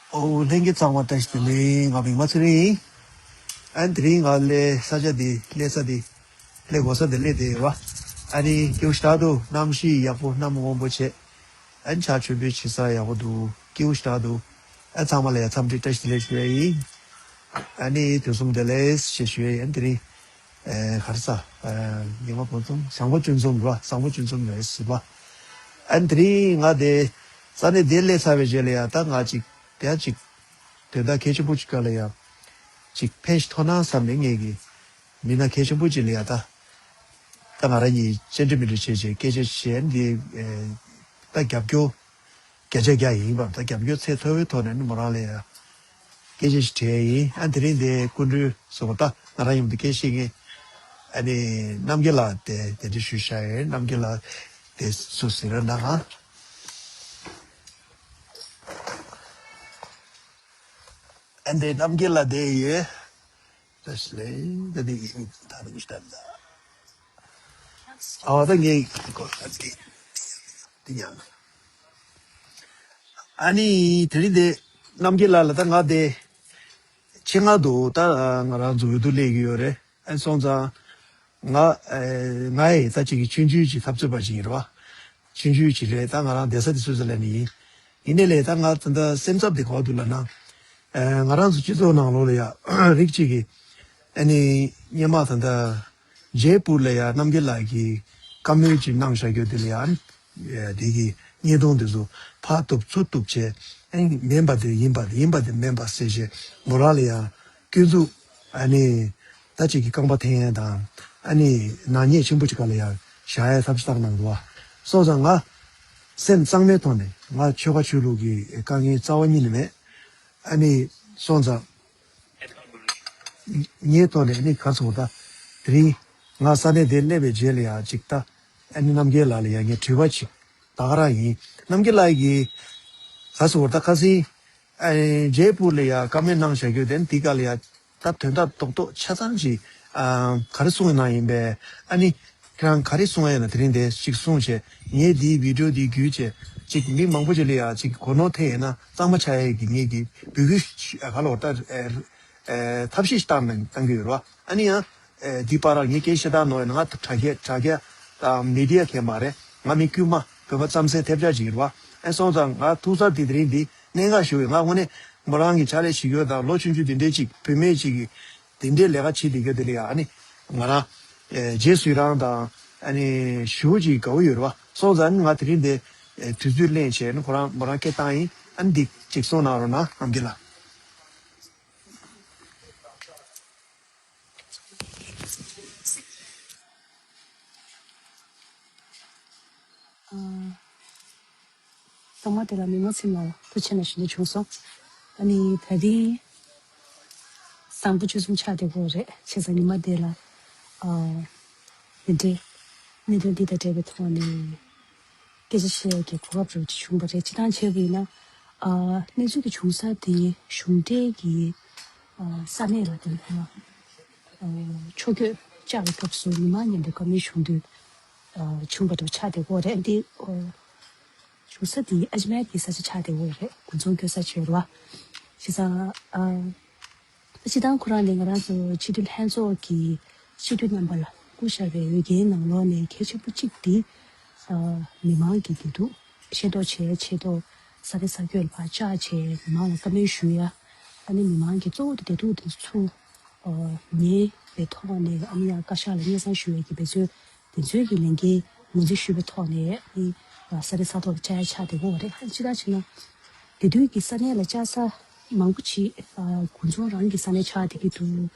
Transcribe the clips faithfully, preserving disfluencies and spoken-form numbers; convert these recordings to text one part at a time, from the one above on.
ཨོ། ལྷན་རྒྱས་ཚང་མ་བཀྲ་ཤིས་བདེ་ལེགས། ང་མིང་མ་ཚེ་རིང་ཡིན། ཨ་ནི་དེ་རིང་ང་སླེབས་ས་ཆ་འདི་སླེབས་ས་འདི་སླེབས་དགོས་ས་འདི་སླེབས་བསྡད་ཡོད་པ། ཨ་ནི་སྐྱིད་པོ་ཞེ་དྲག་འདུག་གནམ་གཤིས་ཡག་པོ། གནམ་སྔོན་པོ་བྱས། ཨ་ནི་ཆར་ཆུ་བོའི་བྱེད་ས་ཡག་པོ་འདུག་སྐྱིད་པོ་ཞེ་དྲག་འདུག་ཨ་ཚང་མ་ལ་ཡང་འཚམས་འདྲི་བཀྲ་ཤིས་བདེ་ལེགས་ཞུ་ཡ་ཡིན། ཨ་ནི་དུས་གསུམ་བདེ་ལེགས་ཞེས་ཞུ་ཡ་ཡིན། ཨ་ནི་དེ་རིང་ཨེ་ག་རེ་ཟ། ཨེ་ཉི་མ་བོད་འཛོམས། བཟང་པོ་སྤྱོད་འཛོམས་རེད་པ། བཟང་པོ་སྤྱོད་འཛོམས་རེད་ཟེར་བ། ཨ་ནི་དེ་རིང་ང་དེ་ས་གནས་དེ་སླེབས་ཚར་བའི་རྗེས་ལ་ཡ་ད་ང་ཅིག་དེ་ཡ་ཅིག་དོན་དག་གལ་ཆེན་པོ་ཅིག་སྒང་ལ་ཡ་ཅིག་ཕན་ཞིག་ཐོགས་ན་བསམ་ནས། ངེད་ཀྱི་མི་སྣ་གལ་ཆེན་པོ་ཅིག་ལ་ཡ་ད་ད་ང་རང་གཉིས་བཅར་འདྲི་མི་འདྲི་བྱས་བྱས་སྐད་ཆ་བཤད་འདི་ཨེ་ད་རྒྱབ་སྐྱོར་བརྒྱ་ཆ་བརྒྱ་ཡིན་པ། ད་རྒྱབ་སྐྱོར་ཚད་མཐོ་བའི་ཐོག་ནས་ནི་མོ་རང་ལ་ཡ་སྐད་ཆ་ཞིག་དྲིས་ཡིན། ཨ་དེ་རིང་འདི་སྐུ་མགྲོན་སོང་། ད་ང་རང་མཉམ་དུ་སྐད་ཆ་བཤད་མཁན་ཨ་ནི་རྣམ་རྒྱལ་ལགས་དེ་དེ་འདྲ་ཞུས་བཞག་ཡོད། རྣམ་རྒྱལ་ལགས་དེ་སུ་ཟེར་ན། ཨ་འདི་རྣམ་རྒྱལ་ལགས་དེ་ཡོད། ད་ཞིག་ལས་ད་འདི་ཡིན་ད་འདི་ཞིག་ད་ད། ཨ་ད་ངས་གོ་ད་འདི་འདི་ཡང་། ཨ་ནི་དེ་རིང་དེ་རྣམ་རྒྱལ་ལགས་ལ་ད་ང་དེ་ཆེད་མངགས་འདུག་ད་ང་རང་ཚོ་འོས་བསྡུ་སླེབས་ཀྱི་ཡོད་རེད། ཨ་སོང་ཙང་ང་ཨེ་ང་ཡི་ད་ཅིག་གི་ཆུང་ཆུང་ཅིག་འཐབ་རྩོད་པ་ཅིག་ཡིན་རེད་པ། ཆུང་ཆུང་ཅིག་རེད། ད་ང་རང་བསྡད་ས་དེ་སུད་སི་ལན་ནས་ཡིན། ཡིན་ནའི་ལས་ད་ང་ད་ལྟ་སེམས་འཚབ་དེ་ག་པར་འདུག་ལབ་ན། ཨེ་ང་རང་ཚོ་སྤྱི་ཚོགས་ནང་ལོགས་ལ་ཡ་རིགས་གཅིག་གིས་ཨ་ནི་སྔོན་མ་ད་ལྟ་ཇེ་པུར་ལ་ཡ་རྣམ་རྒྱལ་ལགས་ཀྱིས་བཀའ་མོལ་ཅིག་གནང་བཞག་རྒྱུ་དེ་ལ་ཡ། ཨེ་དེ་གི་བརྙན་ཐུང་དེ་ཚོ་ཕར་གཏུབ་ཚུར་གཏུབ་བྱས། ཨ་ནི་མིན་པ་དེ་ཡིན་པ། ཡིན་པ་དེ་མིན་པ་ཟེར་བྱས་མོ་རང་ལ་ཡ་སྐྱོན་འཛུགས། ཨ་ནི་ད་ཅིག་གི་རྐང་པ་འཐེན་ཡ་དང་། ཨ་ནི་ནག་ཉེས་ཆེན་པོ་ཅིག་སྒང་ལ་ཡ་བཞག་ཡ་ཐབས་ཤེས་བཏང་གནང་འདུག་པ། སོང་ཙང་ང་སེམས་གཙང་མའི་ཐོག་ནས། ང་ཆོལ་ཁ་ཆོས་ལུགས་ཀྱི་དཀའ་ངལ་རྩ་བ་ཉིད་ནས་མེད། ཨ་ནི་སོང་ཙང་ངའི་ཐོག་ནས་ཨ་ནི་ག་རེ་ཟེར་དགོས། ད་དེ་རིང་ང་ས་གནས་དེར་སླེབས་པའི་རྗེས་ལ་ཡ་ཅིག་ད་ཨ་ནི་རྣམ་རྒྱལ་ལགས་ལ་ཡ་ངས་དྲི་བ་ཅིག་ད་ག་རང་ཡིན། རྣམ་རྒྱལ་ལགས་ཀྱིས་ག་རེ་ཟེར་དགོས། ད་ཁ་སང་ཨ་ཇེ་པུར་ལ་ཡ་བཀའ་མོལ་གནང་བཞག་རྒྱུ་དེ་འདི་ག་ལ་ཡ་ད་དོན་དག་རྡོག་རྡོག་ཆ་ཚང་ཅིག་ཨ་ག་རེ་གསུངས་གནང་ཡིན་པས། ཨ་ནི་ཁྱེད་རང་ག་རེ་གསུང་ཡ་ཡིན་ན་དེ་རིང་དེ་ཅིག་གསུངས་བྱས། ངས་འདིའི་བི་ཌི་ཡོ་འདི་བརྒྱུད་བྱས་ཅིག་མི་མང་པོ་ཅིག་ལ་ཡ་ཅིག་གོ་ནོར་ཐེབས་ཡོད་ན་གཙང་མ་ཆགས་ཡས་ཀྱི་ངེད་ཀྱི་འབོད་སྐུལ་ཞིག་ག་ལ་བ་ད་ཨེ་ཨེ་ཐབས་ཤེས་ཤིག་བཏང་ན་བཏང་གི་ཡོད་རེད་པ། ཨ་ནི་ཡང་ཨེ་འདི་བར་ངས་སྐད་ཆ་བཤད་སྟངས་ནོར་ཡོད་ན། ང་དྲ་རྒྱ་དྲ་རྒྱ་དང་མི་ཌི་ཡ་མཁན་མ་རེད། ང་མི་དཀྱུས་མ་བོད་པ་རྩམ་ཟན་ཐེབས་ཆག་ཅིག་ཡིན་རེད་པ། ཨེ་སོང་ཙང་ང་ཐུགས་ཚ་འདི་དེ་རིང་འདི་གནད་འགག་ཞིག་ཡོད། ང་དངོས་གནས་མོ་རང་གི་ཕྱག་ལས་བྱེད་རྒྱུ་དང་། ལོ་ཆུང་ཆུང་འདི་འདྲའི་ཅིག་བུད་མེད་ཅིག་གིས་དེ་འདྲའི་ལས་ཀ་བྱེད་བསྡད་རྒྱུ་དེ་ལ་ཡ། ཨ་ནི་ང་རང་ཨེ་རྗེས་སུ་ཡི་རང་དང་། ཨ་ནི་ཞེ་པོ་ཅིག་དགའ་པོ་ཡོད་རེད་པ། སོང་ཙང་ང་དེ་རིང་འདི་ཨེ་དུས་ཚོད་ལེན་བྱས་ནས་ཁོ་རང་མོ་རང་སྐད་བཏང་ཡིན། ཨ་ནི་འདི་ཅིག་གསུང་གནང་རོགས་གནང་། རྣམ་རྒྱལ་ལགས། ཨ། ཚང་མ་དེ་ལ་མི་མང་ཚང་མ་ལ་ཐུགས་རྗེ་ཆེ་ཞུ་འདོད་བྱུང་སོང་། ཨ་ནི་ད་རིང་བཟང་པོ་བཅུ་གསུམ་ཆགས་བསྡད་ཡོད་རེད། བྱས་ཙང་ཉི་མ་དེ་ལ་ཨ་དེ་འདྲའི་གནད་དོན་འདི་དང་འབྲེལ་བའི་ཐོག་ནས་སྐད་ཆ་བཤད་ཡག་གི་གོ་སྐབས་རེ་ཅིག་བྱུང་བ་རེད། སྤྱིར་བཏང་བྱས་པ་ཡིན་ན། ཨ་གནས་ཚུལ་དེ་བྱུང་ས་དེ་གཞུང་འབྲེལ་གྱི་ཨ་ས་གནས་ལ་དེ་ལ་ཨ་ཕྱོགས་བསྐྱོད་བཅར་བའི་སྐབས་སུ་མི་མང་མཉམ་དུ་བཀའ་མོལ་བྱུང་དུས། ཨ་བྱུང་བ་འདྲ་པོ་ཆགས་བསྡད་ཡོད་རེད། འདི་ཨ་བྱུང་ས་དེ་ཨཇ་མེར་གྱི་ས་ཆ་ཆགས་བསྡད་ཡོད་རེད། དགུན་ཚོང་སྐྱོན་ས་ཆ་ཡོད་རེད་པ། བྱས་ཙང་ཨ་སྤྱིར་བཏང་ཁོ་རང་ནི་ང་རང་ཚོ་སྤྱི་འཐུས་ལྷན་ཚོགས་ཀྱི་སྤྱི་འཐུས་རྣམ་པ་ལ་བསྐོ་བཞག་པའི་འོས་འགན་ནང་ལོགས་ནས་གལ་ཆེན་པོ་གཅིག་དེ་ཨ་མི་མང་གི་བདེ་སྡུག་ཤེས་རྟོགས་བྱེད་ཆེད་དུ་ས་གནས་ས་ཁུལ་ལ་ཕར་བཅར་བྱས་མི་མང་ལ་བཀའ་མོལ་ཞུ་ཡ། ཨ་ནི་མི་མང་གི་གཙོ་བོ་དེ་བདེ་སྡུག་དེ་ཚོ་ཨ་ཉན་པའི་ཐོག་ནས། ཨ་ནི་ཡང་བཀའ་ཤག་ལ་སྙན་སེང་ཞུ་ཡ་གི་འབད་བརྩོན་དེ་ཚོའི་གི་ལས་འགན་ངོས་འཛིན་ཞུས་པའི་ཐོག་ནས་ཨ་ནི་ས་གནས་ས་ཐོག་ལ་བཅར་ཡ་ཆགས་བསྡད་ཡོད་རེད། ཨ་ནི་སྤྱིར་བཏང་བྱས་ན་དེ་དུས་ཀྱི་ས་གནས་ལ་བཅར་ས་མང་པོ་ཅིག་ཨ་དགུན་ཚོང་རང་གི་ས་གནས་ཆགས་བསྡད་ཀྱི་འདུག་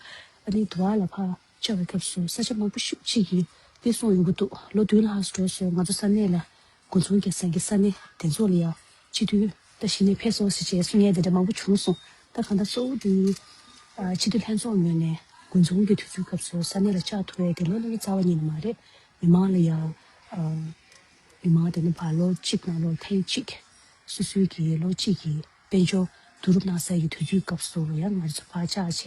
ཨ་ནི་དེ་བ་ལ་ཕར་བཅར་བའི་སྐབས་སུ་ས་ཆ་མང་པོ་ཞེ་པོ་ཅིག་གིས་དེ་གསུངས་ཡོང་གི་འདུག་ལོ་བདུན་ལྷག་ཙམ་འགྲོ་སོང་། ང་ཚོ་ས་གནས་ལ་དགུན་ཚོང་རྒྱག་ས་གི་ས་གནས་དེ་ཚོ་ལ་ཡ་སྤྱི་འཐུས་ད་གཞི་ནས་ཕེབས་སོང་ཟེར་བྱས་གསུང་མཁན་དེ་འདྲ་མང་པོ་བྱུང་སོང་། ད་གང་ལྟར་གཙོ་བོ་དེ་ཨ་སྤྱི་འཐུས་ལྷན་ཚོགས་ངོས་ནས་དགུན་ཚོང་གི་དུས་ཚོད་སྐབས་སུ་ས་གནས་ལ་བཅར་ཐུབ་ཡ་དེ་ལོ་ལོ་རྩ་བ་ཉིད་ནས་མ་རེད། མི་མང་ལ་ཡ་ཨ་མི་མང་དེ་ནི་ཕར་ལོ་གཅིག་ནང་ལོ་ཐེངས་གཅིག་སོ་སོའི་གི་ལོ་གཅིག་གི་དཔལ་འབྱོར་བསྡུ་རུབ་གནང་སའི་གི་དུས་ཚོད་སྐབས་སུ་ཡང་ང་ཚོ་ཕར་བཅར་བྱས་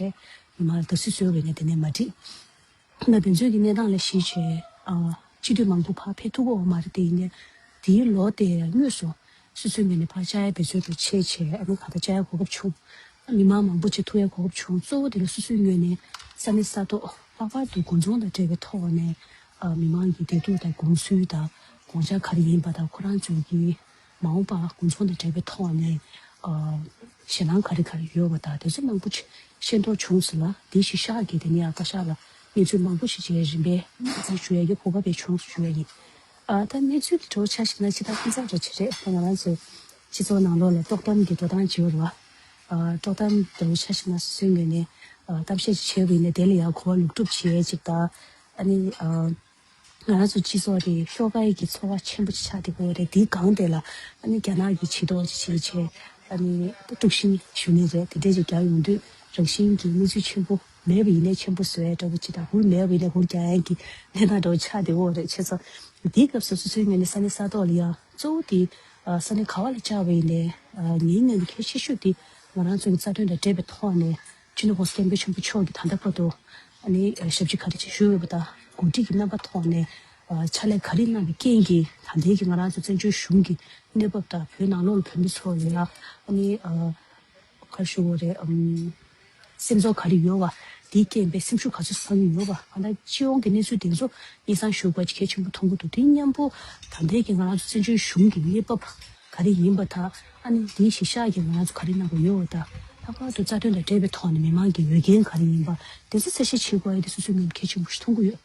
མི་མང་ལ་དགའ་བསུ་གསོལ་བའི་ནས་དེ་ནས་མ་འགྲིག་ན་དེ་ཚོའི་གི་གནས་སྟངས་ལ་གཞིགས་བྱས་ཨ་སྤྱི་འཐུས་མང་པོ་ཕར་ཕེབས་ཐུབ་ཀྱི་ཡོད་མ་རེད། དེ་ཡིན་ནའི་དེའི་ལོ་དེ་དངོས་སུ་ སོ་སོའི་ངོས་ནས་ཕར་བཅར་ཡ་འབད་རྩོལ་དུ་ཆེ་ཆེ་ཨ་ནི་ག་ད་བཅར་ཡ་གོ་སྐབས་བྱུང་། མི་མང་མང་པོ་ཅིག་ཐུག་ཡ་གོ་སྐབས་བྱུང་། གཙོ་བོ་དེ་ལ་སོ་སོའི་ངོས་ནས་ས་གནས་ས་ཐོག་ལྷག་པར་དུ་དགོན་ཚོགས་དང་འབྲེལ་བའི་ཐོག་ནས་མི་མང་གི་བདེ་སྡུག་དང་དགོངས་ཚུལ་དང་དགོངས་འཆར་ག་རེ་ཡིན་པ་དང་ཁོ་རང་ཚོའི་གི་མ་འོངས་པ་དགོན་ཚོགས་དང་འབྲེལ་བའི་ཐོག་ནས་ཨ་ཞེད་སྣང་ག་རེ་ག་རེ་ཡོད་པ་དང་དེ་ཚོ་མང་པོ་ཅིག་ཤེས་རྟོགས་བྱུང་སོང་ལ། དེ་གཞི་བཞག་གིས་དེ་ནས་ཡང་བཀའ་ཤག་ལ་གནས་ཚུལ་མང་པོ་ཞིག་བྱས་རིམ་པས་ཞུ་ཡ་གི་གོ་སྐབས་དེ་བྱུང་སོང་ཞུ་ཡ་ཡིན། ཨ་ད་གནས་ཚུལ་དེ་འདྲ་བོ་ཆ་བཞག་ན་ཅི་ལྟར་ཁྱད་མཚར་འདྲ་ཅིག་རེད། ད་ང་རང་ཚོའི་སྤྱི་ཚོགས་ནང་ལོགས་ལ་དཀྲོག་གཏམ་གྱི་འགྲོ་སྟངས་བྱེད་པ་རེད་བ། ཨ་དཀྲོག་གཏམ་དེ་འདྲ་བོ་ཆ་བཞག་ན་སོ་སོའི་ངོས་ནས་ཨ་གཏམ་བཤད་ཅིག་བྱས་པ་ཡིན་ན་དེ་ལ་ཡང་གོ་བ་ལོག་སྒྲུབ་བྱེད་ཡ་ཅིག་དང་། ཨ་ནི་ཨ། ང་རང་ཚོ་སྤྱི་ཚོགས་དེ་ཤོག་ཁག་གི་ཚོར་བ་ཆེན་པོ་ཅིག་ཆགས་བསྡད་ཀྱི་ཡོད་རེད། དེའི་སྒང་དེ་ལ་ཨ་ནི་རྒྱ་ནག་གི་བྱེད་ཐབས་ཅིག་བྱས་བྱས་ཨ་ནི་དཀྲུག་ཤིང་ཞུ་ནི་རེད། དེ་འདྲས་ཅིག་རྒྱག་ཡོང་དུས་རང་བཞིན་གྱིས་གནས་ཚུལ་ཆེན་པོ་མེད་པ་ཡིན་ནའི་ཆེན་པོ་བཟོ་ཡ་འདྲ་པོ་ཅིག་དང་། འུར་མེད་པ་ཡིན་ནའི་འུར་རྒྱག་ཡ་གི་གནས་སྟངས་འདྲ་པོ་ཆགས་བསྡད་ཀྱི་ཡོད་རེད། བྱས་ཙང་དེའི་སྐབས་སུ་སོ་སོའི་ངོས་ནས་ས་གནས་ས་ཐོག་ལ་ཡ་གཙོ་བོ་དེ་ས་གནས་ག་བ་ལ་བཅར་བ་ཡིན་ནའི་ངའི་ངོས་ནས་གལ་ཆེ་ཤོས་དེ་ང་རང་ཚོ་གི་རྩ་དོན་དང་འབྲེལ་བའི་ཐོག་ནས། སྤྱི་ནོར་༸གོང་ས་༸སྐྱབས་མགོན་ཆེན་པོ་མཆོག་གིས་ད་ལྟ་བར་དུ་ཨ་ནི་ཞབས་ཕྱི་ག་རེ་ཅིག་ཞུས་ཡོད་པ་དང་། འགོ་ཁྲིད་ཀྱི་རྣམ་པ་ཐོག་ནས་ཕྱག་ལས་ག་རེ་གནང་བའི་རྐྱེན་གྱིས་ད་ལྟའི་གི་ང་རང་ཚོ་བཙན་བྱོལ་གཞུང་གི་གནས་བབ་དང་བོད་ནང་ལོགས་ལ་བོད་མི་ཚོ་ལ་ཡ་ཨ་ནི་ག་རེ་ཞུ་དགོས་རེད། སེམས་ཚོར་ག་རེ་ཡོད་པ། དེའི་རྐྱེན་པས་སེམས་ཤུགས་ག་ཚོད་བཟང་ཡོད་པ། ད་ལྟ་སྤྱི་ཡོངས་ཀྱི་གནས་ཚུལ་དེ་ཚོ་སྙན་སེང་ཞུ་དགོས་ཀྱི་གལ་ཆེན་པོ་མཐོང་གི་འདུག་དེ་མཉམ་པོ་ད་ལྟའི་གི་ང་རང་ཚོ་བཙན་བྱོལ་གཞུང་གི་གནས་བབ་ག་རེ་ཡིན་པ་དང་། ཨ་ནི་དེའི་གཞི་བཞག་གིས་ང་རང་ཚོ་ག་རེ་གནང་དགོས་ཡོད་པ་དང་། ལྷག་པར་དུ་རྩ་དོན་དང་འབྲེལ་བའི་ཐོག་ནས་མི་མང་གི་འོས་འགན་ག་རེ་ཡིན་པ་དེ་ཚོ་གསལ་བཤད་བྱེད་དགོས་ཡ་དེ་སོ་སོའི་ངོས་ནས་གལ་ཆེན་པོ་ཞིག་མཐོང་གི་ཡོད།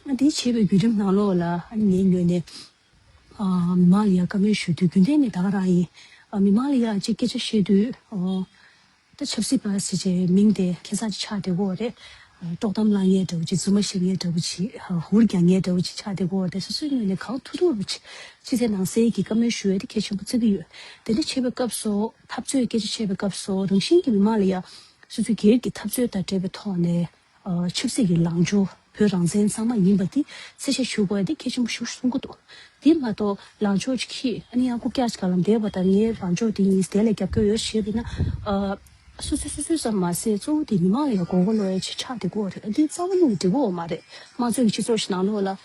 ཨ་དེ་བྱེད་པའི་བརྒྱུད་རིམ་ནང་ལོགས་ལ་ཨ་ནི་ངའི་ངོས་ནས་ཨ་མི་མང་ལ་ཡ་བཀའ་མོལ་ཞུ་དུས་རྒྱུན་ལྡན་ནས་ད་ག་རང་ཡིན། ཨ་མི་མང་ལ་ཡ་ཅིག་སྐད་ཆ་བཤད་དུས་ཨ་ད་ཆབ་སྲིད་པ་ཟེར་བྱས་མིང་དེ་ཁྱད་མཚར་ཅིག་ཆགས་བསྡད་ཀྱི་ཡོད་རེད། དཀྲོག་གཏམ་བསླང་མཁན་འདྲ་བོ་ཅིག་རྫུན་མ་བཤད་མཁན་འདྲ་བོ་ཅིག་འུར་རྒྱག་མཁན་འདྲ་བོ་ཅིག་ཆགས་བསྡད་ཀྱི་ཡོད་རེད། སོ་སོའི་ངོས་ནས་གང་ཐུབ་ཐུབ་ཅིག་ཕྱི་གསལ་ནང་གསལ་གྱི་བཀའ་མོལ་ཞུ་ཡ་དེ་གལ་ཆེན་པོ་བརྩི་གི་ཡོད། དེ་འདྲ་བྱེད་པའི་སྐབས་སུ་འཐབ་རྩོད་སྐད་ཆ་བཤད་པའི་སྐབས་སུ་རང་བཞིན་གྱིས་མི་མང་ལ་ཡ་སོ་སོའི་སྒེར་གྱི་འཐབ་རྩོད་དང་འབྲེལ་བའི་ཐོག་ནས་ཆབ་སྲིད་ཀྱི་ལངས་ཕྱོགས་བོད་རང་བཙན་གཙང་མ་ཡིན་པ་དེ་གསལ་བཤད་ཞུ་དགོས་ཡ་དེ་གལ་ཆེན་པོ་ཞིག་གསུང་གི་འདུག་དེ་མ་གཏོགས་ལངས་ཕྱོགས་ཅིག་ཁྱེར་ཨ་ནི་ཡང་རྐུབ་བཀྱག་ཅིག་སྒང་ལ་བསྡད་པ་དང་ངའི་ལངས་ཕྱོགས་དེ་ཡིན་དེ་ལ་རྒྱབ་སྐྱོར་ཡོད་ཞེས་པ་ཡིན་ན། སོ་སོ་སོ་སོ་ཙམ་མ་ཟད་གཙོ་བོ་དེ་མི་མང་ལ་ཡང་མགོ་སྐོར་སློག་ཡ་ཆེ་ཆགས་བསྡད་ཀྱི་ཡོད་རེད། འདི་རྩ་བ་ཉིད་ནས་འགྲིག་གི་ཡོད་མ་རེད། དམངས་གཙོའི་སྤྱི་ཚོགས་ཤིག་ནང་ལོགས་ལ་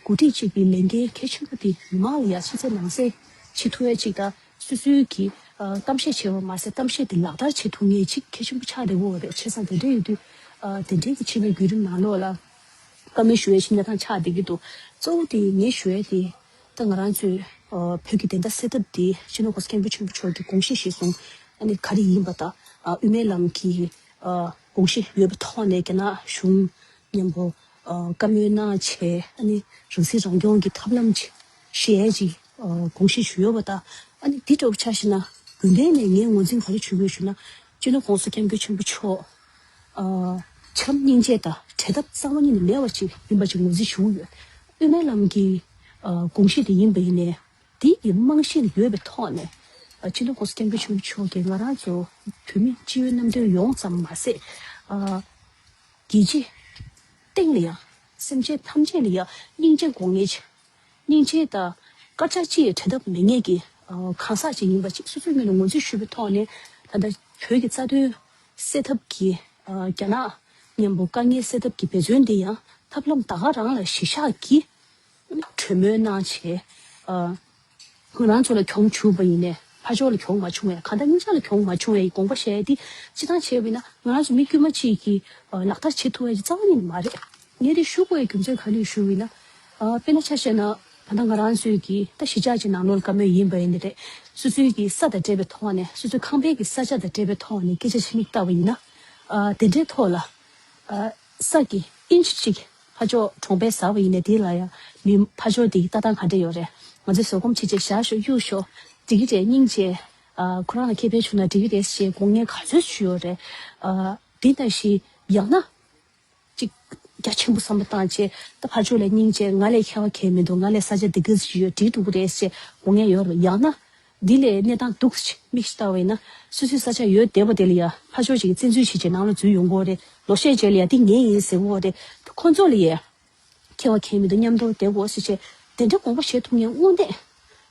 འགོ་ཁྲིད་ཅིག་གི་ལས་འགན་གལ་ཆེན་པོ་དེ་མི་མང་ལ་ཡང་ཕྱི་གསལ་ནང་གསལ་བྱེད་ཐུབ་ཡ་ཅིག་དང་། སོ་སོའི་གི་ཨ་གཏམ་བཤད་བྱས་པ་མ་ཟད་གཏམ་བཤད་དེ་ལག་བསྟར་བྱེད་ཐུབ་མཁན་ཅིག་གལ་ཆེན་པོ་ཆགས་བསྡད་ཀྱི་ཡོད་རེད། བྱས་ཙང་དེ་འདྲ་ཡོད་དུས་ཨ་དེ་འདྲའི་གི་བྱེད་པའི་བརྒྱུད་རིམ་ནང་ལོགས་ལ་བཀའ་མོལ་ཞུ་ཡས་ཅིག་གནས་སྟངས་ཆགས་བསྡད་ཀྱི་འདུག་གཙོ་བོ་དེ་ངས་ཞུ་ཡས་དེ་ད་ང་རང་ཚོའི་ཨ་བོད་ཀྱི་བདེན་མཐའ་གསལ་ཐབས་དེ་སྤྱི་ནོར་༸གོང་ས་༸སྐྱབས་མགོན་ཆེན་པོ་མཆོག་གི་དགོངས་གཞི་གཞིར་བཟུང་ཨ་ནི་ག་རེ་ཡིན་པ་དང་། ཨ་དབུ་མའི་ལམ་གྱི་ཨ་དགོངས་གཞི་ཡོད་པའི་ཐོག་ནས་རྒྱ་ནག་གཞུང་མཉམ་པོ་ཨ་བཀའ་མོལ་གནང་བྱས་ཨ་ནི་རང་སྲིད་རང་སྐྱོང་གི་ཐབས་ལམ་ཅིག་བཤད་ཡས་ཅིག་ཨ་དགོངས་གཞི་ཞུས་ཡོད་པ་དང་། ཨ་ནི་འདི་འདྲ་བོ་ཆ་བཞག་ན་རྒྱུན་ལྡན་ནས་ངས་ངོས་འཛིན་ག་རེ་ཞུ་དགོས་ཞུ་ན། སྤྱི་ནོར་༸གོང་ས་༸སྐྱབས་མགོན་ཆེན་པོ་མཆོག་ཨ་བྱམས་སྙིང་རྗེ་དང་བྲལ་ཐབས་རྩ་བ་ཉིད་ནས་མེད་པ་ཅིག་ཡིན་པ་ཅིག་ངོས་འཛིན་ཞུ་གི་ཡོད། དབུ་མའི་ལམ་གྱི་ཨ་དགོངས་གཞི་དེ་ཡིན་པ་ཡིན་ནའི། དེ་ཡི་རྨང་གཞི་ཡོད་པའི་ཐོག་ནས་ཨ་སྤྱི་ནོར་༸གོང་ས་༸སྐྱབས་མགོན་ཆེན་པོ་མཆོག་གིས་ང་རང་ཚོ་བོད་མི་སྤྱི་བའི་རྣམ་ཐར་ཡོངས་ཙམ་མ་ཟད། ཨ་རྒྱལ་སྤྱིའི་སྟེང་ལ་ཡང་སེམས་ཅན་ཐམས་ཅད་ལ་ཡང་སྙིང་རྗེ་དགོངས་ངེས་ཆེ། སྙིང་རྗེ་དང་དཀར་ཆག་ཅི་ཡིས་བྲལ་ཐབས་མེད་ངེས་ཀྱི་ཨ་གང་ཟག་ཅིག་ཡིན་པ་ཅིག་སོ་སོའི་ངོས་ནས་ངོས་འཛིན་ཞུས་པའི་ཐོག་ནས། ད་ལྟ་བོད་ཀྱི་རྩ་དོན་སེལ་ཐབས་ཀྱི་ཨ་རྒྱ་ནག་མཉམ་པོ་དཀའ་ངལ་སེལ་ཐབས་ཀྱི་འབད་བརྩོན་འདི་ཡང་ཐབས་ལམ་ད་ག་རང་ལ་གཞི་བཞག་གིས་གྲོས་མོལ་གནང་བྱས། ཨ་ང་རང་ཚོ་ལ་གྱོང་བྱུང་བ་ཡིན་ནའི་ཕར་ཕྱོགས་ལ་གྱོང་མ་བྱུང་བའི། གང་ལྟར་སྙིང་རྗེ་ལ་གྱོང་མ་བྱུང་བའི་དགོངས་པ་བཞེས་ཏེ་སྤྱི་བཏང་བྱས་པ་ཡིན་ན་ང་རང་ཚོ་མི་དཀྱུས་མ་གཅིག་གིས་ཨ་ལག་བསྟར་བྱེད་ཐུབ་ཡ་ཅིག་རྩ་བ་ཉིད་ནས་མ་རེད། ངས་དེ་ཞུ་དགོས་ཡའི་རྒྱུ་མཚན་ག་རེ་ཞུ་བ་ཡིན་ན། ཨ་དཔེར་ན་ཆ་བཞག་ན་ད་ལྟ་ང་རང་ཚོའི་གི་ད་གཞིས་ཆགས་ཀྱི་ནང་ལོགས་ལ་བཀའ་མོལ་ཡིན་པ་ཡིན་ནི་རེད། སོ་སོའི་གི་ས་དང་འབྲེལ་བའི་ཐོག་ནས་སོ་སོའི་ཁང་པའི་གི་ས་ཆ་དང་འབྲེལ་བའི་ཐོག་ནས་སྐད་ཆ་ཞིག་མིག་ལྟ་བ་ཡིན་ན། ཨ་དེ་འདྲའི་ཐོག་ལ་ཨ་ས་གི་ཨིན་ཅི་གཅིག་ཕར་ཕྱོགས་གྲོང་པས་ཟ་བ་ཡིན་ནའི་དེ་ལ་ཡང་མི་ཕར་ཕྱོགས་དེ་གི་ལྟ་སྟངས་ག་འདྲ་ཡོད་རེད། ང་ཚོས་བཟོད་སྒོམ་བྱེད་བྱེད་བཞག་ཤོག་གཡུག་ཤོག་འགྲིག་གི་རེད། སྙིང་རྗེ། ཨ་ཁོ་རང་ལ་ཁེ་ཕན་བྱུང་ན་འགྲིག་གི་རེད་ཞེས་དགོངས་ངེས་ག་ཚོད་ཞུས་ཡོད་རེད། ཨ་དེ་ལྟ་ཞིག་ཡང་ན། ཅིག་རྒྱ་ཆེན་པོ་བསམ་བློ་བཏང་བྱས་ད་ཕར་ཕྱོགས་ལ་སྙིང་རྗེ། ང་ལས་ཁྱད་པར་གང་ཡང་མི་འདུག་ང་ལས་ས་ཆ་འདི་ག་ཙམ་ཞིག་ཡོད་འགྲིག་འགྲོ་གི་རེད་ཅེས་དགོངས་ངེས་ཡོད་རེད། ཡང་ན་འདི་ལས་གནས་སྟངས་སྡུག་ཅིག་མིག་ཅིག་ལྟ་བ་ཡིན་ན་སོ་སོའི་ས་ཆ་ཡོད་བསྡད་པ་དེ་ལ་ཡ་ཕར་ཕྱོགས་ཅིག་གིས་བཙན་འཛུལ་བྱེད་བྱས་ནང་ལ་འཛུལ་ཡོང་གི་རེད། ལོ་ཤས་རྗེས་ལ་ཡ་འདི་ངའི་ཡིན་ཟེར་གི་རེད། ཁོ་ཚོ་ལ་ཡ་ཁྱད་པར་གང་ཡང་མི་འདུག་མཉམ་དུ་བསྡད་དགོས་ཟེར་བྱས་དེ་འདྲ་དགོངས་པ་བཞེས་ཐུབ་མཁན་དངོས་གནས་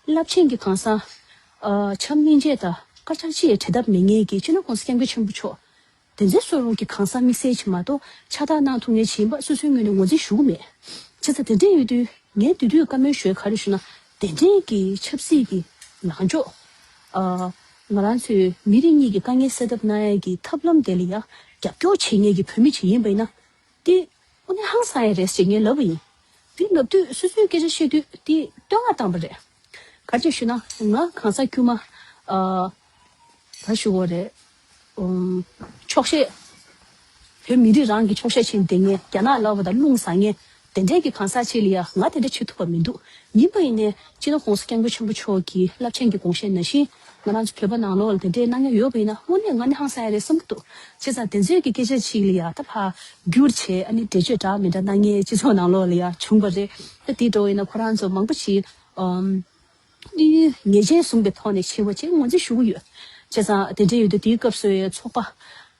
རླབས་ཆེན་གྱི་གང་ཟག་ཨ་བྱམས་སྙིང་རྗེ་དང་དཀར་ཆག་ཅི་ཡིས་བྲལ་ཐབས་མེད་མཁན་གྱི་སྤྱི་ནོར་༸གོང་ས་༸སྐྱབས་མགོན་ཆེན་པོ་མཆོག་དེ་ཚོའི་བཟོ་རོགས་ཀྱི་གང་ཟག་དམིགས་བསལ་ཅིག་མ་གཏོགས་ཕྱག་རྟགས་གནང་ཐུབ་མཁན་ཅིག་ཡིན་པ་སོ་སོའི་ངོས་ནས་ངོས་འཛིན་ཞུ་གི་མེད། བྱས་ཙང་དེ་འདྲ་ཡོད་དུས་ངས་དེ་དུས་བཀའ་མོལ་ཞུ་ཡ་ག་རེ་ཞུ་ན། དེ་འདྲའི་གི་ཆབ་སྲིད་ཀྱི་ ལངས་ཕྱོགས། ཨ། ང་རང་ཚོའི་མི་རིགས་གཉིས་ཀྱི་དཀའ་ངལ་སེལ་ཐབས་གནང་ཡས་ཀྱི་ཐབས་ལམ་དེ་ལ་ཡང་རྒྱབ་སྐྱོར་བྱེད་མཁན་གྱི་བོད་མི་ཅིག་ཡིན་པ་ཡིན་ན། དེ་དངོས་གནས་ཧང་སང་ཡ་རེད་ཅེས་ངས་ལབ་པ་ཡིན། དེ་ལབ་དུས་སོ་སོའི་སྐད་ཆ་བཤད་དུས་དེ་བསྟོད་བསྔགས་བཏང་བ་རེད། ག་རེ་ཞུ་ན། ང་གང་ཟག་དཀྱུས་མ། ཨ། ག་ཞུ་དགོས་རེད། ཨུམ། ཆོག་ཤེས། བོད་མི་རིགས་རང་གི་ཆོག་ཤེས་བྱེད་བསྡད་མཁན། རྒྱ་ནག་ལབ་པ་དང་རླུང་ཟ་མཁན། དེ་འདྲའི་གི་གང་ཟག་ཅིག་ལ་ཡ་ང་དེ་འདྲ་བྱེད་ཐུབ་པ་མི་འདུག་ཡིན་པ་ཡིན་ནའི་སྤྱི་ནོར་༸གོང་ས་༸སྐྱབས་མགོན་ཆེན་པོ་མཆོག་གི་རླབས་ཆེན་གྱི་དགོངས་བཞེད་ནང་བཞིན་ང་རང་ཚོ་བོད་པ་ནང་ལོགས་ལ་དེ་འདྲའི་གནང་མཁན་ཡོད་པ་ཡིན་ན། དངོས་གནས་ང་ནི་ཧང་སང་ཡ་རེད་བསམ་གྱི་འདུག་བྱས་ཙང་དེ་ཚོའི་གི་སྐད་ཆ་ཅིག་ལ་ཡ་ད་ཕར་བསྒྱུར་བྱས། ཨ་ནི་འགྲེལ་བརྗོད་འདྲ་མི་འདྲ་གནང་མཁན་སྤྱི་ཚོགས་ནང་ལོགས་ལ་ཡ་བྱུང་བ་རེད། ད་དེ་འདྲ་བ་ཡིན་ན་ཁོ་རང་ཚོ་མང་པོ་ཞིག་ཨམ། དམིགས་ཡུལ་ངེས་ཅན་བཟུང་པའི་ཐོག་ནས་བྱས་པ་ཅིག་ངོས་འཛིན་ཞུ་གི་ཡོད། བྱས་ཙང་དེ་འདྲ་ཡོད་དུས་དེའི་སྐབས་སུ་ཡང་ཚོགས་པ།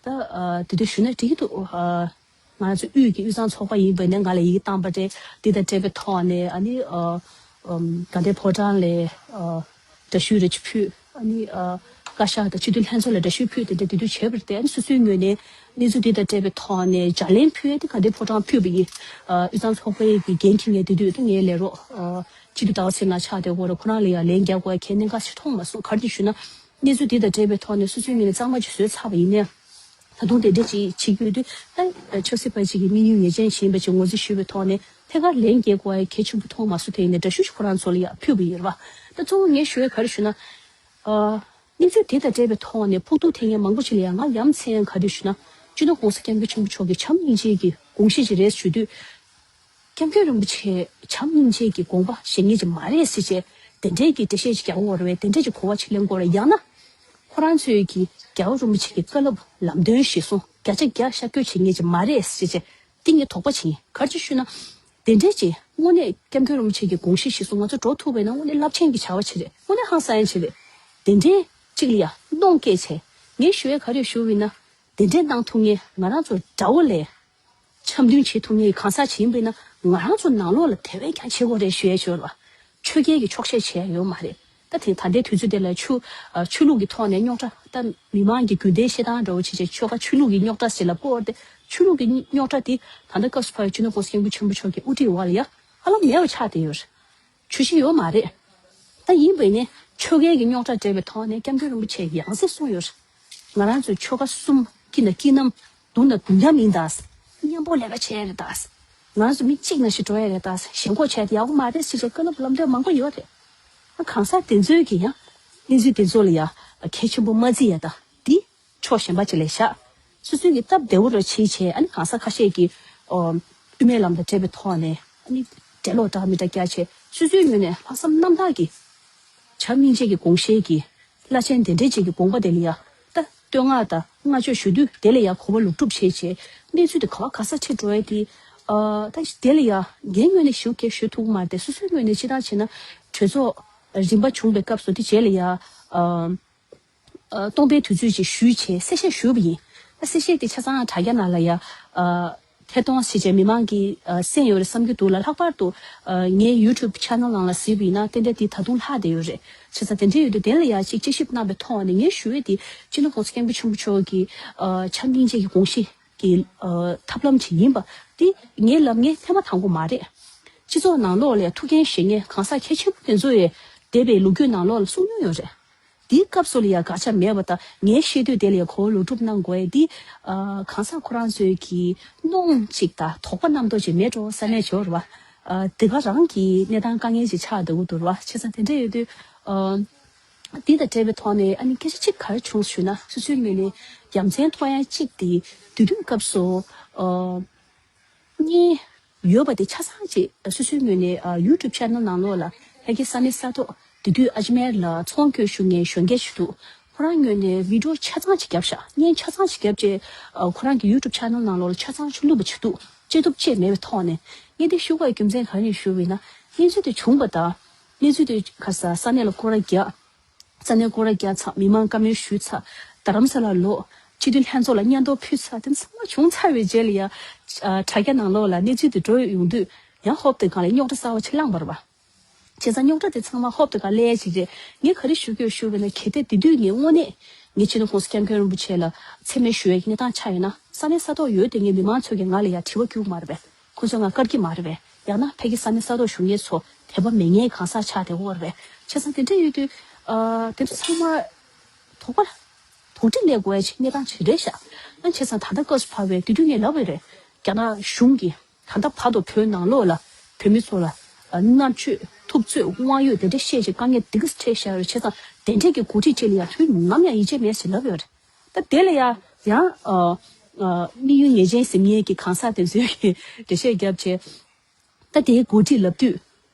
ད་ཨ། དེ་དུས་ཞུ་ན་འགྲིག་གི་འདུག་ཨ། ང་ཚོ་དབུས་ཀྱི་དབུས་གཙང་ཚོགས་པ་ཡིན་པ་ནས་ང་ལ་ཡི་གེ་བཏང་པ་རེད། འདི་དང་འབྲེལ་བའི་ཐོག་ནས། ཨ་ནི། ཨ། ཨམ། དགའ་ལྡན་ཕོ་བྲང་ལ། ཨ། འདྲ་བཤུས་རེ་ཅིག་ཕུལ། ཨ་ནི། ཨ། བཀའ་ཤག་དང་སྤྱི་འཐུས་ལྷན་ཚོགས་ལ་འདྲ་བཤུས་ཕུལ། དེ་འདྲ་དེ་དུས་བྱས་པ་རེད་དེ། ཨ་ནི་སོ་སོའི་ངོས་ནས་གནས་ཚུལ་འདི་དང་འབྲེལ་བའི་ཐོག་ནས་ལྗགས་ལན་ཕུལ་ཡས་དེ་དགའ་ལྡན་ཕོ་བྲང་ཕུལ་བ་ཡིན། ཨ། དབུས་གཙང་ཚོགས་པའི་གི་འགན་འཁྱེར་མཁན་དེ་དུས་དེ་ངའི་ལས་རོགས། ཨ། སྤྱི་འཐུས་ཟླ་བ་ཚེ་རིང་ལགས་ཆགས་བསྡད་ཡོད་རེད། ཁོ་རང་ལ་ཡང་ལན་རྒྱག་དགོས་ཡ་གལ་གནད་འགག་ཞིག་མཐོང་མ་སོང་། ག་རེ་ཞུ་ན། གནས་ཚུལ་འདི་དང་འབྲེལ་བའི་ཐོག་ནས་སོ་སོའི་ངོས་ནས་གཙང་མ་ཅིག་བཟོས་ཚར་བ་ཡིན་ནའི། ད་དུང་དེ་འདྲ་ཅིག་བྱེད་ཀྱི་ཡོད་དུས། ད་ཆབ་སྲིད་པ་ཅིག་གི་དམིགས་ཡུལ་ངེས་ཅན་ཞིག་ཡིན་པ་ཅིག་ངོས་འཛིན་ཞུས་པའི་ཐོག་ནས་ཐད་ཀར་ལན་རྒྱག་དགོས་ཡ་གལ་ཆེན་པོ་མཐོང་མ་སོང་། དེ་ཡིན་ནའི་འདྲ་བཤུས་ཤིག་ཁོ་རང་ཚོ་ལ་ཡང་ཕུལ་བ་ཡིན་རེད་པ། ད་གཙོ་བོ་ངས་ཞུ་ཡ་ག་རེ་ཞུ་ན། ཨ། གནས་ཚུལ་དེ་དང་འབྲེལ་བའི་ཐོག་ནས་ཕོག་ཐུག་ཐེབས་མཁན་མང་པོ་ཞིག་ལ་ཡང་ང་ཡ་མཚན་ག་རེ་ཞུ་ན། སྤྱི་ནོར་༸གོང་ས་༸སྐྱབས་མགོན་ཆེན་པོ་མཆོག་གི་བྱམས་སྙིང་རྗེ་གི་དགོངས་གཞི་ཅིག་རེད་ཞུ་དུས། སྐྱབས་མགོན་རིན་པོ་ཆེ་བྱམས་སྙིང་རྗེ་གི་དགོངས་པ་བཞེས་མཁན་ཅིག་མ་རེད་ཟེར་བྱས། དེ་འདྲའི་གི་འགྲེལ་བཤད་ཅིག་རྒྱག་དགོས་རེད་པས། དེ་འདྲའི་ཅིག་གོ་བ་ཅིག་ལེན་དགོས་རེད། ཡང་ན་ཁོ་རང་ཚོས་ཀྱི་རྒྱལ་བ་རིན་པོ་ཆེ་གི་བཀའ་སློབ་ལམ་སྟོན་གཞིར་བཟུང་བརྒྱ་ཆ་བརྒྱ་ཤར་བསྐྱོད་བྱེད་མཁན་ཅིག་མ་རེད་ཟེར་བྱས། དེ་ངས་དོགས་པ་བྱེད་ཀྱི་ཡིན། ག་རེ་ཞུ་ན། དེ་འདྲའི་ཅིག་དངོས་གནས་སྐྱབས་མགོན་རིན་པོ་ཆེ་གི་དགོངས་གཞི་གཞིར་བཟུང་ང་ཚོ་འགྲོ་ཐུབ་པ་ཡིན་ན་དངོས་གནས་རླབས་ཆེན་གྱི་བྱ་བ་ཅིག་རེད། དངོས་གནས་ཧང་སང་ཡ་ཅིག་རེད། དེ་འདྲའི་ཅིག་ལ་ཡ་གནོང་སྐྱེལ་བྱས། ངས་ཞུ་ཡ་ག་རེ་ཞུ་བ་ཡིན་ན། དེ་འདྲའི་གནང་ཐུབ་མཁན་ང་རང་ཚོ་དགྲ་བོ་ལས་འཆམ་མཐུན་བྱེད་ཐུབ་མཁན་གྱི་གང་ཟག་ཅིག་ཡིན་པ་ཡིན་ན། ང་རང་ཚོ་ནང་ལོགས་ལ་དེ་བས་ཀྱང་བྱེད་དགོས་རེད་ཞུ་ཡ་ཞུ་བ། ཆོལ་ཁའི་གི་ཕྱོགས་ཞེན་བྱེད་ཡ་ཡོད་མ་རེད། ད་དེ་ད་ལྟའི་དུས་ཚོད་དེ་ལ་ཆོས། ཨ། ཆོས་ལུགས་ཀྱི་ཐོག་ནས་རྙོག་དྲ། ད་མི་མང་གི་རྒྱུན་ལྡན་བཤད་སྟངས་འདྲ་བོ་བྱས་བྱས་ཆོལ་ཁ་ཆོས་ལུགས་ཀྱི་རྙོག་དྲ་ཞིག་ལ་སྤོར་ཏེ། ཆོས་ལུགས་ཀྱི་རྙོག་དྲ་དེ་ད་ལྟ་སྐབས་སུ་བབས་པའི་སྤྱི་ནོར་༸གོང་ས་༸སྐྱབས་མགོན་ཆེན་པོ་མཆོག་གི་དབུ་ཁྲིད་འོག་ལ་ཡ་ཧ་ལམ་མེད་པ་ཆགས་བསྡད་ཡོད་རེད། ཆོས་བཞིན་ཡོད་མ་རེད། ད་ཡིན་པ་ཡིན་ནའི་ཆོལ་ཁའི་གི་རྙོག་དྲ་འདྲ་བའི་ཐོག་ནས་སྐྱབས་མགོན་རིན་པོ་ཆེས་ཡང་སེ་གསུངས་ཡོད་རེད། ང་རང་ཚོའི་ཆོལ་ཁ་གསུམ་སྐྱིད་ན་སྐྱིད་རྣམ། སྡུག་ན་སྡུག་མཉམ་ཡིན་ད། མཉམ་པོ་ལས་ཀ་བྱས་རེད་ད། ང་རང་ཚོ་མི་གཅིག་ནང་བཞིན་འགྲོ་ཡ་རེད་ད། ཞེན་ཁོག་བྱས་ཏེ་ཡག་པོ་མ་རེད་ཟེར་བྱས་བཀའ་སློབ་ལམ་སྟོན་མང་པོ་ཡོད་རེད། ཨ། གང་ཟག་དེ་ཚོའི་གི་ཡང་གནས་ཚུལ་དེ་ཚོ་ལ་ཡ་གལ་ཆེན་པོ་མ་བརྩི་ཡ་ད། འདི་ཕྱོགས་གཞན་པ་ཅིག་ལ་བཞག་སོ་སོའི་གི་སྟབས་བདེ་བོ་ར་བྱེད་བྱས། ཨ་ནི་གང་ཟག་ཁ་ཤས་ཀྱི། ཨོ། དབུ་མའི་ལམ་དང་འབྲེལ་བའི་ཐོག་ནས་ཨ་ནི་འགྲེལ་ལོག་འདྲ་མི་འདྲ་བརྒྱབ་བྱས། སོ་སོའི་ངོས་ནས་ལྷག་བསམ་རྣམ་དག་གིས་བྱམས་སྙིང་རྗེ་གི་དགོངས་བཞེད་ཀྱི་བླ་ཆེན་དེ་འདྲའི་ཅིག་གི་དགོངས་པ་དེ་ལ་ཡ་ད་བསྟོད་བསྔགས་དང་བསྔགས་བརྗོད་ཞུ་དུས། དེ་ལ་ཡ་གོ་བ་ལོག་སྒྲུབ་བྱས་བྱས། གནས་ཚུལ་དེ་ག་བ་ག་ས་འཁྱེར་འགྲོ་ཡ་དེ། ཨ། ད་དེ་ལ་ཡ་ངའི་ངོས་ནས་ཞུ་གལ་ཞུ་ཐུབ་ཀྱི་མ་རེད་དེ། སོ་སོའི་ངོས་ནས་སྤྱིར་བཏང་བྱས་ན་གྲོས་ཚོགས་རིམ་པ་བྱུང་བའི་སྐབས་སུ་དེ་རྗེས་ལ་ཡ། ཨ། ཨ། སྟོང་པའི་དུས་ཚོད་ཅིག་ཞུས་བྱས་གསལ་བཤད་ཞུས་པ་ཡིན། ད་གསལ་བཤད་དེ་ཆ་ཚང་དྲ་རྒྱ་ནང་ལ་ཡ། ཨ། ཐད་གཏོང་བྱས་བྱས་མི་མང་གིས། ཨ། གསན་ཡོད་རེད་བསམ་གྱི་འདུག་ལ། ལྷག་པར་དུ། ཨ། ངའི་ཡུ་ཊུབ་ཆེ་ནལ་ནང་ལ་གཟིགས་པ་ཡིན་ན་ཏན་ཏན་དེ་ད་དུང་ལྷག་བསྡད་ཡོད་རེད། བྱས་ཙང་དེ་འདྲ་ཡོད་དུས་དེ་ལ་ཡ་ཅིག་དཔྱད་ཞིབ་གནང་བའི་ཐོག་ནས་ངས་ཞུ་ཡས་དེ་སྤྱི་ནོར་༸གོང་ས་༸སྐྱབས་མགོན་ཆེན་པོ་མཆོག་གི། ཨ། བྱམས་སྙིང་རྗེ་གི་དགོངས་གཞི་གི། ཨ། ཐབས་ལམ་ཅིག་ཡིན་པ་དེ་ངས་ལབ་མཁན་ཐེངས་མ་དང་པོ་མ་རེད། སྤྱི་ཚོགས་ནང་ལོགས་ལ་ཐུགས་འགན་བཞེས་མཁན་གང་ཟག་གལ་ཆེན་པོ་དེ་ཚོ་ཡས་འདས་པའི་ལོ་རྒྱུས་ནང་ལོགས་ལ་གསུང་མྱོང་ཡོད་རེད། དེའི་སྐབས་སུ་ལ་ཡ་དགག་བྱ་མེད་པ་དང་། ངས་བཤད་དུས་དེ་ལ་ཡ་གོ་བ་ལོག་སྒྲུབ་གནང་དགོས་ཡས་དེ། ཨ། གང་ཟག་ཁོ་རང་ཚོའི་གི་གནོང་ཅིག་དང་དོགས་པ་རྣམ་རྟོག་ཅིག་མེད་འགྲོ་བསམ་ཡས་ཅིག་ཡོད་རེད་བ། ཨ། དེ་ག་རང་གི་གནས་སྟངས་དཀའ་ངལ་ཅིག་ཆགས་བསྡད་ཀྱི་འདུག་རེད་བ། བྱས་ཙང་དེ་འདྲ་ཡོད་དུས། ཨ། འདི་དང་འབྲེལ་བའི་ཐོག་ནས་ཨ་ནི་སྐད་ཆ་གཅིག་ག་རེ་བྱུང་ཞུས་ན། སོ་སོའི་ངོས་ནས་ཡ་མཚན་ཐོགས་ཡ་གཅིག་དེ་དེ་དུས་སྐབས་སུ། ཨ། གཉིས་ཡོད་པ་དེ་ཆ་ཚང་ཅིག་སོ་སོའི་ངོས་ནས། ཨ། ཡུ་ཊུབ་ཆེ་ནལ་ནང་ལོགས་ལ་ཕ་གི་ས་གནས་ས་ཐོག་དེ་དུས་ཨ་ཇི་མེར་ལ་ཚོང་སྐྱོང་ཞུ་མཁན་གཞོན་སྐྱེས་ཞིག་འདུག་ཁོ་རང་ངོས་ནས་བི་ཌི་ཡོ་ཆ་ཚང་ཅིག་བརྒྱབ་ཤག་བརྙན་ཆ་ཚང་ཅིག་བརྒྱབ་བྱས། ཨ། ཁོ་རང་གི་ཡུ་ཊུབ་ཆེ་ནལ་ནང་ལོགས་ལ་ཆ་ཚང་ཕྱོགས་བསྡུས་པ་ཅིག་འདུག་བཅད་ཐུབ་བཅད་མེད་པའི་ཐོག་ནས། ངས་འདི་ཞུ་དགོས་རྒྱུ་མཚན་ག་རེ་ཞུ་བ་ཡིན་ན། གནས་ཚུལ་དེ་བྱུང་བ་དང་། གནས་ཚུལ་དེ་ག་ས་ས་གནས་ལ་སྐོར་ར་རྒྱག་ས་གནས་སྐོར་ར་རྒྱག་ཚར། མི་མང་བཀའ་མོལ་ཞུས་ཚར། རྡ་རམ་ས་ལ་ལོག་སྤྱི་འཐུས་ལྷན་ཚོགས་ལ་སྙན་ཐོ་ཕུལ་ཚར། དེ་ཚང་མ་བྱུང་ཚར་བའི་རྗེས་ལ་ཡ། ཨ། དྲ་རྒྱ་ནང་ལོགས་ལ་གནས་ཚུལ་དེ་འགྲོ་ཡོང་དུས། ཡང་ཧོབ་དེ་སྒང་ལ་རྙོག་དྲ་གསར་བ་ཅིག་ལངས་པ་རེད་བ། བྱས་ཙང་རྙོག་དྲ་དེ་ཚང་མ་ཧོབ་དེ་སྒང་སླེབས་ཡ་ཅིག་རེད། ངས་ག་རེ་ཞུ་གི་ཡོད་ཞུ་བ་ཡིན་ན། གལ་ཏེ་དེ་དུས་ངས་དངོས་གནས་ངས་སྤྱི་ནོར་༸གོང་ས་༸སྐྱབས་མགོན་རིན་པོ་ཆེ་ལ་མཚན་སྨད་ཞུ་ཡ་གི་གནས་སྟངས་ཆགས་ཡོད་ན། ས་གནས་ས་ཐོག་ཡོད་དེ་ངས་མི་མང་ཚོས་ཀྱིས་ང་ལ་ཡ་དྲི་བ་བསྐྱུར་གྱི་མ་རེད་པས། ཁོ་ཚོས་ང་བཀར་གྱི་མ་རེད་པས། ཡང་ན་ཕ་གི་ས་གནས་ས་ཐོག་བཞུགས་མཁན་ཚོ་དད་པ་མེད་མཁན་གང་ཟག་ཆགས་བསྡད་ཡོད་རེད་པས། བྱས་ཙང་དེ་འདྲ་ཡོད་དུས། ཨ་དེ་ཚོ་ཚང་མ་དོགས་པ་དོགས་འདྲི་སླེབས་དགོས་ཡ་ཅིག་གནས་སྟངས་ཅིག་རེད་ཤག་ཨ་བྱས་ཙང་ད་ལྟ་སྐབས་སུ་བབས་པའི་དེ་དུས་ངས་ལབ་པ་རེད། རྒྱ་ནག་གཞུང་གིས་ད་ལྟ་བར་དུ་བོད་ནང་ལོགས་ལ་བོད་མི་ཚོ་ལ་ཨ་མནར་གཅོད་ཐུབ་ཚོད་དབང་ཡོད་དེ་འདྲ་བཤད་ཅིག་དཀའ་ངལ་འདི་ག་འཕྲད་ཤག་རེད། བྱས་ཙང་དེ་འདྲས་ཀྱི་འགོ་ཁྲིད་ཅིག་ལ་ཡ་དུས་ནམ་ཡང་ཡིད་ཆེས་མེད་ཟེར་ལབ་ཡོད་རེད། ད་དེ་ལ་ཡ་ཡང་ཨ་ཨ་དམིགས་ཡུལ་ངེས་ཅན་ཟེར་མཁན་གྱི་གང་ཟག་དེ་ཚོས་ཀྱི་འགྲེལ་བཤད་བརྒྱབ་བྱས། ད་དེའི་འགོ་ཁྲིད་ལབ་དུས།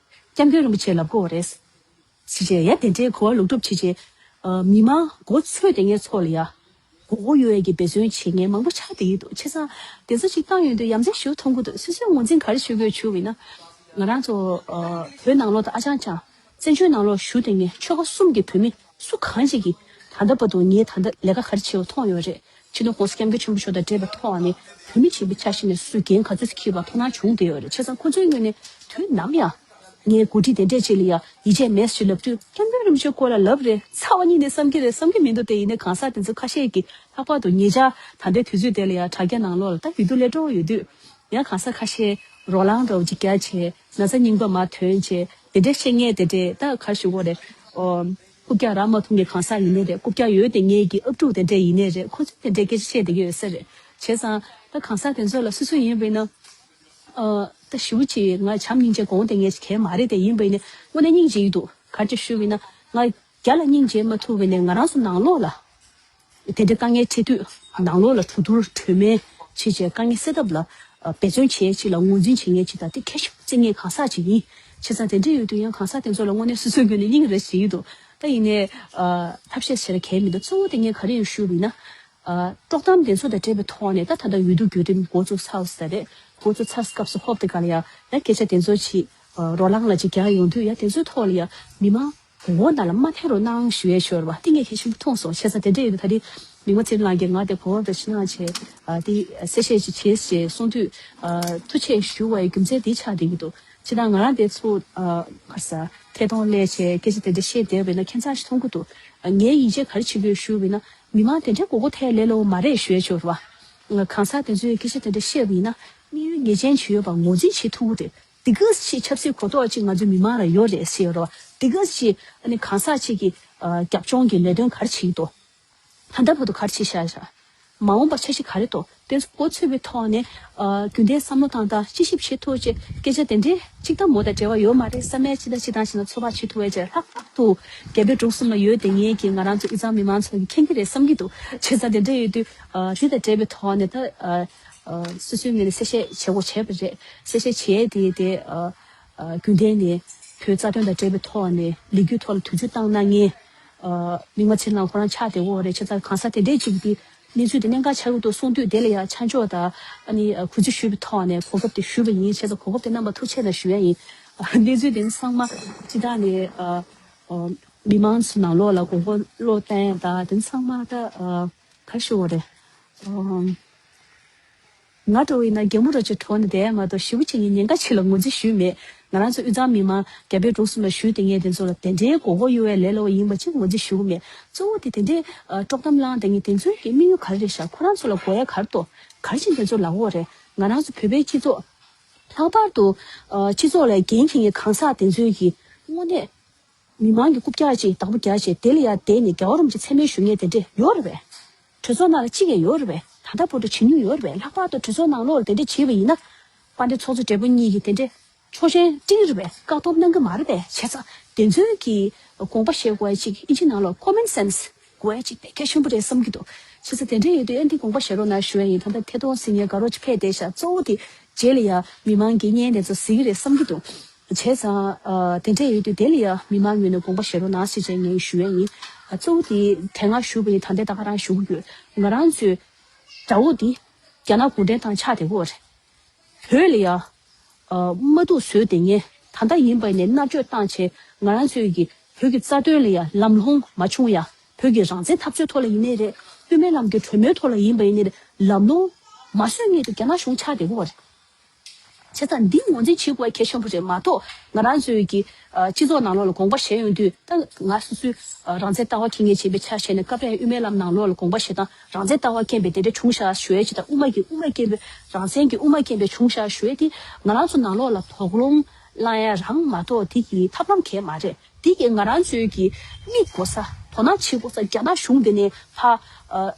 སྐྱབས་མགོན་རིན་པོ་ཆེ་ལབ་དགོས་པ་རེད། ཟེར་བྱས་ཡ་དེ་འདྲའི་གོ་བ་ལོག་སྒྲུབ་བྱེད་བྱས། ཨ་མི་མང་མགོ་ཚོས་དེ་ངའི་ཚོགས་ལ་ཡ། མགོ་སྐོར་ཡོད་ཡ་གི་འབད་བརྩོན་བྱེད་མཁན་མང་པོ་ཆགས་བསྡད་ཀྱི་འདུག་བྱས་ཙང་དེ་ཚོ་ཅིག་བཏང་ཡོང་དུས་ཡ་མཚན་ཞིག་མཐོང་གི་འདུག་སོ་སོའི་ངོས་འཛིན་ག་རེ་ཞུ་དགོས་ཞུ་བས་ན། ང་རང་ཚོ་ཨ་བོད་ནང་ལོགས་དང་ཨ་ཅང་ཅང་། བཙན་བྱོལ་ནང་ལོགས་བཞུགས་བསྡད་མཁན་ཆོལ་ཁ་གསུམ་གྱི་བོད་མི་སུ་གང་ཞིག་གིས་ད་ལྟ་བར་དུ་ངས་ད་ལྟ་ལས་ཀ་ག་རེ་བྱས་པ་མཐོང་ཡོད་རེད། སྤྱི་ནོར་ྋགོང་ས་ྋསྐྱབས་མགོན་ཆེན་པོ་མཆོག་དང་འབྲེལ་བའི་ཐོག་ནས་བོད་མི་ཆེན་པོའི་ཆ་ཤས་ནས་སུ་འགན་ག་ཚོད་ཅིག་འཁྱེར་བ་མཐོང་སྣང་བྱུང་བསྡད་ཡོད་རེད། བྱས་ཙང་ཁོ་ཚོའི་ངོས་ནས་དུས་ནམ་ཡང་ངའི་འགོ་ཁྲིད་དེ་འདྲས་ཅིག་ལ་ཡང་ཡིད་ཆེས་མེད་ཞེས་ལབ་དུས་སྐྱབས་མགོན་རིན་པོ་ཆེའི་སྐོར་ལ་ལབ་རེད། ཚ་བ་གཉིས་ནས་བསམ་གྱི་རེད་བསམ་གྱི་མི་འདུག་དེ་ཡིན་ནའི་གང་ཟག་དེ་ཚོ་ཁ་ཤས་ཀྱིས་ལྷག་པར་དུ་ཉེ་ཆར་ད་ལྟའི་དུས་ཚོད་དེ་ལ་ཡང་དྲ་རྒྱ་ནང་ལོགས་ལ་ད་ཡོད་དུས་ལས་འགྲོ་ཡོད་དུས་ཡང་གང་ཟག་ཁ་ཤས་རོ་ལངས་འདྲ་བོ་ཅིག་རྒྱག་བྱས། ན་ཚ་རྙིང་པ་མར་ཐོན་བྱས། དེ་འདྲས་བཤད་མཁན་དེ་འདྲས་ད་ག་རེ་ཞུ་དགོས་རེད། ཨོ། རྐུབ་བཀྱག་རག་མ་ཐུབ་མཁན་གང་ཟག་ཡིན་ནའི་རེད། རྐུབ་བཀྱག་ཡོད་དེ་ངེད་ཀྱི་ཨབ་ཕྲུག་དེ་འདྲས་ཡིན་ནའི་རེད། ཁོ་ཚོས་དེ་འདྲས་སྐད་ཆ་བཤད་བསྡད་ཀྱི་ཡོད་ས་རེད། བྱས་ཙང་ད་གང་ཟག་དེ་ཚོ་ལ་སོ་སོ་ཡིན་པས་ན། ཨ། ད་ཞེ་པོ་ཅིག་ང་བྱམས་སྙིང་རྗེ་དགོངས་དེ་ངས་གལ་མ་རེད་དེ། ཡིན་པས་ན་དངོས་གནས་སྙིང་རྗེ་ཡི་འདུག་ག་རེ་ཞུ་བས་ན་ང་རྒྱ་ལ་སྙིང་རྗེ་མ་ཐུབ་པས་ན་ང་རང་ཚོ་ནང་ལོགས་ལ། དེ་འདྲའི་དཀའ་ངལ་འཕྲད་དུས་ནང་ལོགས་ལ་གྲོས་བསྡུར་གྲོས་མོལ་བྱེད་བྱས་དཀའ་ངལ་སེལ་ཐབས་ལ་འབད་བརྩོན་བྱེད་ཅིག་ལ་ངོས་འཛིན་བྱེད་མཁན་ཅིག་དང་དེ་གལ་ཆེན་པོ་བརྩི་མཁན་གང་ཟག་ཅིག་ཡིན། བྱས་ཙང་དེ་འདྲ་ཡོད་དུས་ཡང་གང་ཟག་དེ་ཚོ་ལ་དངོས་གནས་སོ་སོའི་ངོས་ནས་སྙིང་རེ་རྗེ་ཡི་འདུག་ད་ཡིན་ནའི་ཐབས་ཤེས་བྱེད་ལ་གལ་མི་འདུག་གཙོ་བོ་དེ་ངས་ག་རེ་ཡང་ཞུ་བ་ཡིན་ན། དཀྲོག་གཏམ་དེ་ཚོ་དང་འབྲེལ་བའི་ཐོག་ནས་ད་ད་ལྟ་འོས་བསྡུ་བརྒྱུད་རིམ་འགོ་བཙུགས་ཚར་ཟེར་རེད། འགོ་བཙུགས་ཚར་སྐབས་སུ་ཧོབ་དེ་ག་ལ་ཡང་ད་སྐད་ཆ་དེ་ཚོ་ཅིག་རོ་ལངས་ལ་ཅིག་རྒྱག་ཡོང་དུས་ཡང་དེ་ཚོའི་ཐོག་ལ་ཡང་མི་མང་། གོང་འོག་ནང་ལ་མ་ཐེ་རོགས་གནང་ཞུ་ཡས་ཤོར་བ་དེ་ངས་གལ་ཆེན་པོ་མཐོང་སོང་། བྱས་ཙང་དེ་འདྲ་ཡོད་དུས་ད་རེས་མི་མང་ཚེ་རིང་ལགས་ཀྱིས་ང་དེ་གོ་བ་འདྲ་ཞིག་གནང་བྱས་ཨ་དེ་གསལ་བཤད་ཅིག་བྱེད་ཞེས་གསུངས་དུས་ཨ་ཐུགས་རྗེ་ཆེ་ཞུ་བའི་རྒྱུ་མཚན་དེ་ཆགས་བསྡད་ཀྱི་འདུག་སྤྱིར་བཏང་ང་རང་དེ་ཚོ་ཨ་ག་ས་ཐད་གཏོང་སླེབས་བྱས་སྐད་ཆ་དེ་འདྲ་བཤད་བསྡད་པས་ན་ཁྱད་མཚར་ཞིག་མཐོང་གི་འདུག་ངའི་ཡིད་ཆེས་ག་རེ་བྱེད་དགོས་ཞུ་བས་ན་མི་མང་དེ་འདྲའི་མགོ་སྐོར་ཐེབས་ལས་སླ་བོ་མ་རེད་ཞུ་ཡས་ཤོར་བ། གང་ཟག་དེ་ཚོས་སྐད་ཆ་དེ་འདྲ་བཤད་པ་ཡིན་ན་དམིགས་ཡུལ་ངེས་ཅན་ཅིག་ཡོད་པ་ངོས་འཛིན་བྱེད་ཐུབ་ཀྱི་རེད། དེ་ག་ཅིག་ཆབ་སྲིད་གོ་རྟོགས་ཅིག་ང་ཚོའི་མི་མང་ལ་ཡོད་རེད་ཟེར་ཡོད་རེད་བ། དེ་ག་ཅིག་ཨ་ནི་གང་ཟག་ཅིག་གི་ཨ་རྒྱབ་ལྗོངས་ཀྱི་ལས་དོན་ག་རེ་བྱེད་ཀྱི་འདུག་ད་ལྟ་བར་དུ་ག་རེ་བྱེད་བཞག་བཞག་མ་འོངས་པ་འཆར་གཞི་ག་རེ་འདུག་དེ་ཚོ་མགོ་ཚོས་པའི་ཐོག་ནས་ཨ་རྒྱུན་ལྡན་བསམ་བློ་བཏང་སྟངས་དཔྱད་ཞིབ་བྱེད་ཐུབ་ཅེས་སྐད་ཆ་དེ་འདྲའི་གཅིག་དང་མོ་དང་འབྲེལ་བ་ཡོད་མ་རེད་བསམ་ཡས་ཅི་དང་ཅི་དང་ཞིག་ན་ཚོད་དཔག་བྱེད་ཐུབ་པའི་ཆེད་ལྷག་པར་དུ་རྒྱ་བལ་འབྲུག་གསུམ་ལ་ཡོད་དེ་ངེད་ཀྱིས་ང་རང་ཚོ་དབུས་གཙང་མི་མང་ཚོ་གིས་མཁྱེན་གྱི་རེད་བསམ་གྱི་འདུག་བྱས་ཙང་དེ་འདྲ་ཡོད་དུས་ཨ་དེ་དང་འབྲེལ་བའི་ཐོག་ནས་ད་ཨ། ཨ་སོ་སོའི་ངོས་ནས་གསལ་བཤད་བྱེད་དགོས་བྱས་པ་རེད། གསལ་བཤད་བྱས་ཏེ་དེ་ཨ་ཨ་རྒྱུན་ལྡན་ནས་བོད་རྩ་དོན་དང་འབྲེལ་བའི་ཐོག་ནས་ལས་འགུལ་ཐོག་ལ་ཐུགས་ཇུས་བཏང་གནང་མཁན་ཨ་མི་མང་ཚེ་རིང་ཁོ་རང་ཆགས་བསྡད་ཡོད་རེད། བྱས་ཙང་གང་ཟག་དེ་འདྲས་ཅིག་གིས་གནས་ཚུལ་དེ་གནད་འགག་ཆགས་ཀྱི་འདུག་གསུངས་དུས་དེ་ལ་ཡང་ཆ་འཇོག་དང་ཨ་ནི་གུས་བརྩི་ཞུས་པའི་ཐོག་ནས་གོ་སྐབས་དེ་ཞུས་པ་ཡིན། བྱས་ཙང་གོ་སྐབས་དེ་རྣམ་པ་ཐུགས་རྗེ་ཆེ་ཞུ་ཡ་ཡིན། གནས་ཚུལ་དེ་ཚང་མ་སྤྱི་བཏང་ནས་ཨ་ཨ་མི་མང་ཚོ་ནང་ལོགས་ལ་དགོངས་པ་བློ་བཏང་ཡ་དང་དེ་ཚང་མ་ད་ཨ་ག་རེ་ཞུ་དགོས་རེད། ཨ། ང་འདྲ་བོ་ཡིན་ན་གད་མོ་རོ་ཅིག་བྲོ་ནས་བསྡད་ཡ་མ་གཏོགས་ཞེ་པོ་ཅིག་ངས་ཉེན་ཁ་ཆེ་ལ་ངོས་འཛིན་ཞུས་མེད། ང་རང་ཚོ་དབུས་གཙང་མི་མང་རྒྱ་བལ་འབྲུག་གསུམ་ལ་བཞུགས་བསྡད་མཁན་དེ་ཚོ་ལ་དེ་འདྲའི་མགོ་སྐོར་གཡུག་ཡ་ལས་སླ་བོ་ཡིན་པ་ཅིག་ངོས་འཛིན་ཞུ་གི་མེད། གཙོ་བོ་དེ་དེ་འདྲའི་ཨ་དཀྲོག་གཏམ་བསླངས་བསྡད་མཁན་དེ་ཚོའི་གི་དམིགས་ཡུལ་ག་རེ་རེད་ཤག་ཁོ་རང་ཚོ་ལ་དགོས་ཡ་ག་རེ་འདུག་ག་རེ་བྱས་ནས་དེ་ཚོ་ལབ་ཡོད་རེད། ང་རང་ཚོ་བོད་པའི་སྤྱི་ཚོགས་ལྷག་པར་དུ་ཨ་སྤྱི་ཚོགས་ལ་འགན་འཁྱེར་མཁན་གང་ཟག་དེ་ཚོའི་གི་དངོས་གནས། མི་མང་གི་རྐུབ་བཀྱག་ཅིག་བདག་པོ་རྒྱག་བྱས་དེ་ལ་ཡང་བསྡད་ནས་རྒྱལ་བ་རིན་པོ་ཆེ་མཚན་སྨད་ཞུ་མཁན་དེ་འདྲས་ཡོད་རེད་པས། གྲོས་ཚོགས་ནང་ལ་གཅིག་ཡང་ཡོད་རེད་པས། ད་ལྟ་བར་དུ་བྱེད་མྱོང་ཡོད་རེད་པས། ལྷག་པར་དུ་གྲོས་ཚོགས་ནང་ལོགས་ལ་དེ་འདྲས་བྱས་པ་ཡིན་ན། དཔལ་ལྡན་ཚོགས་གཙོ་སྦྲེལ་པོ་གཉིས་ཀྱིས་དེ་འདྲས་ཆོག་མཆན་སྤྲད་ཀྱི་རེད་པས། བཀག་སྡོམ་གནང་གི་མ་རེད་པས། བྱས་ཙང་དེ་ཚོའི་གི་དགོངས་པ་བཞེས་དགོས་ཡ་ཅིག་ཨིན་ཇི་ནང་ལོགས་common sense དགོས་ཡ་ཅིག་དཔེ་གལ་ཆེན་པོ་རེད་བསམ་གྱི་འདུག་བྱས་ཙང་དེ་འདྲས་ཡོད་དུས་ཨ་འདི་དགོངས་པ་བཞེས་རོགས་གནང་ཞུ་ཡ་ཡིན། ད་ལྟ་ཐད་གཏོང་ཟེར་མཁན་དགའ་རོགས་ཅིག་ཕེབས་བསྡད་ཤག་གཙོ་བོ་དེ་རྗེས་ལ་ཡ་མི་མང་གི་བརྙན་དེ་ཚོ་གཟིགས་ཀྱི་རེད་བསམ་གྱི་འདུག་བྱས་ཙང་ཨ་དེ་འདྲས་ཡོད་དུས་དེ་ལ་ཡ་མི་མང་ངོས་ནས་དགོངས་པ་བཞེས་རོགས་གནང་ཞེས་བྱས་ངས་ཞུ་ཡ་ཡིན། ཨ་གཙོ་བོ་དེ་དེ་སྔ་ཞུས་པ་ཡིན། ད་ལྟའི་ད་ག་རང་ཞུ་གི་ཡོད། ང་རང་ཚོའི་དགྲ་བོ་འདི་རྒྱ་ནག་གུང་ཁྲན་ཏང་ཆགས་བསྡད་ཡོད་རེད། བོད་ལ་ཡ་ཨ་དམག་འཁྲུག་བཟོས་བསྡད་མཁན་ད་ལྟ་ཡིན་པ་ནས་མནར་གཅོད་བཏང་བྱས་ང་རང་ཚོའི་གི་བོད་ཀྱི་རྩ་དོན་ལ་ཡ་ལམ་ལྷོང་མ་བྱུང་ཡ། བོད་ཀྱི་རང་བཙན་འཐབ་རྩོད་ཐོག་ལ་ཡིན་ནའི་རེད། དབུ་མའི་ལམ་གྱི་གྲོས་མོལ་ཐོག་ལ་ཡིན་པ་ཡིན་ནའི་རེད། ལམ་ལྷོང་མ་བཟོས་སྔོན་དུ་རྒྱ་ནག་གཞུང་ཆགས་བསྡད་ཡོད་རེད། བྱས་ཙང་འདི་ངོས་འཛིན་བྱེད་དགོས་པ་གལ་ཆེན་པོ་རེད་མ་གཏོགས་ང་རང་ཚོའི་གི་ཨ་སྤྱི་ཚོགས་ནང་ལོགས་ལ་དགོངས་པ་བཞེས་ཡོང་དུས་ད་ང་སོ་སོའི་ཨ་རང་བཙན་ལྟ་བ་འཁྱེར་མཁན་ཞིག་ཡིན་པའི་ཆ་བཞག་ནས་སྐབས་རེ་དབུ་མའི་ལམ་ནང་ལོགས་ལ་དགོངས་པ་བཞེས་སྟངས་རང་བཙན་ལྟ་བ་འཁྱེར་པའི་དེ་འདྲ་བྱུང་ཤག་ཞུ་ཡ་ཅིག་དང་དབུ་མ་གི་དབུ་མ་འཁྱེར་པའི་རང་བཙན་གྱི་དབུ་མ་འཁྱེར་པའི་བྱུང་ཤག་ཞུ་ཡ་དེ་ང་རང་ཚོ་ནང་ལོགས་ལ་དོགས་སློང་བསླང་ཡ་རང་མ་གཏོགས་དེ་གི་ཐབས་ལམ་གང་ཡང་མ་རེད། དེ་གིས་ང་རང་ཚོའི་གི་དམིགས་དགོས་ས། དོ་སྣང་བྱེད་དགོས་ས། རྒྱ་ནག་གཞུང་དེ་ནས་ཕ་ཨ་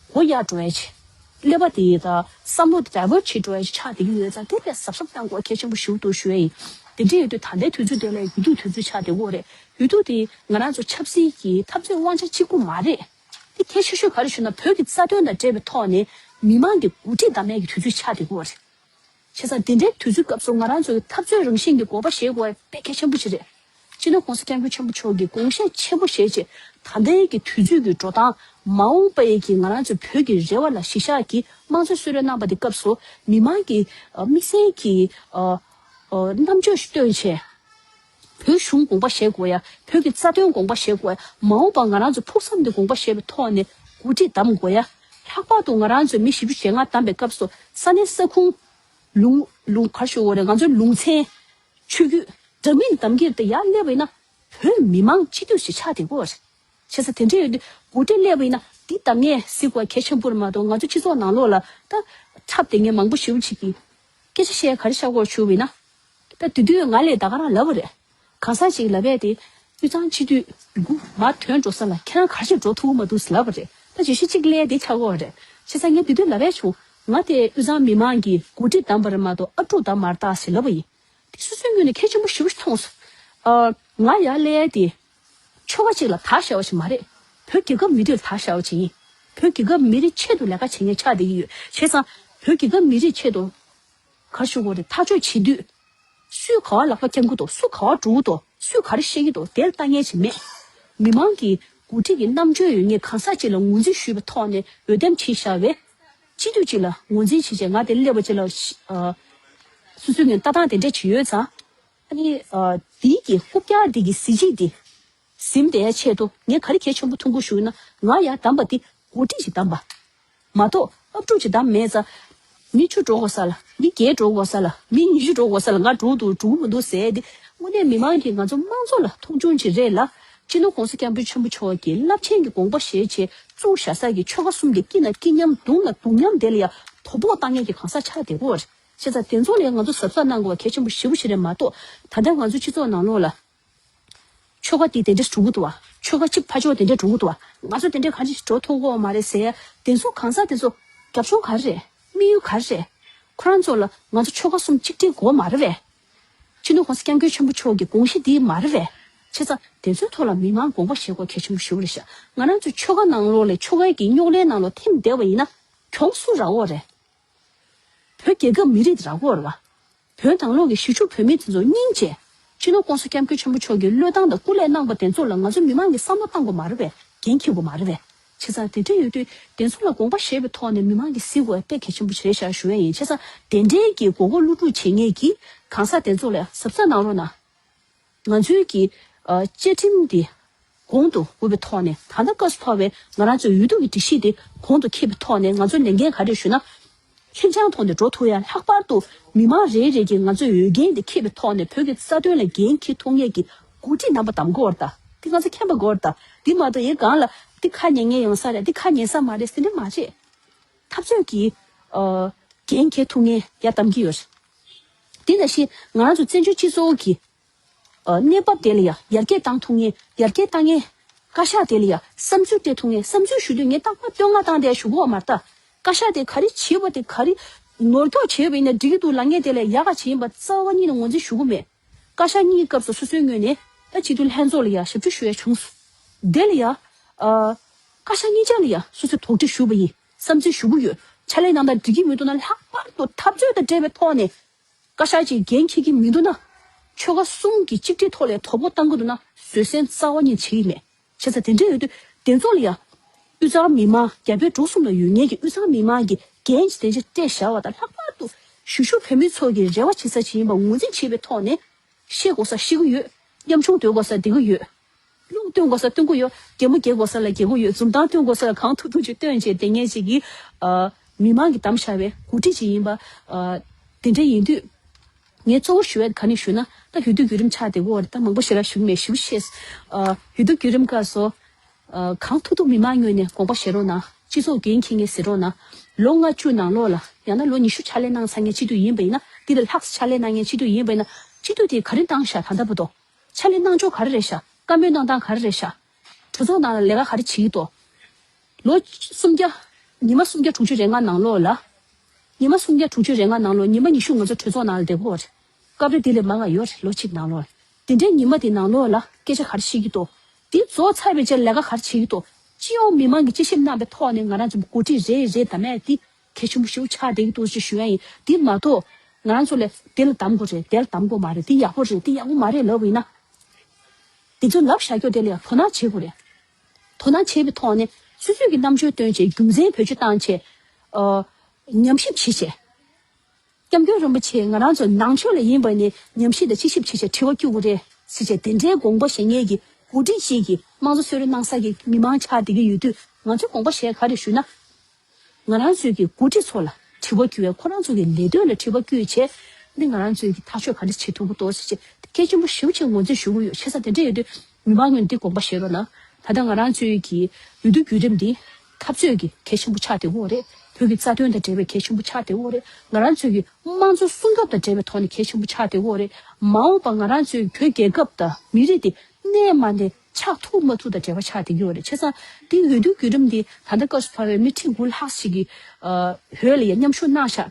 སྒོ་ཡར་འགྲོ་ཡ་ཆེ། ཀླད་པ་དེ་ཡི་ད་བསམ་བློ་དེ་ཌའི་ཝར་ཊི་བྱེད་འགྲོ་ཡ་ཆེ་ཆགས་བསྡད་ཀྱི་ཡོད་ཙང་། དེ་དཔེ་གཟབ་གཟབ་གནང་དགོས་གལ་ཆེན་པོ་ཞིག་འདུག་ཞུ་ཡ་ཡིན། དེ་འདྲ་ཡོད་དུས་ད་ལྟའི་དུས་ཚོད་དེ་ལ་ཡིད་སྡུག་དུས་ཚོད་ཆགས་བསྡད་ཀྱི་ཡོད་རེད། ཡིད་སྡུག་དེ་ང་རང་ཚོ་ཆབ་སྲིད་ཀྱི་འཐབ་རྩོད་དབང་ཆ་གཅིག་པུ་མ་རེད། དེ་གལ་ཆེ་ཤོས་ག་རེ་ཞུ་ན། བོད་ཀྱི་རྩ་དོན་དང་འབྲེལ་བའི་ཐོག་ནས་མི་མང་གི་འགོ་ཁྲིད་བདམས་ཡས་ཀྱི་དུས་ཚོད་ཆགས་བསྡད་ཀྱི་ཡོད་རེད། བྱས་ཙང་དེ་འདྲའི་དུས་ཚོད་སྐབས་སུ་ང་རང་ཚོ་གི་འཐབ་རྩོད་རང་བཞིན་གྱི་དགོངས་པ་བཞེས་དགོས་པ་དཔེ་གལ་ཆེན་པོ་ཞིག་རེད། སྤྱི་ནོར་༸གོང་ས་༸སྐྱབས་མགོན་ཆེན་པོ་མཆོག་གིས་དགོངས་བཞེས་ཆེན་པོ་བཞེས་བྱས། ད་ལྟའི་གི་དུས་ཚོད་ཀྱི་འགྲོ་སྟངས། མ་འོངས་པའི་གི་ང་རང་ཚོ་བོད་ཀྱི་རེ་བ་ལ་གཞི་བཞག་གིས་དམངས་གཙོའི་གསོལ་རས་གནང་པ་དེ་སྐབས་སུ་མི་མང་གི་ཨ་དམིགས་བསལ་གྱི་ཨ་ཨ་རྣམ་དཔྱོད་ཞིག་བཏོན་བྱས། བོད་གཞུང་དགོངས་པ་བཞེས་དགོས་ཡ། བོད་ཀྱི་རྩ་དོན་དགོངས་པ་བཞེས་དགོས་ཡ། མ་འོངས་པ་ང་རང་ཚོ་ཕུགས་བསམ་འདི་དགོངས་པ་བཞེས་པའི་ཐོག་ནས་འགོ་ཁྲིད་གདམ་དགོས་ཡ། ལྷག་པར་དུ་ང་རང་ཚོས་མི་བཞི་བཅུ་ཞེ་ལྔ་བདམས་པའི་སྐབས་སུ་ས་གནས་ས་ཁུངས། ལུང་ལུང་ག་རེ་ཞུ་དགོས་རེད། ང་ཚོའི་ལུང་ཚན། ཆོས་བརྒྱུད། འདྲ་མིན་གདམ་གྱི་དེ་ཡར་སླེབས་པ་ཡིན་ན། བོད་མི་མང་སྤྱི་འཐུས་ཤིག་ཆགས་བསྡད་ཀྱི་ཡོད་རེད། བྱས་ཙང་དེ་འདྲ་ཡོད་དུས་འགོ་ཁྲིད་སླེབས་པ་ཡིན་ན་འདི་གདམ་ངེས་ཟེར་དགོས་གལ་ཆེན་པོ་རེད་མ་གཏོགས། ང་ཚོ་སྤྱི་ཚོགས་ནང་ལོགས་ལ་ད་འཁྲབ་བསྡད་མཁན་མང་པོ་ཞེ་པོ་ཅིག་གིས་སྐད་ཆ་བཤད་ག་རེ་བཤད་དགོས་ཞུ་བ་ཡིན་ན། ད་དེ་དུས་ང་ལས་ད་ག་རང་ལབ་པ་རེད། གང་ཟག་ཅིག་ལབ་པས་དེ། དབུས་གཙང་སྤྱི་འཐུས་དགུ་མར་ཐོན་འགྲོ་ས་ལ་ཁྱེད་རང་ག་རེ་བྱས་འགྲོ་ཐུབ་ཀྱི་མ་འདུག་ཟེར་ལབ་པ་རེད། ད་བརྗོད་གཞི་གཅིག་ལས་དེ་ཆགས་ཀྱི་ཡོད་རེད། བྱས་ཙང་ངས་དེ་དུས་ལབ་པ་བྱུང་། ང་དེ་དབུས་གཙང་མི་མང་གིས་འགོ་ཁྲིད་བདམས་པ་རེད་མ་གཏོགས་ཨབ་ཕྲུག་བདམས་མ་རེད་ད་ཟེར་ལབ་པ་ཡིན། དེ་སོ་སོའི་ངོས་ནས་གལ་ཆེན་པོ་ཞེ་པོ་ཞིག་མཐོང་སོང་། ཨ། ང་ཡར་སླེབས་དེ་ཆོལ་ཁ་གཅིག་ལ་དར་ཤར་བ་ཞིག་མ་རེད། བོད་རྒྱལ་ཁབ་མི་རིགས་ལ་དར་ཤར་བ་ཞིག་ཡིན། བོད་རྒྱལ་ཁབ་མི་རིགས་ཆེད་དུ་ལས་ཀ་བྱེད་མཁན་ཆགས་བསྡད་ཀྱི་ཡོད། བྱས་ཙང་བོད་རྒྱལ་ཁབ་མི་རིགས་ཆེད་དུ། ག་རེ་ཞུ་དགོས་རེད། ཐག་གཅོད་བྱེད་དུས། སུས་ག་བ་ལག་པ་འཁྱེར་གྱི་འདུག་སུ་ག་བ་འགྲོ་གི་འདུག་སུས་ག་རེ་བཤད་ཀྱི་འདུག་དེ་ལ་ལྟ་མཁན་ཞིག་མེད། མི་མང་གི་འགོ་ཁྲིད་ཀྱི་རྣམ་དཔྱོད་ཡོད་མཁན་གང་ཟག་ཅིག་ལ་ངོས་འཛིན་ཞུས་པའི་ཐོག་ནས་འོས་འདེམས་བྱས་བཞག་པའི་སྤྱི་འཐུས་ཅིག་ལ་ངོས་འཛིན་བྱས་བྱས། ང་དེ་སླེབས་པ་ཅིག་ལ་ཤི་ཨ། སོ་སོའི་ངོས་ལྟ་སྟངས་དེ་འདྲ་ཅིག་ཡོད་ཙང་། ཨ་ནི་ཨ། དེའི་གི་རྐུབ་བཀྱག་དེ་གི་གཟི་བརྗིད་དེ་ཟིན་བསྡད་ཡ་ཆེད་དུ་ངས་ག་རེ་གལ་ཆེན་པོ་མཐོང་གི་ཞུ་ན། ང་ཡར་བདམས་པ་དེ་འགོ་ཁྲིད་ཅིག་བདམས་པ་མ་གཏོགས་ཨབ་ཕྲུག་ཅིག་བདམས་མེད་ཙང་། མི་བཅུ་འགྲོ་དགོས་ས་ལ། མི་བརྒྱད་འགྲོ་དགོས་ས་ལ། མི་ཉི་ཤུ་འགྲོ་དགོས་ས་ལ་ང་འགྲོ་གི་འདུག་འགྲོ་གི་མི་འདུག་ཟེར་ཏེ། དངོས་གནས་མི་མང་གིས་ང་ཚོ་དམངས་གཙོ་ལ་མཐོང་ཆུང་ཅིག་རེད་ལ། སྤྱི་ནོར་༸གོང་ས་༸སྐྱབས་མགོན་ཆེན་པོ་མཆོག་གིས་རླབས་ཆེན་གྱི་དགོངས་པ་བཞེས་བྱས་བཙུགས་བཞག་ས་གི་ཆོལ་ཁ་གསུམ་གྱི་དཀྱིལ་ན་དཀྱིལ་མཉམ། མདུན་ལ་མདུན་མཉམ་དེ་ལ་ཡང་དོ་ཕོག་བཏང་མཁན་གྱི་གང་ཟག་ཆགས་བསྡད་ཀྱི་ཡོད་རེད། བྱས་ཙང་དེ་ཚོ་ལ་ང་ཚོ་གཟབ་གཟབ་གནང་དགོས་པ་གལ་ཆེན་པོ་ཞེ་པོ་ཞིག་རེད་མ་གཏོགས། ད་ལྟ་ང་ཚོ་སྤྱི་ཚོགས་ནང་ལོགས་ལ་ཆོལ་ཁ་དེ་དེ་འདྲས་འགྲོ་གི་འདུག་བ། ཆོལ་ཁ་གཅིག་ཕར་ཕྱོགས་དེ་འདྲས་འགྲོ་གི་འདུག་བ། ང་ཚོ་དེ་འདྲས་གང་ཅི་འགྲོ་ཐུབ་ཀྱི་ཡོད་མ་རེད་ཟེར། དེ་ཚོ་གང་ཟག་དེ་ཚོ་རྒྱབ་ལྗོངས་ག་རེ་རེད། དམིགས་ཡུལ་ག་རེ་རེད། ཁོ་རང་ཚོ་ལ་ང་ཚོ་ཆོལ་ཁ་གསུམ་གཅིག་སྒྲིལ་དགོས་མ་རེད་པས། སྤྱི་ནོར་༸གོང་ས་༸སྐྱབས་མགོན་ཆེན་པོ་མཆོག་གི་དགོངས་གཞི་འདི་མ་རེད་པས། བྱས་ཙང་དེ་ཚོའི་ཐོག་ལ་མི་མང་དགོངས་པ་བཞེས་དགོས་གལ་ཆེན་པོ་ཞེ་པོ་རེད་ཤག་ང་རང་ཚོ་ཆོལ་ཁ་ནང་ལོགས་ལ་ཆོལ་ཁའི་གི་རྙོག་གླེང་ནང་ལོགས་ཐིམ་བསྡད་པ་ཡིན་ན། གྱོང་སུ་རག་གི་ཡོད་རེད། བོད་རྒྱལ་ཁབ་མི་རིགས་དེ་རག་གི་ཡོད་རེད་བ། བོད་ནང་ལོགས་ཀྱི་གཞིས་བཞུགས་བོད་མི་དེ་ཚོ་སྙིང་རྗེ། སྤྱི་ནོར་༸གོང་ས་༸སྐྱབས་མགོན་ཆེན་པོ་མཆོག་གི་བློས་བཏང་དང་སྐུ་ལས་གནང་པ་དེ་ཚོ་ལ་ང་ཚོ་མི་མང་གིས་བསམ་བློ་བཏང་དགོས་མ་རེད་པས། འགན་འཁྱེར་དགོས་མ་རེད་པས། བྱས་ཙང་དེ་འདྲ་ཡོད་དུས་དེ་ཚོ་ལ་དགོངས་པ་བཞེས་པའི་ཐོག་ནས་མི་མང་གིས་གཟིགས་དགོས་པ་དཔེ་གལ་ཆེན་པོ་ཞིག་རེད་ཤག་ཞུ་ཡ་ཡིན། བྱས་ཙང་དེ་འདྲའི་གི་མགོ་སྐོར་བློ་དཀྲུག་བྱེད་མཁན་གྱི་གང་ཟག་དེ་ཚོ་ལ་གཟབ་གཟབ་གནང་རོགས་གནང་། ང་ཚོའི་གི་ཨ་བཅའ་ཁྲིམས་འདི་གོང་དུ་འོས་པའི་ཐོག་ནས། ད་ལྟ་སྐབས་སུ་ཐོབ་པའི་ང་རང་ཚོའི་འོས་བསྡུ་གི་སྒྲིག་གཞི་འདི་གོང་དུ་འཁྱེར་བའི་ཐོག་ནས་ང་ཚོའི་ལས་འགན་ག་རེ་ཞུ་ན། ལྷིང་འཇགས་ཐོག་ནས་འགྲོ་ཐུབ་ཡ། ལྷག་པར་དུ་མི་མང་རེ་རེ་གིས་ང་ཚོའི་འོས་འགན་འདི་འཁྱེར་བའི་ཐོག་ནས་བོད་ཀྱི་རྩ་དོན་ལ་འགན་འཁྱེར་ཐུབ་མཁན་གྱི་འགོ་ཁྲིད་རྣམ་པ་བདམས་དགོས་རེད་ད། འདི་ང་ཚོ་མཁྱེན་པ་དགོས་རེད་ད། འདི་མ་གཏོགས་ཡིན་གང་ལ་འདི་ཁ་ཉན་མཁན་ཡོང་ས་རེད། འདི་ཁ་ཉན་ས་མ་རེད་ཟེར་འདི་མ་བྱེད། འཐབ་རྩོད་ཀྱི་ཨ་འགན་འཁྱེར་ཐུབ་མཁན་ཡར་བདམས་ཀྱི་ཡོད་རེད། དེ་ནང་བཞིན་ང་རང་ཚོ་བཙན་བྱོལ་སྤྱི་ཚོགས་ཀྱི་ཨ་གནས་བབ་དེ་ལ་ཡང་ཡར་རྒྱས་བཏང་ཐུབ་མཁན། ཡར་རྒྱས་བཏང་མཁན་བཀའ་ཤག་དེ་ལ་ཡང་བསམ་ཚུལ་སྤྲད་ཐུབ་མཁན། བསམ་ཚུལ་ཞུ་དུས་ངས་རྟག་པར་བསྟོད་བསྔགས་བཏང་བསྡད་ཞུ་གི་ཡོད་མ་རེད་ད། བཀའ་ཤག་དེ་ག་རེ་བྱས་པ་དེ་ག་རེ་ནོར་འཁྱོག་བྱས་པ་ཡིན་ན་འགྲིག་གི་འདུག་ལབ་མཁན་དེ་ལ་ཡག་ག་བྱས་ཡིན་པ་རྩ་བ་ཉིད་ནས་ངོས་འཛིན་ཞུ་གི་མེད། བཀའ་ཤག་གཉིས་ཀྱི་སྐབས་སུ་སོ་སོའི་ངོས་ནས་ད་སྤྱི་འཐུས་ལྷན་ཚོགས་ལ་ཡང་ཞབས་ཞུ་ཞུ་ཡ་བྱུང་སོང་། དེ་ལ་ཡང་ཨ་བཀའ་ཤག་གཉིས་ཆ་ལ་ཡང་སོ་སོས་དོགས་འདྲི་ཞུས་པ་ཡིན། བསམ་ཚུལ་ཞུ་གི་ཡོད། ཕྱག་ལས་གནང་སྟངས་འགྲིག་གི་མི་འདུག་ན་ལྷག་པར་དུ་འཐབ་རྩོད་དང་འབྲེལ་བའི་ཐོག་ནས། བཀའ་ཤག་ཅིག་འགན་འཁྱེར་གྱི་མི་འདུག་ན། ཆོལ་ཁ་གསུམ་གྱི་གཅིག་སྒྲིལ་ཐོག་ལ་དོ་ཕོག་བཏང་གི་འདུག་ན་བཟོད་བསྲན་རྩ་བ་ཉིད་བྱེད་ཀྱི་མེད། བྱས་ཙང་དེ་འདྲ་ཡོད་དུས་དེ་ཚོ་ལ་ཡང་དབུས་གཙང་མི་མང་རྒྱ་བལ་འབྲུག་གསུམ་ལ་ཡོད་མཁན་གྱི་དབུས་གཙང་མི་མང་གི་འགན་ཅིག་དེ་འདྲ་སྤྲད་བཞག་པ་དང་། ལྷག་པར་དུ་གཞིས་བཞུགས་བོད་མི་ཚོ་གི་རེ་བ་བྱེད་ས་ཅིག་ཡིན་པ་ངོས་འཛིན་བྱེད་པའི་ཐོག་ནས། བཤད་དགོས་ས་བཤད་གི་ཡོད། ཉམ་ཆུང་སྡོད་དགོས་ས་སྡོད་གི་ཡོད། རླུང་བཏོན་དགོས་ས་བཏོན་གི་ཡོད། གད་མོ་བགད་དགོས་ས་ལ་བགད་གི་ཡོད། འཛུམ་མདངས་སྟོན་དགོས་ས་ལ་གང་ཐུབ་ཐུབ་ཅིག་སྟོན་བྱས་བསྡད་མཁན་ཅིག་གི་ཨ་མི་མང་གིས་བདམས་བཞག་པའི་འགོ་ཁྲིད་ཅིག་ཡིན་པ། ཨ་དེ་འདྲ་ཡིན་དུས། ངས་གཙོ་བོ་ཞུ་ཡ་ག་ནས་ཞུ་ན། ད་འོས་བསྡུ་བརྒྱུད་རིམ་ཆགས་བསྡད་ཡོད་རེད། ད་མང་པོ་ཞེ་དྲག་ཞུ་གི་མེད། ཞུ་ཤེས། ཨ་འོས་བསྡུ་བརྒྱུད་རིམ་སྐབས་སུ། ཨ་གང་ཐུབ་ཐུབ་མི་མང་ངོས་ནས་དགོངས་པ་བཞེས་རོགས་གནང་། སྤྱི་ཚོགས་འགན་འཁྱེར་མཁན་ཟེར་རོགས་གནང་། ལོ་ལྔ་བཅུ་ནང་ལོགས་ལ་ཡང་ན་ལོ་ཉི་ཤུ་ཕྱག་ལས་གནང་ཚར་མཁན་སྤྱི་འཐུས་ཡིན་པ་ཡིན་ན། འདི་ལས་ལྷག་ཙམ་ཕྱག་ལས་གནང་མཁན་སྤྱི་འཐུས་ཡིན་པ་ཡིན་ན། སྤྱི་འཐུས་དེ་ག་རེ་བཏང་ཤག་ད་ལྟ་བར་དུ། ཕྱག་ལས་གནང་ཕྱོགས་ག་རེ་རེད་ཤག་བཀའ་མོལ་གནང་སྟངས་ག་རེ་རེད་ཤག་གྲོས་ཚོགས་ནང་ལ་ལས་ཀ་ག་རེ་བྱེད་ཀྱི་འདུག་ལོ་སུམ་བརྒྱ། ཉི་མ་སུམ་བརྒྱ་དྲུག་ཅུ་རེ་ལྔ་ནང་ལོགས་ལ། ཉི་མ་སུམ་བརྒྱ་དྲུག་ཅུ་རེ་ལྔ་ནང་ལོགས་ཉི་མ་ཉི་ཤུ་ང་ཚོ་གྲོས་ཚོགས་ནང་ལ་བསྡད་ཀྱི་ཡོད་རེད། སྐབས་རེ་དེ་ལས་མང་བ་ཡོད་རེད། ལོ་གཅིག་ནང་ལོགས་ལ། དེ་འདྲའི་ཉི་མ་དེ་ནང་ལོགས་ལ་སྐད་ཆ་ག་རེ་བཤད་ཀྱི་འདུག་དེ་རྫོགས་ཚར་བའི་རྗེས་ལས་ཀ་ག་རེ་བྱེད་ཀྱི་འདུག་སྤྱི་ཡོངས་མི་མང་གིས་དཔྱད་ཞིབ་གནང་བའི་ཐོག་ནས་ང་རང་ཚོ་འགོ་ཁྲིད་རེད་རེད་དམ་མེད་དེ་གལ་ཆེན་པོ་ཞེ་པོ་ཆགས་བསྡད་ཀྱི་འདུག་ཅེས་ཞུ་ཡ་ཡིན། དེ་མ་གཏོགས་ང་རང་ཚོ་ལ་དེ་ལ་གདམ་དགོས་རེད། དེ་ལ་གདམ་དགོས་མ་རེད། དེ་ཡག་པོ་རེད། དེ་ཡག་པོ་མ་རེད་ལབ་པ་ཡིན་ན། དེ་ཚོ་ལབ་བཞག་རྒྱུ་དེ་ལ་ཡང་དོ་སྣང་བྱེད་དགོས་རེད། དོ་སྣང་བྱེད་པའི་ཐོག་ནས་སོ་སོས་ཀྱི་རྣམ་དཔྱོད་བཏོན་བྱས། རྒྱུ་མཚན་བེད་སྤྱོད་བཏང་བྱས། ཨ། ཉམས་ཞིབ་བྱེད་བྱས། སྐྱབས་མགོན་རིན་པོ་ཆེ་ང་རང་ཚོ་ནང་ཆོས་ལ་ཡིན་པ་ནི་ཉམས་ཞིབ་དང་དཔྱད་ཞིབ་བྱེད་བྱས་དྲི་བ་བསྐྱུར་དགོས་རེད་ཟེར་བྱས། དེ་འདྲའི་དགོངས་པ་བཞེས་མཁན་གྱི་འགོ་ཁྲིད་ཅིག་གིས་དམངས་གཙོ་གསོལ་རས་གནང་ས་གི་མི་མང་ཆགས་བསྡད་ཀྱི་ཡོད་དུས། ང་ཚོས་དགོངས་པ་བཞེས་ག་རེ་ཞུ་ན། ང་རང་ཚོའི་གི་འགོ་ཁྲིད་ཚོ་ལ་དྲི་བ་བསྐྱུར་བས། ཁོ་རང་ཚོ་གི་ལས་དོན་ལ་དྲི་བ་བསྐྱུར་བྱས། འདི་ང་རང་ཚོའི་གི་ཐག་གཅོད་ག་འདྲ་བྱེད་ཐུབ་ཀྱི་འདུག་ཟེར་བྱས། གལ་ཆེན་པོ་ཞེ་པོ་ཅིག་ངོས་འཛིན་ཞུ་གི་ཡོད། བྱས་ཙང་དེ་འདྲ་ཡོད་དུས་མི་མང་ངོས་འདི་དགོངས་པ་བཞེས་རོགས་གནང་། ད་ལྟ་ང་རང་ཚོའི་གི་འོས་བསྡུ་བརྒྱུད་རིམ་འདི་འཐབ་རྩོད་ཀྱི་གལ་ཆེན་པོ་ཆགས་བསྡད་ཀྱི་ཡོད་རེད། བོད་ཀྱི་རྩ་དོན་དང་འབྲེལ་བའི་གལ་ཆེན་པོ་ཆགས་བསྡད་ཀྱི་ཡོད་རེད། ང་རང་ཚོའི་གི་དམངས་གཙོ་སྲུང་སྐྱོབ་དང་འབྲེལ་བའི་ཐོག་ནས་གལ་ཆེན་པོ་ཆགས་བསྡད་ཀྱི་ཡོད་རེད། མ་འོངས་པ་ང་རང་ཚོའི་བོད་རྒྱལ་ཁབ་དང་མི་རིགས་འདི་གནས་མ་གནས་ཆགས་ཐུབ་མ་ཐུབ་དང་འབྲེལ་བ་ཆགས་བསྡད་ཀྱི་ཡོད་རེད། བྱས་ཙང་འདི་འོས་བསྡུ་བརྒྱུད་རིམ་འདི་ད་ལྟ་སྐབས་སུ་བབས་པའི་མི་ཁྲི་དགུ་ལྷག་ཞིག་གིས། ཨ། འོས་ལ་ཡང་མཉམ་ཞུགས་གནང་ཤག་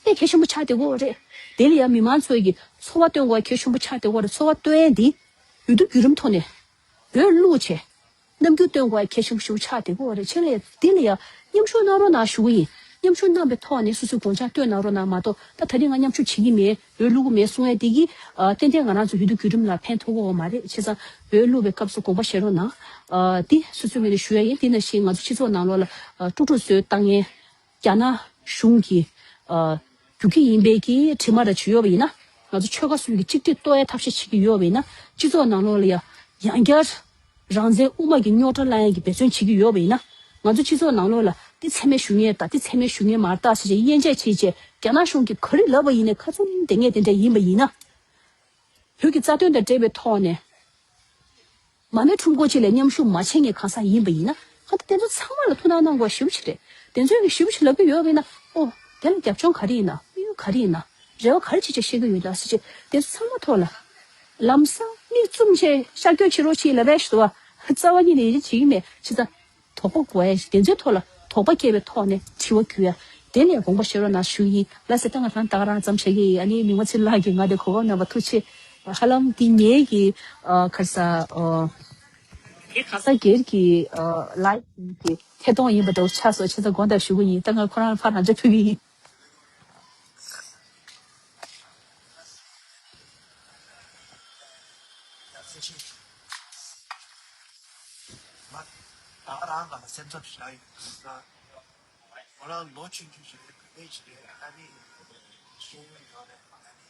དེ་གལ་ཆེན་པོ་ཆགས་བསྡད་ཀྱི་ཡོད་རེད། དེ་ལ་ཡང་མི་མང་ཚོས་ཀྱི་ཚོར་བ་བཏོན་དགོས་པ་གལ་ཆེན་པོ་ཆགས་བསྡད་ཀྱི་ཡོད་རེད། ཚོར་བ་བཏོན་ཡས་འདི་འོས་བསྡུ་བརྒྱུད་རིམ་ཐོག་ནས་འོས་བླུགས་བྱས། རྣམ་འགྱུར་སྟོན་དགོས་པ་གལ་ཆེན་པོ་ཞིག་ཆགས་བསྡད་ཀྱི་ཡོད་རེད། བྱས་ལ་ཡང་འདི་ལ་ཡང་མཉམ་ཞུགས་གནང་རོགས་གནང་ཞུ་གི་ཡིན། མཉམ་ཞུགས་གནང་བའི་ཐོག་ནས་སོ་སོའི་དགོངས་འཆར་བཏོན་གནང་རོགས་གནང་མ་གཏོགས། ད་ད་རེས་ང་མཉམ་ཞུགས་བྱེད་ཀྱི་མེད། འོས་བླུག་གི་མེད་གསུང་ཡས་དེ་གིས། ཨ། ཏན་ཏན་ང་རང་ཚོ་འོས་བསྡུ་བརྒྱུད་རིམ་ལ་ཕན་ཐོགས་ཀྱི་ཡོད་མ་རེད། བྱས་ཙང་འོས་བླུག་པའི་སྐབས་སུ་དགོངས་པ་བཞེས་རོགས་གནང་། ཨ། འདི་སོ་སོའི་ངོས་ནས་ཞུ་ཡ་ཡིན། དེ་ནང་བཞིན་ང་ཚོ་སྤྱི་ཚོགས་ནང་ལོགས་ལ། ཨ། དཀྲུག་དཀྲུག་བཟོས་བཏང་མཁན། རྒྱ་ནག་གཞུང་གིས། ཨ། རྒྱུག་གི་ཡིན་པའི་གི་དྲི་མ་ར་བྱུང་ཡོད་པ་ཡིན་ན། ང་ཚོ་ཆོལ་ཁ་གསུམ་གྱི་གཅིག་སྒྲིལ་གཏོར་ཡའི་ཐབས་ཤེས་བྱེད་ཀྱི་ཡོད་པ་ཡིན་ན། སྤྱི་ཚོགས་ནང་ལོགས་ལ་ཡ་ཡང་བསྐྱར་རང་བཙན་དབུ་མ་གི་རྙོག་དྲ་སློང་ཡ་གི་འབད་བརྩོན་བྱེད་ཀྱི་ཡོད་པ་ཡིན་ན། ང་ཚོ་སྤྱི་ཚོགས་ནང་ལོགས་ལ་འདི་ཚད་མེད་ཞུ་མཁན་དང་འདི་ཚད་མེད་ཞུ་མཁན་མ་རེད་ད་ཟེར་བྱས་དབྱེ་འབྱེད་བྱས་བྱས། རྒྱ་ནག་གཞུང་གིས་ག་རེ་ལབ་པ་ཡིན་ནའི་ཁ་བཙུམ་བསྡད་མཁན་དེ་འདྲ་ཡིན་པ་ཡིན་ན། བོད་ཀྱི་རྩ་དོན་དང་འབྲེལ་བའི་ཐོག་ནས། མ་ཎི་ཁྲོམ་སྐོར་ཅིག་ལ་མཉམ་ཞུགས་མ་བྱེད་མཁན་གང་ཟག་ཡིན་པ་ཡིན་ན། ཧ། ད་དེ་ཚོ་ཚང་མ་ལ་ཐུགས་སྣང་གནང་དགོས་ཞེ་པོ་ཅིག་རེད། དེ་ཚོས་ཀྱི་ཞེ་པོ་ཅིག་ལབ་ཀྱི་ཡོད་པ་ཡིན་ན། ཨོ། དེ་ལ་རྒྱབ་ལྗོངས་ག་རེ་ཡིན་ན། དམིགས་ཡུལ་ག་རེ་ཡིན་ན། རེ་བ་ག་རེ་བྱེད་ཆེད་བཤད་ཀྱི་ཡོད་ན་ཟེར་བྱས། དེ་ཚོ་ཚང་མ་ཐོག་ལ་ལམ་སང་མིག་བཙུམ་བྱས་ཤར་སྐྱོད་བྱེད་རོགས་བྱེད་ལབ་པའི་ཞུ་བ། རྩ་བ་ཉིད་ནས་ཡིད་ཆེས་བྱེད་ཀྱི་མེད། བྱས་ཙང་དོགས་པ་དགོས་ཡ། དེ་ཚོའི་ཐོག་ལ་དོགས་པ་སྐྱེས་པའི་ཐོག་ནས་དྲི་བ་བསྐྱུར་ཡ། དེ་ལས་དགོངས་པ་བཞེས་རོགས་གནང་ཞུ་གི་ཡིན། ལགས་སེ། ད་ང་རང་ད་ག་རང་ཙམ་བྱེད་ཀྱི་ཡིན། ཨ་ནི་མིག་དམར་ཚེ་རིང་ལགས་ཀྱིས་ང་དེ་གོ་སྐབས་གནང་བ་ཐུགས་རྗེ་ཆེ། ཧ་ལམ་འདི་ངེད་ཀྱི། ཨ། ག་རེ་ཟ། ཨ། ངའི་གང་ཟག་སྒེར་གྱི། ཨ། ལའིབ་ཀྱི་ཐད་གཏོང་ཡིན་པ་འདྲ་བོ་ཆགས་སོང་། བྱས་ཙང་དགོངས་དག་ཞུ་གི་ཡིན། ད་ང་ཁོ་རང་ལ་ཕར་རང་འཇགས་ཕུལ་གྱི་ཡིན། ང་རང་ལ་སེམས་འཚབ་ཞིག་ཡོད། ང་རང་ལོ་ཆུང་ཆུང་ཞིག་རེད། བུད་མེད་ཞིག་རེད། ཨ་ནི་གསུང་གི་ཡོད་རེད། ཨ་ནི།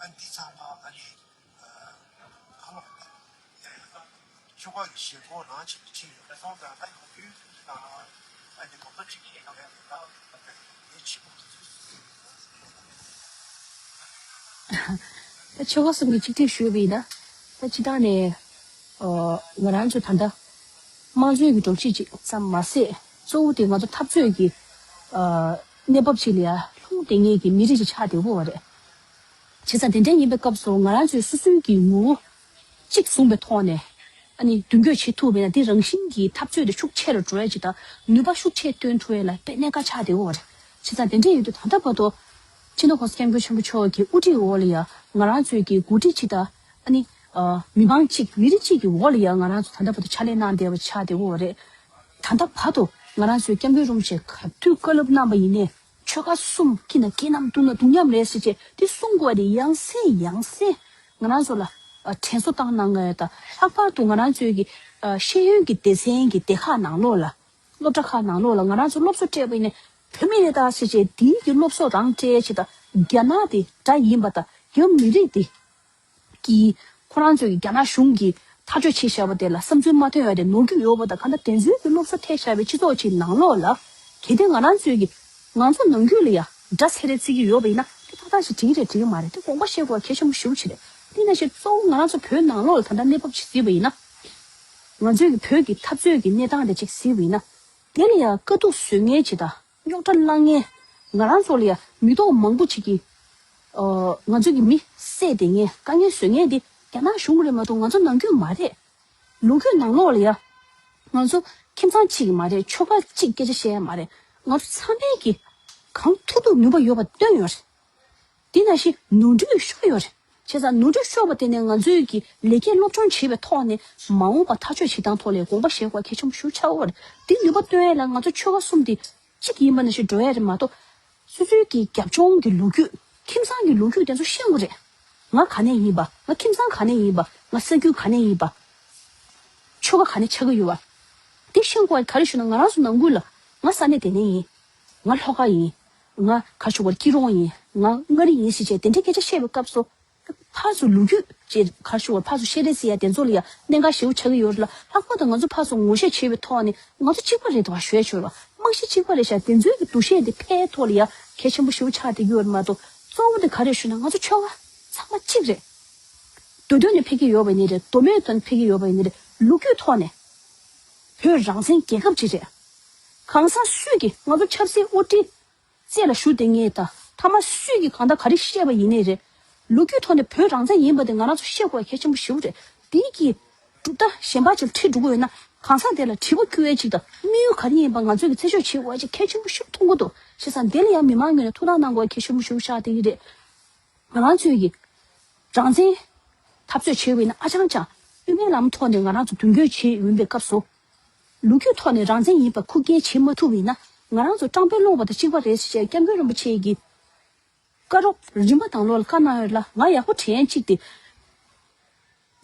ཨ་འདི་ཚང་མ་ཨ་ནི་ཨ་ལོ་ཆོ་ག་གི་ཞེ་ཐོག་རང་ཆེད་དུ་ཕྱིན་ཡོད་སོང་ཙང་། ད་ཡོང་དུས་ཨ་ནི་ལོ་ཙཱ་གཅིག་གིས་ཡང་ཡང་ད་ངས་ཆེ་མོ་དུ་ད་ཆོལ་ཁ་གསུམ་གྱི་གཅིག་སྒྲིལ་ཞུས་པ་ཡིན་ན། ད་སྤྱི་བཏང་ནས་ཨ་ང་རང་ཚོ་ད་ལྟ་དམངས་གཙོའི་གི་སྒྲོམ་གཞི་ཅིག་ཙམ་མ་ཟད། གཙོ་བོ་དེ་ང་ཚོ་འཐབ་རྩོད་ཀྱི་ཨ་གནས་བབ་ཅིག་ལ་ཡ། ལྟ་མཁན་གྱི་མི་རིགས་ཅིག་ཆགས་བསྡད་ཡོད་པ་རེད། བྱས་ཙང་དེ་འདྲ་ཡིན་པའི་སྐབས་སུ་ང་རང་ཚོས་སོ་སོའི་གི་ངོ་བོ་གཅིག་བཟུང་པའི་ཐོག་ནས་ཨ་ནི་མདུན་སྐྱོད་བྱེད་ཐུབ་པ་ཡིན་ན། དེ་རང་བཞིན་གྱི་འཐབ་རྩོད་དེ་ཤུགས་ཆེ་རུ་འགྲོ་ཡ་ཅིག་དང་། ནུས་པ་ཤུགས་ཆེ་བཏོན་ཐུབ་ཡ་ལ་དཔེ་གནད་འགག་ཆགས་བསྡད་ཡོད་པ་རེད། བྱས་ཙང་དེ་འདྲ་ཡིན་དུས་ད་ལྟ་བར་དུ་སྤྱི་ནོར་༸གོང་ས་༸སྐྱབས་མགོན་ཆེན་པོ་མཆོག་གི་དབུ་ཁྲིད་འོག་ལ་ཡ་ང་རང་ཚོའི་གི་འགོ་ཁྲིད་ཅིག་དང་། ཨ་ནི་ཨ་མི་མང་གཅིག་མི་རིགས་གཅིག་གི་འོག་ལ་ཡ་ང་རང་ཚོ་ད་ལྟ་བར་དུ་ཕྱག་ལས་གནང་བསྡད་པ་ཆགས་བསྡད་ཡོད་པ་རེད། ད་ལྟ་བར་དུ་ང་རང་ཚོའི་༸སྐྱབས་མགོན་རིན་པོ་ཆེ་ག་དུས་བཀའ་སློབ་གནང་བ་ཡིན་ནའི། ཆོལ་ཁ་གསུམ་སྐྱིད་ན་སྐྱིད་མཉམ། སྡུག་ན་སྡུག་མཉམ་རེད་ཟེར་བྱས་དེ་གསུང་དགོས་པ་དེ་ཡང་སེ་ཡང་སེ་ང་རང་ཚོ་ལ་ཨ་དྲན་གསོ་བཏང་གནང་གི་ཡོད། ད་ལྷག་པར་དུ་ང་རང་ཚོའི་གི་ཨ་ཤེས་ཡོན་གྱི་སྡེ་ཚན་གྱི་སྡེ་ཁག་ནང་ལོགས་ལ། སློབ་གྲྭ་ཁག་ནང་ལོགས་ལ་ང་རང་ཚོ་སློབ་གསོ་སྤྲད་པ་ཡིན་ནའི། བོད་མི་རེད་ད་ཟེར་བྱས་དེའི་གི་སློབ་གསོ་རང་སྤྲད་བྱས། ད་རྒྱ་ནག་དེ་འདྲ་ཡིན་པ་དང་། རྒྱ་མི་རིགས་དེ་གིས་ཁོ་རང་ཚོའི་རྒྱ་ནག་གཞུང་གིས་ཐག་གཅོད་བྱས་བཞག་པ་དེ་ལ་བསམ་ཚུལ་མ་མཐུན་ཡ་དེ་ནོར་གྱི་ཡོད་པ་དང་། གང་ལྟར་དེ་ཚོའི་གི་སློབ་གསོ་ཐེབས་བཞག་པའི་སྤྱི་ཚོགས་ཅིག་ནང་ལོགས་ལ། གལ་ཏེ་ང་རང་ཚོའི་གི་ང་ཚོ་ནང་ཁུལ་ལ་ཡ་དགྲ་ཚེ་རེ་བརྩི་གི་ཡོད་པ་ཡིན་ན། དེ་ཏག་ཏག་ཞིག་འགྲིག་གི་རེད་འགྲིག་གི་མ་རེད། དེ་དགོངས་པ་བཞེས་དགོས་པ་གལ་ཆེན་པོ་ཞེ་པོ་ཅིག་རེད། དེ་ནང་བཞིན་གཙོ་བོ་ང་རང་ཚོ་བོད་ནང་ལོགས་ལ་ད་ལྟ་གནས་བབ་ཅིག་གཟིགས་པ་ཡིན་ན། ང་ཚོའི་གི་བོད་ཀྱི་འཐབ་རྩོད་ཀྱི་གནས་སྟངས་དེ་ཅིག་གཟིགས་པ་ཡིན་ན། དེ་ལ་ཡ་དཀའ་སྡུག་བཟོ་མཁན་ཅིག་དང་རྙོག་དྲ་བསླང་མཁན། ང་རང་ཚོ་ལ་ཡ་མི་ཐོག་མང་པོ་ཅིག་གིས་ཨ་ང་ཚོ་གི་མི་བསད་བསྡད་མཁན། དཀའ་ངལ་བཟོ་མཁན་དེ་རྒྱ་ནག་གཞུང་རེད་མ་གཏོགས་ང་ཚོ་ནང་ཁུལ་མ་རེད། ལོ་རྒྱུས་ནང་ལོགས་ལ་ཡ་ང་ཚོ་ཁྱིམ་ཚང་གཅིག་གི་མ་རེད། ཆོལ་ཁ་གཅིག་སྐད་ཆ་བཤད་ཡ་མ་རེད། ང་ཚོ་ཚང་མས་ཀྱི་གང་ཐུབ་ཐུབ་ནུས་པ་ཡོད་པ་བཏོན་ཡོད་རེད། དེ་ནང་བཞིན་ནོར་འཁྲུལ་ཤོར་ཡོད་རེད། བྱས་ཙང་ནོར་འཁྲུལ་ཤོར་བ་དེ་ནས་ང་ཚོས་ཀྱི་ལེགས་སྐྱེས་སློབ་སྦྱོང་བྱེད་པའི་ཐོག་ནས་མ་འོངས་པ་ཐག་གཅོད་བྱེད་སྟངས་ཐོག་ལ་དགོངས་པ་བཞེས་དགོས་གལ་ཆེན་པོ་ཞེ་པོ་ཆགས་ཡོད་རེད། དེ་ནུས་པ་བཏོན་ཡས་ལ་ང་ཚོ་ཆོལ་ཁ་གསུམ་དེ་གཅིག་ཡིན་པ་ནང་བཞིན་འགྲོ་ཡས་རེད་མ་གཏོགས། སོ་སོའི་གི་རྒྱབ་ལྗོངས་ཀྱི་ལོ་རྒྱུས། ཁྱིམ་ཚང་གི་ལོ་རྒྱུས་དེ་ཚོ་ཤེས་དགོས་རེད། ང་ག་ནས་ཡིན་པ། ང་ཁྱིམ་ཚང་ག་ནས་ཡིན་པ། ང་ས་ཁུལ་ག་ནས་ཡིན་པ། ཆོལ་ཁ་ག་ནས་ཆགས་ཀྱི་ཡོད་པ། དེ་ཤེས་དགོས་པ་ག་རེ་ཞུ་ན། ང་རང་ཚོ་ནང་ཁུལ་ལ་ང་ས་གནས་དེ་ནས་ཡིན། ང་ལྷོ་ཁ་ཡིན། ང་ག་ཞུ་བར་སྐྱིད་རོང་ཡིན། ང་མངའ་རིས་ཡིན་ཟེར་བྱས་དེ་འདྲའི་སྐད་ཆ་བཤད་པའི་སྐབས་སུ། ཕར་ཚུར་ལོ་རྒྱུས་ཅེས་ག་ཞུ་བར་ཕར་ཚུར་བཤད་རེས་ཟེར་ཡ་དེ་ཚོ་ལ་ཡ་གནད་འགག་ཞེ་པོ་ཆགས་ཀྱི་ཡོད་རེད་ལ། ལྷག་པར་དུ་ང་ཚོ་ཕར་ཚུར་ངོ་ཤེས་བྱེད་པའི་ཐོག་ནས་ང་ཚོ་གཅིག་པ་རེད་དོ་ཞུ་ཡ་ཆོད་པ། རྨང་གཞི་གཅིག་པ་རེད་ཤག་དེ་ཚོའི་གི་འདུ་ཤེས་དེ་འཕེལ་ཐོག་ལ་ཡ་གལ་ཆེན་པོ་ཞེ་པོ་ཆགས་བསྡད་ཀྱི་ཡོད་རེད་མ་གཏོགས། གཙོ་བོ་དེ་ག་རེ་ཞུ་ན། ང་ཚོ་ཆོལ་ཁ་ཚང་མ་གཅིག་རེད། མདོ་དོན་ནས་ཕེབས་ཀྱི་ཡོད་པ་ཡིན་ནའི་རེད། མདོ་སྨད་དོན་ཕེབས་ཀྱི་ཡོད་པ་ཡིན་ནའི་རེད། ལོ་རྒྱུས་ཐོག་ནས་བོད་རང་བཙན་རྒྱལ་ཁབ་ཅིག་རེད། གང་ཟག་སུས་ཀྱིས་ང་ཚོ་ཆབ་སྲིད་དབུ་ཁྲིད་རྩེ་ལ་བཞུགས་བསྡད་མཁན་དང་། མཐའ་མ་སུས་ཀྱིས་གང་ལྟར་ག་རེ་བཤད་པ་ཡིན་ནའི་རེད། ལོ་རྒྱུས་ཐོག་ནས་བོད་རང་བཙན་ཡིན་པ་དེ་ང་རང་ཚོ་ཤེས་དགོས་གལ་ཆེན་པོ་ཞེ་པོ་རེད། དེའི་གི་གྲུབ་མཐའ་གཞན་པ་ཅིག་ཁྲིད་འགྲོ་གི་ཡོད་ན། གང་ཟག་དེ་ལ་དྲི་བ་བསྐུལ་བ་ཅིག་དང་། དམིགས་ཡུལ་ག་རེ་ཡིན་པ་ང་ཚོས་ཀྱི་རྩད་གཅོད་བྱེད་དགོས་པ་ཅིག་གལ་ཆེན་པོ་ཞིག་མཐོང་གི་འདུག་བྱས་ཙང་དེ་ལ་ཡང་མི་མང་ངོས་ནས་ཐུགས་སྣང་གནང་དགོས་གལ་ཆེན་པོ་ཞིག་ཆགས་བསྡད་ཀྱི་རེད། ང་རང་ཚོས་ཀྱི་རང་བཙན་འཐབ་རྩོད་བྱེད་པ་ཡིན་ན། ཨ་ཅང་ཅང་དབུ་མའི་ལམ་ཐོག་ནས་ང་རང་ཚོ་མདུན་སྐྱོད་བྱེད་འོས་པའི་སྐབས་སུ། ལོ་རྒྱུས་ཐོག་ནས་རང་བཙན་ཡིན་པ་ཁུར་སྐྱེལ་བྱེད་མ་ཐུབ་པ་ཡིན་ན། ང་རང་ཚོ་སྤྲང་པོའི་ལུང་པ་དང་གཅིག་པ་རེད་ཟེར་བྱས་༸སྐྱབས་མགོན་རིན་པོ་ཆེ་གི་བཀའ་སློབ་རིམ་པ་དང་ལོག་ལ་བཀའ་གནང་ཡོད་ལ། ང་ཡག་པོ་དྲན་ཡ་གཅིག་དེ།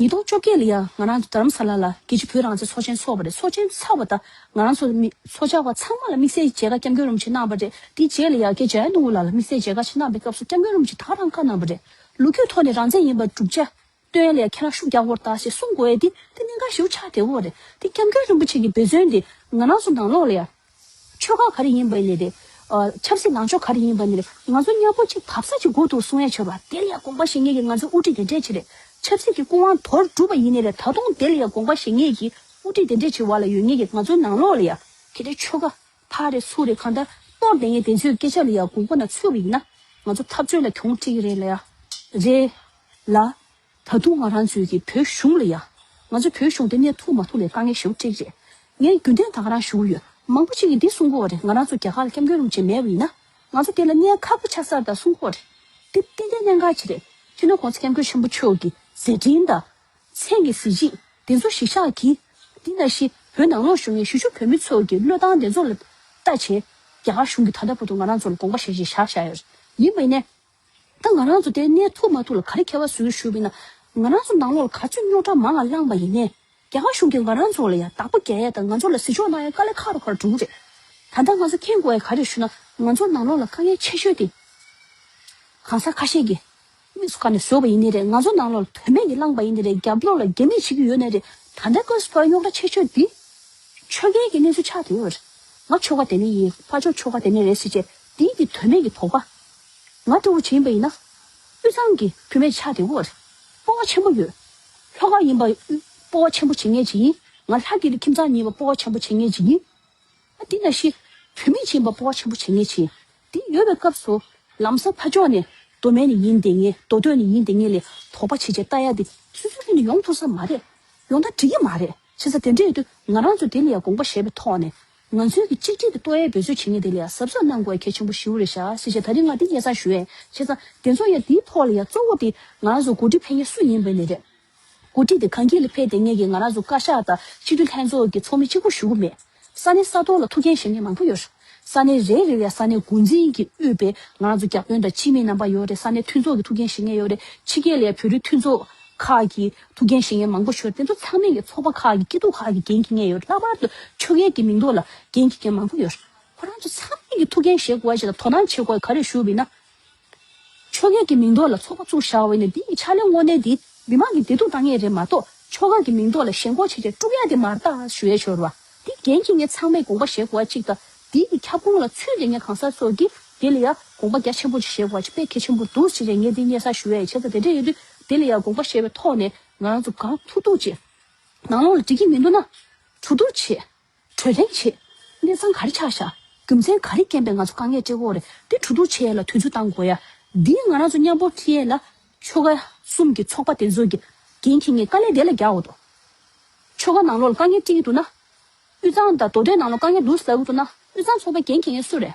ཉིས་སྟོང་བཅོ་བརྒྱད་ལ་ཡང་ང་རང་ཚོ་རྡ་རམ་ས་ལ་ལ་རྒྱལ་སྤྱི་བོད་རང་བཙན་ཚོགས་ཆེན་ཚོགས་པ་རེད། ཚོགས་ཆེན་ཚར་བ་དང་། ང་རང་ཚོ་མི་ཚོགས་བཅར་བ་ཚང་མ་ལ་དམིགས་བསལ་མཇལ་ཁ་༸སྐྱབས་མགོན་རིན་པོ་ཆེ་གནང་བ་རེད། དེའི་རྗེས་ལ་ཡང་རྒན་འཇམ་དབྱངས་ནོར་བུ་ལགས་ལ་དམིགས་བསལ་མཇལ་ཁ་ཞིག་གནང་བའི་སྐབས་སུ་༸སྐྱབས་མགོན་རིན་པོ་ཆེ་ད་ག་རང་བཀའ་གནང་བ་རེད། ལོ་རྒྱུས་ཐོག་ནས་རང་བཙན་ཡིན་པར་བསྒྲུབ་བྱ་སྟོན་ཡ་ལ་ཡང་ཁྱེད་རང་ཤུགས་རྒྱག་དགོས་རེད་ད་ཞེས་གསུང་དགོས་ཡ་དེ་དེ་གནད་འགག་ཞེ་པོ་ཆགས་བསྡད་ཡོད་རེད། དེ་༸སྐྱབས་མགོན་རིན་པོ་ཆེ་གི་འབད་བརྩོན་དེ་ང་རང་ཚོ་ནང་ལོགས་ལ་ཡང་། ཆོལ་ཁ་ག་རེ་ཡིན་པ་ཡིན་ནའི་རེད། ཨ་ཆབ་སྲིད་ལངས་ཕྱོགས་ག་རེ་ཡིན་པ་ཡིན་ནའི་རེད། ང་ཚོ་མཉམ་པོ་གཅིག་བབས་ས་གཅིག་དགོས་འདུག་གསུང་ཡ་ཆོད་པ། དེ་ལ་ཡང་དགོངས་པ་བཞེས་མཁན་གྱི་ང་ཚོའི་དབུ་ཁྲིད་དེ་འདྲས་ཅིག་རེད། ཆབ་སྲིད་ཀྱི་སྐུ་དབང་དོར་གྲུབ་པ་ཡིན་ནའི་རེད། ད་དུང་དེ་ལ་ཡང་དགོངས་པ་བཞེས་མཁན་གྱི་དབུ་ཁྲིད་དེ་འདྲས་ཅིག་བར་ལ་ཡོད་མཁན་གྱི་ང་ཚོའི་ནང་ལོགས་ལ་ཡང་གལ་ཏེ་ཆོལ་ཁ་ཕར་རེད་ཚུར་རེད་གང་ལྟར་གཏོར་བསྡད་མཁན་དེ་ཚོའི་སྐད་ཆ་ལ་ཡང་དགོངས་པ་ན་ཚུད་པ་ཡིན་ན། ང་ཚོ་འཐབ་རྩོད་ལ་གྱོང་སྤྲད་ཀྱི་རེད་ལ་ཡ། རེད་ལ། ད་དུང་ང་རང་ཚོའི་གི་བོད་གཞུང་ལ་ཡ། ང་ཚོ་བོད་གཞུང་དེ་གནས་ཐུབ་མ་ཐུབ་ལ་དཀའ་ངལ་ཞེ་པོ་འཕྲད་ཀྱི་རེད། ངས་རྒྱུན་ལྡན་ད་ག་རང་ཞུ་གི་ཡོད། མང་པོ་ཅིག་གིས་འདི་གསུང་གི་ཡོད་རེད། ང་རང་ཚོ་རྒྱ་གར་ལ་༸སྐྱབས་མགོན་རིན་པོ་ཆེ་མེད་པ་ཡིན་ན། ང་ཚོ་དེ་ལ་གནས་ཁག་པོ་ཆགས་ས་རེད་ད་གསུང་གི་ཡོད་རེད། འདི་ཏན་ཏན་གནད་འགག་ཅིག་རེད། སྤྱི་ནོར་༸གོང་ས་༸སྐྱབས་མགོན་ཆེན་པོ་མཆོག་གི་མཛད་འཕྲིན་དང་། མཚན་གྱི་གཟི་བརྗིད་དེ་ཚོ་གཞིར་བཞག་གིས། འདི་ནང་བཞིན་བོད་ནང་ལོགས་བཞུགས་མཁན་གཞིས་བཞུགས་བོད་མི་ཚོ་གི་བློས་བཏང་དེ་ཚོ་ལ་ལྟ་བྱས། རྒྱ་གར་གཞུང་གིས་ད་ལྟ་བར་དུ་ང་རང་ཚོ་ལ་དགོངས་པ་བཞེས་བཞེས་བཞག་བཞག་ཡོད་རེད། ཡིན་པ་ཡིན་ནའི། ད་ང་རང་ཚོ་དེ་གནས་ཐུབ་མ་ཐུབ་ལ་ག་རེ་ཁྱད་པར་བཟོ་གི་ཞུས་པ་ཡིན་ན། ང་རང་ཚོ་ནང་ལོགས་ལ་ག་ཚོད་རྙོག་དྲ་མང་ང་བསླངས་པ་ཡིན་ནའི། རྒྱ་གར་གཞུང་གིས་ང་རང་ཚོ་ལ་ཡང་བདག་པོ་རྒྱག་ཡ་དང་ང་ཚོ་ལ་གཟིགས་ཕྱོགས་གནང་ཡ་དཀའ་ལས་ཁག་རུ་ཁག་རུ་འགྲོ་གི་རེད། ད་ལྟ་ང་ཚོ་མཁྱེན་དགོས་ཡ་ག་རེ་ཞུ་ན། ང་ཚོ་ནང་ལོགས་ལ་དཀའ་ངལ་ཆེ་ཤོས་དེ། གང་ཟག་ཁ་ཤས་ཀྱིས་དམིགས་སུ་བཀར་ནས་བཟོས་པ་ཡིན་ནའི་རེད། ང་ཚོ་ནང་ལོགས་ལ་དོན་མེད་ཀྱི་བསླངས་པ་ཡིན་ནའི་རེད། རྒྱབ་ལོགས་ལ་རྒྱ་མིས་བྱེད་ཀྱི་ཡོད་ནའི་རེད། ད་ལྟ་སྐབས་སུ་བབས་རྙོག་དྲ་ཆེ་ཤོས་འདི་ཆོལ་ཁའི་གི་གནས་ཚུལ་ཆགས་བསྡད་ཡོད་རེད། ང་ཆོལ་ཁ་དེ་ནས་ཡིན། ཕར་ཕྱོགས་ཆོལ་ཁ་དེ་ནས་རེད་ཟེར་བྱས་འདིའི་གི་དོན་མེད་ཀྱི་དོགས་པ། ང་ལྟ་བུ་བྱེད་ཡིན་པ་ཡིན་ན། དབུས་གཙང་གི་བུད་མེད་ཆགས་བསྡད་ཡོད་རེད། སྤོབས་པ་ཆེན་པོ་ཡོད། ལྷོ་ཁ་ཡིན་པ་སྤོབས་པ་ཆེན་པོ་བྱེད་མཁན་ཅིག་ཡིན། ང་ལྷ་སྐྱིད་ཀྱི་ཁྱིམ་ཚང་ཡིན་པ་སྤོབས་པ་ཆེན་པོ་བྱེད་མཁན་ཅིག་ཡིན། ཨ་འདི་ནང་བཞིན་བུད་མེད་ཡིན་པ་སྤོབས་པ་ཆེན་པོ་བྱེད་མཁན་ཅིག་ཡིན། འདི་ཡོད་པའི་སྐབས་སུ། ལམ་སང་ཕར་ཕྱོགས་ནས་མདོ་སྨད་ནས་ཡིན་བསྡད་མཁན། མདོ་སྟོད་ནས་ཡིན་བསྡད་མཁན་ལ་དོགས་པ་བྱས་བྱས་ལྟ་ཡ་དེ་སོ་སོའི་ངོས་ནས་ཡོང་ཐུབ་ས་མ་རེད། ཡོང་ད་འགྲིག་གི་མ་རེད། བྱས་ཙང་དེ་འདྲ་ཡོད་དུས་ང་རང་ཚོ་དེ་ལ་ཡང་དགོངས་པ་བཞེས་པའི་ཐོག་ནས། ང་ཚོའི་གི་གཅིག་སྒྲིལ་དེ་གཏོར་ཡའི་འབད་རྩོལ་བྱེད་མཁན་དེ་ལ་ཡང་གཟབ་གཟབ་གནང་དགོས་ཡ་གལ་ཆེན་པོ་ཞེ་པོ་རེད་ཤག་ཟེར་བྱས། ད་རིང་ང་འདི་སྙན་སེང་ཞུ་ཡས། བྱས་ཙང་དེ་ཚོ་ཡང་དེའི་ཐོག་ལ་ཡང་གཙོ་བོ་དེ་ང་རང་ཚོ་འགོ་ཁྲིད་ཕེབས་མཁན་སུ་ཡིན་པ་ནས་རེད། འགོ་ཁྲིད་དེ་གང་གི་ལ་ཕེབས་བསྡད་མཁན་གྱི་ང་རང་ཚོ་བཀའ་ཤག་དང་སྤྱི་འཐུས་ལྷན་ཚོགས་ཀྱི་ཚོགས་མི་གཅིག་པུ་ཞུ་གི་མེད། ས་གནས་ས་ཐོག་ལ་ཐུགས་འགན་བཞེས་མཁན་མང་པོ་ཡོད་རེད། ས་གནས་རེ་རེ་ལ་ས་གནས་འགོ་འཛིན་གྱིས་དབུས་པའི་ང་རང་ཚོ་བརྒྱ་དཔོན་དང་སྤྱི་མི་རྣམ་པ་ཡོད་རེད། ས་གནས་མཐུན་ཚོགས་ཀྱི་ཐུགས་འགན་བཞེས་མཁན་ཡོད་རེད། ཕྱི་རྒྱལ་ལ་ཡང་བོད་རིགས་མཐུན་ཚོགས་ཁག་གི་ཐུགས་འགན་བཞེས་མཁན་མང་པོ་ཞིག་ཡོད་རེད། དེ་ཚོ་ཚང་མས་ཀྱི་ཚོགས་པ་ཁག་གི་སྐྱིད་སྡུག་ཁག་གི་འགན་འཁྱེར་མཁན་ཡོད་རེད། ལྷག་པར་དུ་ཆོལ་ཁའི་གི་མིང་ཐོག་ལ་འགན་འཁྱེར་མཁན་མང་པོ་ཡོད་རེད། ཁོ་རང་ཚོ་ཚང་མས་ཀྱི་ཐུགས་འགན་བཞེས་དགོས་པ་ཞིག་དང་དོ་སྣང་བྱེད་དགོས་པ་ག་རེ་ཞུ་བ་ཡིན་ན། ཆོལ་ཁའི་གི་མིང་ཐོག་ལ་ཚོགས་པ་བཙུགས་བཞག་པ་ཡིན་ན། འདི་ཡི་ཕྱག་ལས་དངོས་གནས་འདི་མི་མང་གི་བདེ་སྡུག་བཏང་ཡས་རེད་མ་གཏོགས། ཆོལ་ཁ་གི་མིང་ཐོག་ལ་ཞེན་ཁོག་བྱས་བྱས་དཀྲུག་ཡ་དེ་མ་རེད་ད་ཞུ་ཡས་ཡོད་རེད་བ། འདི་འགན་འཁྱེར་མཁན་ཚང་མས་དགོངས་པ་བཞེས་དགོས་པ་གཅིག་དང་། འདི་ཡི་ཁྱབ་ཁོངས་ལ་ཚུད་བསྡད་མཁན་གང་ཟག་ཚོ་གིས་འདི་ལ་ཡ་དགོངས་པ་རྒྱ་ཆེན་པོ་ཅིག་བཞེས་དགོས་པ་ཅིག་དཔེ་གལ་ཆེན་པོ་འདུག་ཟེར་བྱས་ངས་འདི་སྙན་སེང་ཞུ་ཡས་ཡིན། བྱས་ཙང་དེ་འདྲ་ཡོད་དུས་འདི་ལ་ཡ་དགོངས་པ་བཞེས་པའི་ཐོག་ནས་ང་རང་ཚོ་གང་ཐུབ་ཐུབ་བྱེད། ནང་ལོགས་ལ་འགྲིག་གི་མི་འདུག་ན་གྲོས་བསྡུར་བྱེད། གྲོས་གླེང་བྱེད། གནས་སྟངས་ག་རེ་ཆགས་ཤག་རྒྱུ་མཚན་ག་རེ་རྐྱེན་པས་ང་ཚོ་དཀའ་ངལ་འཕྲད་ཀྱི་ཡོད་རེད། དེ་གྲོས་བསྡུར་བྱེད་ཡས་ལ་དུས་ཚོད་བཏང་དགོས་ཡ། འདི་ང་རང་ཚོ་མཉམ་པོ་འཁྱེར་ཡས་ལ་ཆོལ་ཁ་གསུམ་གྱི་ཚོགས་པ་དེ་ཚོ་གི་འགན་འཁྱེར་མཁན་དཀའ་ལས་དེ་ལ་རྒྱག་འོ་དོ། ཆོལ་ཁ་ནང་ལོགས་ལ་དཀའ་ངལ་འཕྲད་ཀྱི་འདུག་ན། དབུས་གཙང་དང་མདོ་སྟོད་ནང་ལོགས་དཀའ་ངལ་འདུག་ཟེར་གྱི་འདུག་ན། དབུས་གཙང་ཚོགས་པའི་འགན་འཁྱེར་མཁན་སུ་རེད།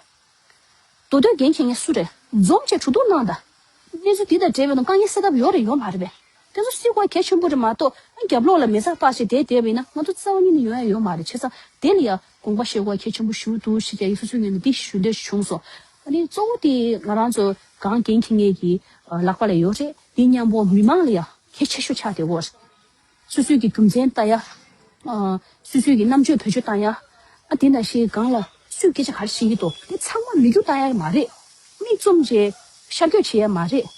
མདོ་སྟོད་འགན་འཁྱེར་མཁན་སུ་རེད། འཛོམས་བྱས་གྲོས་བསྡུར་གནང་དང་། གནས་ཚུལ་འདི་དང་འབྲེལ་བའི་ནང་དཀའ་ངལ་སེལ་ཐབས་ཡོད་རེད་ཡོད་མ་རེད་པས། དེ་ཚོ་སེལ་དགོས་གལ་ཆེན་པོ་རེད་མ་གཏོགས། རྒྱབ་ལོགས་ལ་མེ་སར་སྤར་བྱས་བསྡད་བསྡད་པ་ཡིན་ན་ང་ཚོ་རྩ་བ་ཉིད་ནས་ཡོང་ཡ་ཡོད་མ་རེད། བྱས་ཙང་དེ་ལ་ཡ་དགོངས་པ་བཞེས་དགོས་གལ་ཆེན་པོ་ཞིག་འདུག་ཞེས་ཀྱང་སོ་སོའི་ངོས་ནས་འདི་ཞུ་འདོད་བྱུང་སོང་། ཨ་ནི་གཙོ་བོ་དེ་ང་རང་ཚོ་གང་འགན་འཁྱེར་མཁན་གྱི་ལག་པ་ལ་ཡོད་རེད། དེ་མཉམ་པོ་མི་མང་ལ་ཡ་གལ་ཆེ་ཤོས་ཆགས་བསྡད་ཡོད་རེད། སོ་སོའི་གི་རྒྱུ་མཚན་ལྟ་ཡ། ཨ། སོ་སོའི་གི་རྣམ་དཔྱོད་བེད་སྤྱོད་བཏང་ཡ། ཨ་དེ་ནང་བཞིན་སྒང་ལ་སུས་སྐད་ཆ་ག་རེ་བཤད་ཀྱི་འདུག་དེ་ཚང་མ་མིག་རྒྱུག་བཏང་ཡ་མ་རེད། མིག་བཙུམ་བྱས་ཤར་བསྐྱོད་བྱེད་ཡ་མ་རེད།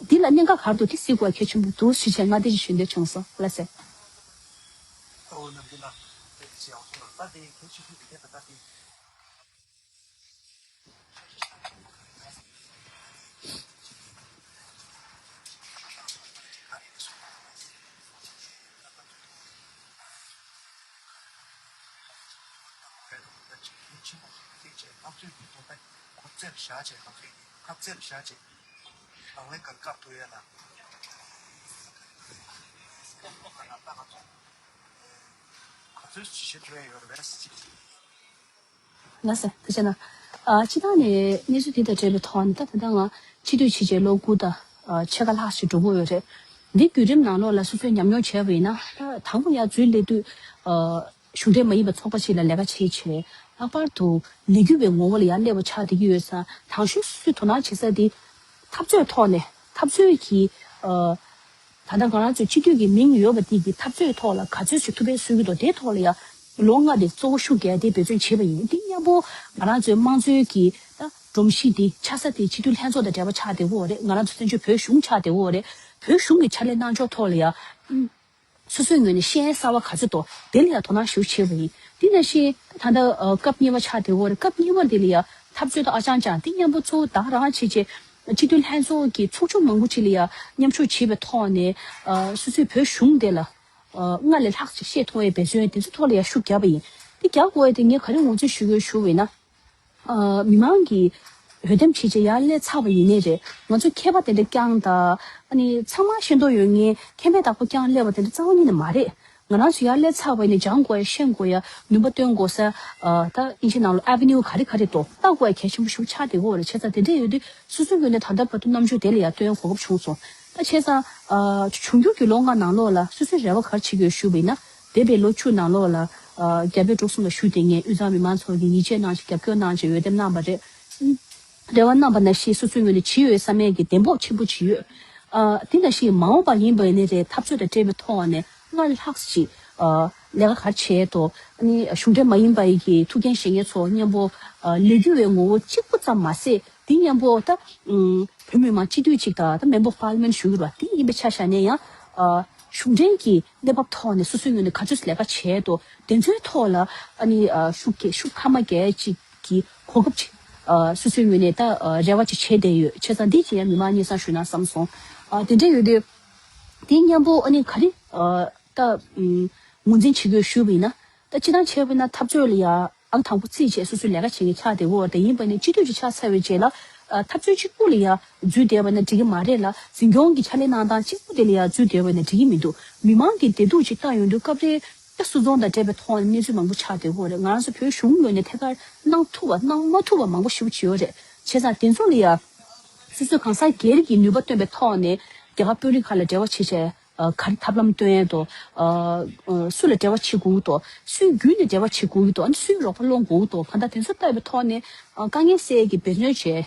འདི་ལ་གནད་འགག་ག་རེ་འདུག་དེ་གཟིགས་དགོས་གལ་ཆེན་པོ་འདུག་ཞུ་བྱས་ང་དེ་ཅིག་ཞུ་འདོད་བྱུང་སོང་། ལགས་སེ། ལགས་སེ། ཐུགས་རྗེ་གནང་། ཨ། སྤྱི་བཏང་ནས་གནས་ཚུལ་འདི་དང་འབྲེལ་བའི་ཐོག་ནས་ད་ད་ལྟ་ང་སྤྱི་འཐུས་བྱས་རྗེས་ལོ་དགུ་དང་ཕྱེད་ཀ་ལྷག་ཞིག་འགྲོ་གི་ཡོད་རེད། འདི་བརྒྱུད་རིམ་ནང་ལོགས་ལ་སོ་སོས་ཉམས་མྱོང་བྱས་པ་ཡིན་ན། ད་དང་པོ་ཡར་འཛུལ་སླེབས་དུས། ཨ། གཞུང་འབྲེལ་མ་ཡིན་པའི་ཚོགས་པ་ཞིག་ལ་ལས་ཀ་བྱེད་བྱས། ལྷག་པར་དུ་ལས་འགུལ་བའི་ངོ་བོ་ལ་ཡར་སླེབས་པ་ཆགས་བསྡད་ཀྱི་ཡོད་ཙང་། དང་ཤོས་སོ་སོས་དོ་སྣང་བྱེད་ས་འདི་འཐབ་རྩོད་ཐོག་ནས། འཐབ་རྩོད་ཀྱི། ཨ། ད་ལྟ་ང་རང་ཚོའི་སྤྱི་འཐུས་ཀྱི་མིང་ཡོད་པ་འདི་གི་འཐབ་རྩོད་ཐོག་ལ་ག་ཚོད་ཅིག་ཐུགས་ཕན་གསོས་ཀྱི་འདུག་དེའི་ཐོག་ལ་ཡ་ལོ་ལྔ་དེ་གཙོ་བོ་ཤུགས་རྒྱག་དེ་འབད་བརྩོན་བྱས་པ་ཡིན། དེ་མཉམ་པོ་ང་རང་ཚོའི་དམངས་གཙོའི་གི་ད་སྒྲོམ་གཞི་དེ་ཆགས་ས་དེ་སྤྱི་འཐུས་ལྷན་ཚོགས་དང་འབྲེལ་བ་ཆགས་བསྡད་ཡོད་རེད། ང་རང་ཚོ་བཙན་བྱོལ་བོད་གཞུང་ཆགས་བསྡད་ཡོད་རེད། བོད་གཞུང་གི་ཕྱག་ལས་གནང་ཕྱོགས་ཐོག་ལ་ཡ། ཨུམ། སོ་སོའི་ངོས་ནས་ཤེས་ཡོན་གསར་བ་ག་ཚོད་འདུག་དེ་ལ་ཡ་དོ་སྣང་ཞེ་པོ་བྱས་པ་ཡིན། དེ་ནང་བཞིན་ད་ལྟ་ཨ་སྐབས་གཉིས་པ་ཆགས་བསྡད་ཡོད་རེད། སྐབས་གཉིས་པ་དེ་ལ་ཡ་འཐབ་རྩོད་དང་ཨ་ཅང་ཅང་དེ་མཉམ་པོ་གཙོ་བོ་བདག་རང་བྱས་བྱས། སྤྱི་འཐུས་ལྷན་ཚོགས་ཀྱི་ཚོགས་ཆུང་མང་པོ་ཅིག་ལ་ཡ་མཉམ་ཞུགས་བྱས་པའི་ཐོག་ནས། ཨ། སོ་སོའི་བོད་གཞུང་དེ་ལ། ཨ། སྔར་ལས་ལྷག་ཅིག་ཤེས་ཐུབ་པའི་འབད་བརྩོན་དེ་ཚོའི་ཐོག་ལ་ཡ་ཤུགས་བརྒྱབ་པ་ཡིན། དེ་རྒྱག་དགོས་ཡ་དེ་ངས་ག་རེ་ངོས་འཛིན་ཞུ་དགོས་ཞུ་བ་ཡིན་ན། ཨ། མི་མང་གིས་འོས་འདེམས་བྱས་བྱས་ཡར་སླེབས་ཚར་བ་ཡིན་ནའི་རེད། ང་ཚོ་མཁས་པ་དེ་འདྲ་རྐྱང་དང་། ཨ་ནི་ཚང་མ་ཤེས་རྟོགས་ཡོད་མཁན་མཁས་པའི་བདག་པོ་རྐྱང་སླེབས་པ་དེ་འདྲ་རྩ་བ་ཉིད་ནས་མ་རེད། ང་རང་ཚོ་ཡར་སླེབས་ཚར་བ་ཡིན་ནའི་སྦྱང་དགོས་ཡ་ཤེས་དགོས་ཡ་ནུས་པ་བཏོན་དགོས་ས། ཨ། ད་ཨིན་ཇིའི་ནང་ལ་ཨེ་ཝེ་ནིའུ་ག་རེ་ག་རེ་འདུག་ལྟ་དགོས་ཡ་གལ་ཆེན་པོ་ཞིག་ཆགས་བསྡད་ཀྱི་ཡོད་རེད། བྱས་ཙང་དེ་འདྲ་ཡོད་དུས་སོ་སོའི་ངོས་ནས་ད་ལྟ་བར་དུ་རྣམ་དཔྱོད་དེ་ལ་ཡར་བཏོན་གོ་སྐབས་བྱུང་སོང་། ད་བྱས་ཙང་། ཨ། འབྱུང་འགྱུར་གྱི་ལོ་ལྔ་ནང་ལོགས་ལ་སོ་སོའི་རེ་བ་ག་རེ་བྱེད་ཀྱི་ཡོད་ཞུ་བ་ཡིན་ན། འདས་པའི་ལོ་བཅུ་ནང་ལོགས་ལ། ཨ། རྒྱ་བོད་འབྲུག་གསུམ་ལ་བཞུགས་བསྡད་མཁན་དབུས་གཙང་མི་མང་ཚོ་གིས་ཡིད་ཆེས་གནང་བྱས་རྒྱབ་སྐྱོར་གནང་བྱས་འོས་འདེམས་གནང་བ་རེད། རེ་བ་གནང་བ་ནང་བཞིན་སོ་སོའི་ངོས་ནས་བྱེད་འོས་བསམ་ཡས་ཀྱི་གདེང་སྤོབས་ཆེན་པོ་ཅིག་ཡོད། ཨ། དེ་ནང་བཞིན་མ་འོངས་པ་ཡིན་པ་ཡིན་ནའི་རེད། འཐབ་རྩོད་དང་འབྲེལ་བའི་ཐོག་ནས་སྔར་ལྷག་ཅིག་ཨ། ལས་ཀ་ག་རེ་བྱས་འདུག་ཨ་ནི་གཞུང་འབྲེལ་མ་ཡིན་པ་ཡི་གི་ཐུགས་འགན་བཞེས་མཁན་ཚོ་མཉམ་པོ། ཨ། ལས་འགུལ་བའི་ངོ་བོ་གཅིག་པུ་ཙམ་མ་ཟད། དེ་མཉམ་པོ་ད། ཨུམ། བོད་མི་མང་སྤྱི་འཐུས་གཅིག་དང་ད་མེམ་བར་ཨོཕ་པར་ལི་མེན་ཊི་ཞུ་གི་རེད་བ། དེ་ཡིན་པའི་ཆ་བཞག་ནས་ཡང་། ཨ། གཞུང་འབྲེལ་གྱི་གནས་བབ་ཐོག་ནས་སོ་སོའི་ངོས་ནས་ག་ཚོད་ལས་ཀ་བྱས་འདུག་དེ་ཚོའི་ཐོག་ལ་ཨ་ནི། ཨ། ཤུགས་རྒྱག་ཤུགས་འཕར་མ་རྒྱག་ཅིག་གི་གོ་སྐབས་ཅིག་ཨ། སོ་སོའི་ངོས་ནས་ད། ཨ། རེ་བ་ཅིག་བྱས་བསྡད་ཡོད། བྱས་ཙང་འདི་ཅིག་ཡང་མི་མང་སྙན་སེང་ཞུས་ན་བསམ་སོང་། ཨ། དེ་འདྲ་ཡོད་དུས། དེ་མཉམ་པོ་ཨ་ནི་ག་རེ། ཨ། ད། ཨུམ། ངོས་འཛིན་བྱེད་དགོས་ཞུས་པ་ཡིན་ན། ད་སྤྱིར་བཏང་བྱས་པ་ཡིན་ན་འཐབ་རྩོད་ལ་ཡ། ཨང་དང་པོ་རྩིས་བྱས་སོ་སོའི་ལས་ཀ་བྱེད་མཁན་ཆགས་བསྡད་ཡོད་རེད། ཡིན་པ་ནི་སྤྱི་འཐུས་ཅིག་ཆགས་ཚར་བའི་རྗེས་ལ་ཨ་ཐབས་ཚུལ་གཅིག་པུ་ལ་ཡ་འཛུལ་བསྡད་པ་ན་འགྲིག་གི་མ་རེད་ལ། འཛིན་སྐྱོང་གི་ཕྱག་ལས་གནང་སྟངས་གཅིག་པུ་དེ་ལ་ཡ་འཛུལ་བསྡད་པ་ན་འགྲིག་གི་མི་འདུག་མི་མང་གི་བདེ་སྡུག་ཅིག་བལྟ་ཡོང་དུས་སྐབས་རེ་ད་སུད་ཚོང་དང་འབྲེལ་བའི་ཐོག་ནས་གནས་ཚུལ་མང་པོ་ཆགས་བསྡད་ཡོད་རེད། ང་རང་ཚོ་བོད་གཞུང་ངོས་ནས་ཐད་ཀར་གནང་ཐུབ་པ་གནང་མ་ཐུབ་པ་མང་པོ་ཞེ་པོ་ཅིག་ཡོད་རེད། བྱས་ཙང་དེ་ཚོ་ལ་ཡ་སོ་སོའི་གང་ཟག་སྒེར་གྱི་ནུས་པ་བཏོན་པའི་ཐོག་ནས་རྒྱ་གར་དཔོན་རིགས་ཁག་ལ་འབྲེལ་བ་བྱེད་བྱས། ཨ་ག་རེ་ཐབས་ལམ་སྟོན་ཡས་དོ། ཨ་ཨ་སུ་ལ་འབྲེལ་བ་བྱེད་དགོས་དོ། སུའི་བརྒྱུད་ནས་འབྲེལ་བ་བྱེད་དགོས་དོ། ཨ་ནི་སུའི་རོགས་པ་སློང་དགོས་དོ། གང་ལྟར་དེ་ཚོ་ལྟ་བའི་ཐོག་ནས་ཨ་དཀའ་ངལ་སེལ་ཡས་ཀྱི་འབད་བརྩོན་བྱས།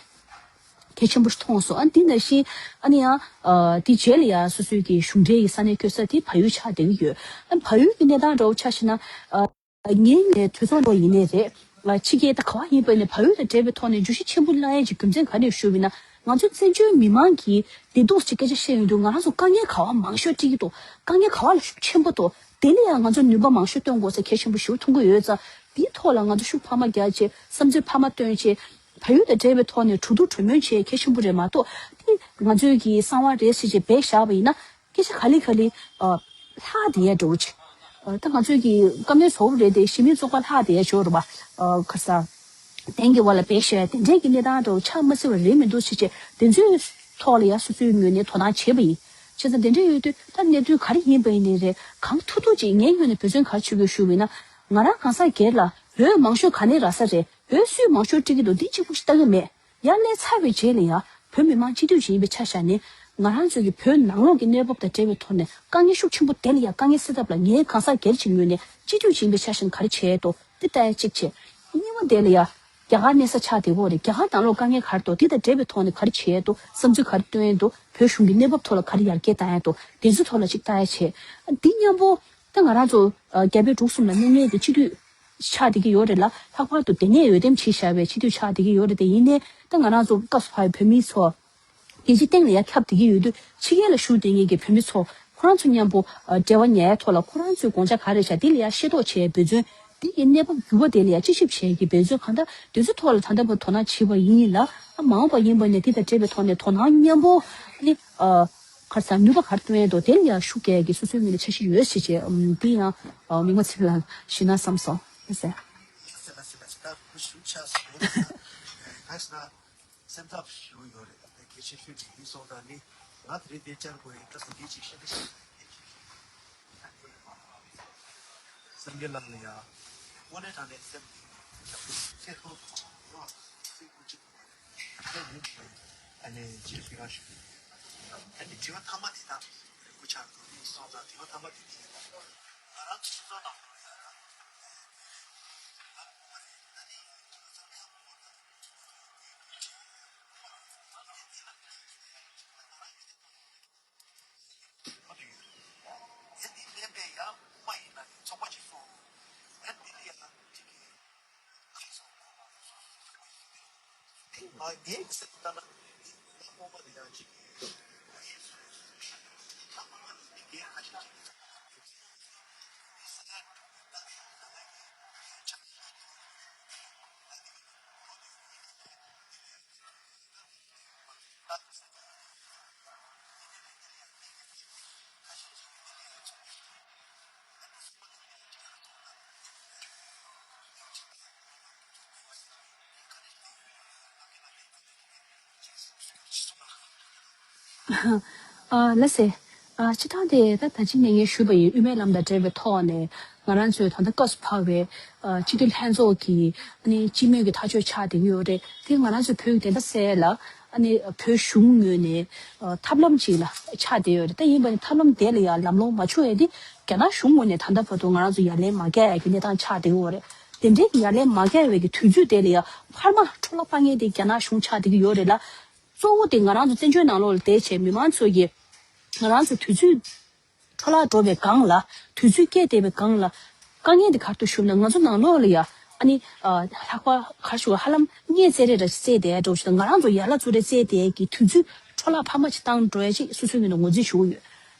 གལ་ཆེན་པོ་ཞིག་མཐོང་སོང་། ཨ་འདི་ནང་བཞིན་ཨ་ནི་ཡང་ཨ་དེ་རྗེས་ལ་ཡང་སོ་སོའི་གི་གཞུང་འབྲེལ་གྱི་ས་གནས་བསྐྱོད་ས་དེ་བལ་ཡུལ་ཆགས་བསྡད་ཀྱི་ཡོད། ཨ་བལ་ཡུལ་གྱི་གནས་སྟངས་འདྲ་བོ་ཆ་བཞག་ན་ཨ། ངའི་ངའི་གྲོས་ཚོགས་འགྲོ་ཡིན་ནའི་རེད། ང་ཕྱི་རྒྱལ་ད་ག་བ་ཡིན་པ་ནས་བལ་ཡུལ་དང་འབྲེལ་བའི་ཐོག་ནས་བརྗོད་གཞི་ཆེན་པོ་གནང་ཡས་ཀྱི་རྒྱུ་མཚན་ག་རེ་ཞུས་པ་ཡིན་ན། ང་ཚོ་བཙན་བྱོལ་མི་མང་གི་བདེ་སྡུག་ཅིག་སྐད་ཆ་བཤད་ཡོང་དུས་ང་རང་ཚོ་དཀའ་ངལ་ག་བ་མང་ཤོས་འཕྲད་ཀྱི་འདུག་དཀའ་ངལ་ག་བ་ལ་ཤུགས་ཆེན་པོ་འདུག་དེ་ལ་ཡང་ང་ཚོ་ནུས་པ་མང་ཤོས་བཏོན་དགོས་ཟེར་གལ་ཆེན་པོ་ཞེ་པོ་མཐོང་གི་ཡོད་ཙང་། དེའི་ཐོག་ལ་ང་ཚོ་ཤུགས་འཕར་མ་རྒྱག་བྱས། བསམ་ཚུལ་འཕར་མ་བཏོན་བྱས། བལ་ཡུལ་དང་འབྲེལ་བའི་ཐོག་ནས་གྲོས་བསྡུར་གྲོས་མོལ་བྱས་གལ་ཆེན་པོ་རེད་མ་གཏོགས། དེ་ང་ཚོའི་གི་གསང་བ་རེད་ཟེར་བྱས་སྦས་བཞག་པ་ཡིན་ན། སྐད་ཆ་ག་ལེ་ག་ལེ་ཨ་ལྷག་བསྡད་ཡ་འགྲོ་ཅིག་ཨ་ད་ང་ཚོའི་གི་བཀའ་མོལ་ཚོགས་རེད་དེ་གཞི་མེད་བཙོག་པ་ལྷག་བསྡད་ཡ་ཞོར་རུ་བ་ཨ་ཁ་ས་དེང་གི་བ་ལ་བེད་ཤོད་ཡ་དེ་འདྲས་ཀྱི་གནས་སྟངས་འགྲོ་ཆགས་མ་སྲིད་པ་རེད་མི་འདུག་ཟེར་བྱས་དེ་ཚོའི་ཐོག་ལ་ཡ་སོ་སོའི་ངོས་ནས་དོ་སྣང་བྱས་པ་ཡིན། བྱས་ཙང་དེ་འདྲས་ཡོད་དུས་ད་གནད་དོན་ག་རེ་ཡིན་པ་ཡིན་ནའི་རེད། གང་ཐུབ་ཐུབ་ཅིག་ངའི་ངོས་ནས་འབད་བརྩོན་ག་རེ་བྱེད་དགོས་ཞུ་བ་ཡིན་ན། ང་རང་གང་ཟག་སྒེར་ལ་བོད་མང་ཤོས་ག་ནས་རག་ས་རེད། བོད་སུས་མང་ཤོས་སྤྲད་ཀྱི་འདུག་འདི་གཅིག་པུ་ཞིག་ལྟ་གི་མེད། ཡར་སླེབས་ཚར་བའི་རྗེས་ལ་ཡང་བོད་མི་མང་སྤྱི་འཐུས་ཤིག་ཡིན་པའི་ཆ་བཞག་ནས། ང་རང་ཚོའི་གི་བོད་ནང་ལོགས་ཀྱི་གནས་བབ་དང་འབྲེལ་བའི་ཐོག་ནས་དཀའ་ངལ་ཤུགས་ཆེན་པོ་དེ་ལ་ཡང་དཀའ་ངལ་སེལ་ཐབས་ལ་ངའི་གང་ཟག་སྒེར་གྱི་ངོས་ནས་སྤྱི་འཐུས་ཤིག་ཡིན་པའི་ཆ་བཞག་ནས་ག་རེ་བྱས་འདུག་འདི་ལྟ་ཡ་གཅིག་བྱས། གཉིས་པ་དེ་ལ་ཡང་རྒྱ་གར་གནས་ས་ཆགས་བསྡད་ཡོད་རེད། རྒྱ་གར་ནང་ལོགས་དཀའ་ངལ་ག་རེ་འདུག་འདི་དང་འབྲེལ་བའི་ཐོག་ནས་ག་རེ་བྱས་འདུག་བསམ་ཚུལ་ག་རེ་བཏོན་ཡ་འདུག་བོད་གཞུང་གི་གནས་བབ་ཐོག་ལ་ག་རེ་ཡར་རྒྱས་བཏང་ཡ་འདུག་དེ་ཚོའི་ཐོག་ལ་ཅིག་ལྟ་ཡ་བྱས། འདི་མཉམ་པོ་ད་ང་རང་ཚོ་རྒྱ་བལ་འབྲུག་གསུམ་ལ་གནས་མཁན་གྱི་སྤྱི་འཐུས་ཆགས་བསྡད་ཀྱི་ཡོད་རེད་ལ། ལྷག་པར་དུ་དེ་ནས་འོས་འདེམས་བྱས་བཞག་པའི་སྤྱི་འཐུས་ཆགས་བསྡད་ཀྱི་ཡོད་རེད། དེ་ཡིན་ནའི་ད་ང་རང་ཚོ་སྐབས་སུ་བབས་པའི་བོད་མི་ཚོ་རྒྱལ་སྤྱིའི་སྟེང་ལ་ཡར་ཁྱབ་བསྡད་ཀྱི་ཡོད་དུས། ཕྱི་རྒྱལ་ལ་བཞུགས་བསྡད་མཁན་གྱི་བོད་མི་ཚོ་ཁོ་རང་ཚོ་མཉམ་པོ་འབྲེལ་བ་ཉར་ཡའི་ཐོག་ལ་ཁོ་རང་ཚོའི་དགོངས་འཆར་ག་རེ་བཞག་འདི་ལ་ཡར་ཤེས་རྟོགས་བྱེད་ཡའི་འབད་བརྩོན། འདི་ཡི་གནས་བབ་འགྱུར་བ་དེ་ལ་ཡར་དཔྱད་ཞིབ་བྱེད་ཡའི་འབད་བརྩོན་གང་ལྟར་དེ་ཚོའི་ཐོག་ལ་ད་ལྟ་བར་དོ་སྣང་བྱེད་པ་ཡིན་ལ། ཨ་མ་འོངས་པ་ཡིན་པ་ནས་འདི་དང་འབྲེལ་བའི་ཐོག་ནས་དོ་སྣང་མཉམ་པོ་ནི་ཨ། ག་རེ་ཟ། ནུས་པ་ག་རེ་བཏོན་ཡས་འདུག་དེ་ལ་ཡང་ཤུགས་རྒྱག་ཡས་ཀྱི་སོ་སོའི་ངོས་ནས་འཆར་གཞི་ཡོད་ཟེར་བྱས། ཨམ། འདི་ཡང་ཨ་མིག་དམར་ཚེ་རིང་ལགས་ཞུས་ན་བསམ་སོང་། ཨེ་ཟེར། སེམས་ཐག་ཞུ་ཡོད་རེད། གལ་ཆེ་ཤོས་ཅིག་ཡིན་སོང་ཙང་ནི་ང་དེ་རིང་འདིར་བཅར་དགོས་ཡིན་ད་ཟེར་འདི་ཅིག་བཤད་འདི་ཞིག་སངས་རྒྱས་ལགས་ལ་ཡང་དངོས་གནས་དྲང་གནས་སེམས་ཚེ་ཐོག་ཡོད་སེམས་ཀུན་གཅིག་ཨ་ནི་ཅིག་དྲི་བ་ཞུ། ཨ་ནི་དྲི་བ་མཐའ་མ་དེ་དང་སྐུ་ཆག་འགྲོ་གི་སོང་ཙང་དྲི་བ་མཐའ་མ་དེ་དེ་ཡིན། ང་རང་ཚོ་སོ་སོ་ནང་ལོགས་ཡ་ཨ་ལགས་སེ། ཨ་སྤྱིར་བཏང་དེ་ད་ད་ཅི་ནས་ངས་ཞུས་པ་ཡིན། དབུ་མའི་ལམ་དང་འབྲེལ་བའི་ཐོག་ནས་ང་རང་ཚོའི་ད་ལྟ་སྐབས་སུ་བབས་པའི་ཨ་སྤྱི་འཐུས་ལྷན་ཚོགས་ཀྱི་ཨ་ནི་སྤྱི་མོས་ཀྱི་ཐག་གཅོད་ཆགས་བསྡད་ཀྱི་ཡོད་རེད། དེ་ང་རང་ཚོའི་བོད་ཀྱི་བདེན་མཐའ་གསལ་ལ་ཨ་ནི་བོད་གཞུང་ངོས་ནས་ཨ་ཐབས་ལམ་ཅིག་ལ་ཆགས་བསྡད་ཡོད་རེད། ད་ཡིན་པ་ནི་ཐབས་ལམ་དེ་ལ་ཡང་ལམ་ལྷོང་མ་བྱུང་ཡས་དེ་རྒྱ་ནག་གཞུང་ངོས་ནས་ད་ལྟ་བར་དུ་ང་རང་ཚོ་ཡ་ལན་མ་བརྒྱབ་ཡས་ཀྱི་གནས་སྟངས་ཆགས་བསྡད་ཀྱི་ཡོད་རེད། དེ་འདྲའི་གི་ཡ་ལན་མ་བརྒྱབ་པའི་གི་དུས་ཚོད་དེ་ལ་ཡང་འཕར་མ་འཕྲོ་བརླག་སྤང་མཁན་དེ་རྒྱ་ནག་གཞུང་ཆགས་བསྡད་ཀྱི་ཡོད་རེད་ལ། གཙོ་བོ་དེ་ང་རང་ཚོ་བཙན་བྱོལ་ནང་ལོགས་ལ་བསྡད་བྱས་མི་མང་ཚོ་གིས་ང་རང་ཚོ་དུས་ཚོད་འཕྲོ་བརླག་འགྲོ་བའི་སྒང་ལ། དུས་ཚོད་བསྐྱལ་བསྡད་པའི་སྒང་ལ། དཀའ་ངལ་འདི་ག་རེ་འདུག་ཞུ་ན། ང་ཚོ་ནང་ལོགས་ལ་ཡ་ཨ་ནི་ཨ་ལྷག་པ་ག་རེ་ཞུ། ཧ་ལམ་གཉིད་སད་རེས་འདྲ་ཞིག་སད་བསྡད་འགྲོ་ཞུ་ན། ང་རང་ཚོ་ཡར་ལ་ཚུར་རེ་སད་བསྡད་ཀྱི་དུས་ཚོད་འཕྲོ་བརླག་འཕར་མ་ཅིག་བཏང་འགྲོ་ཡ་ཅིག་སོ་སོའི་ངོས་ནས་ངོས་འཛིན་ཞུ་གི་ཡོད།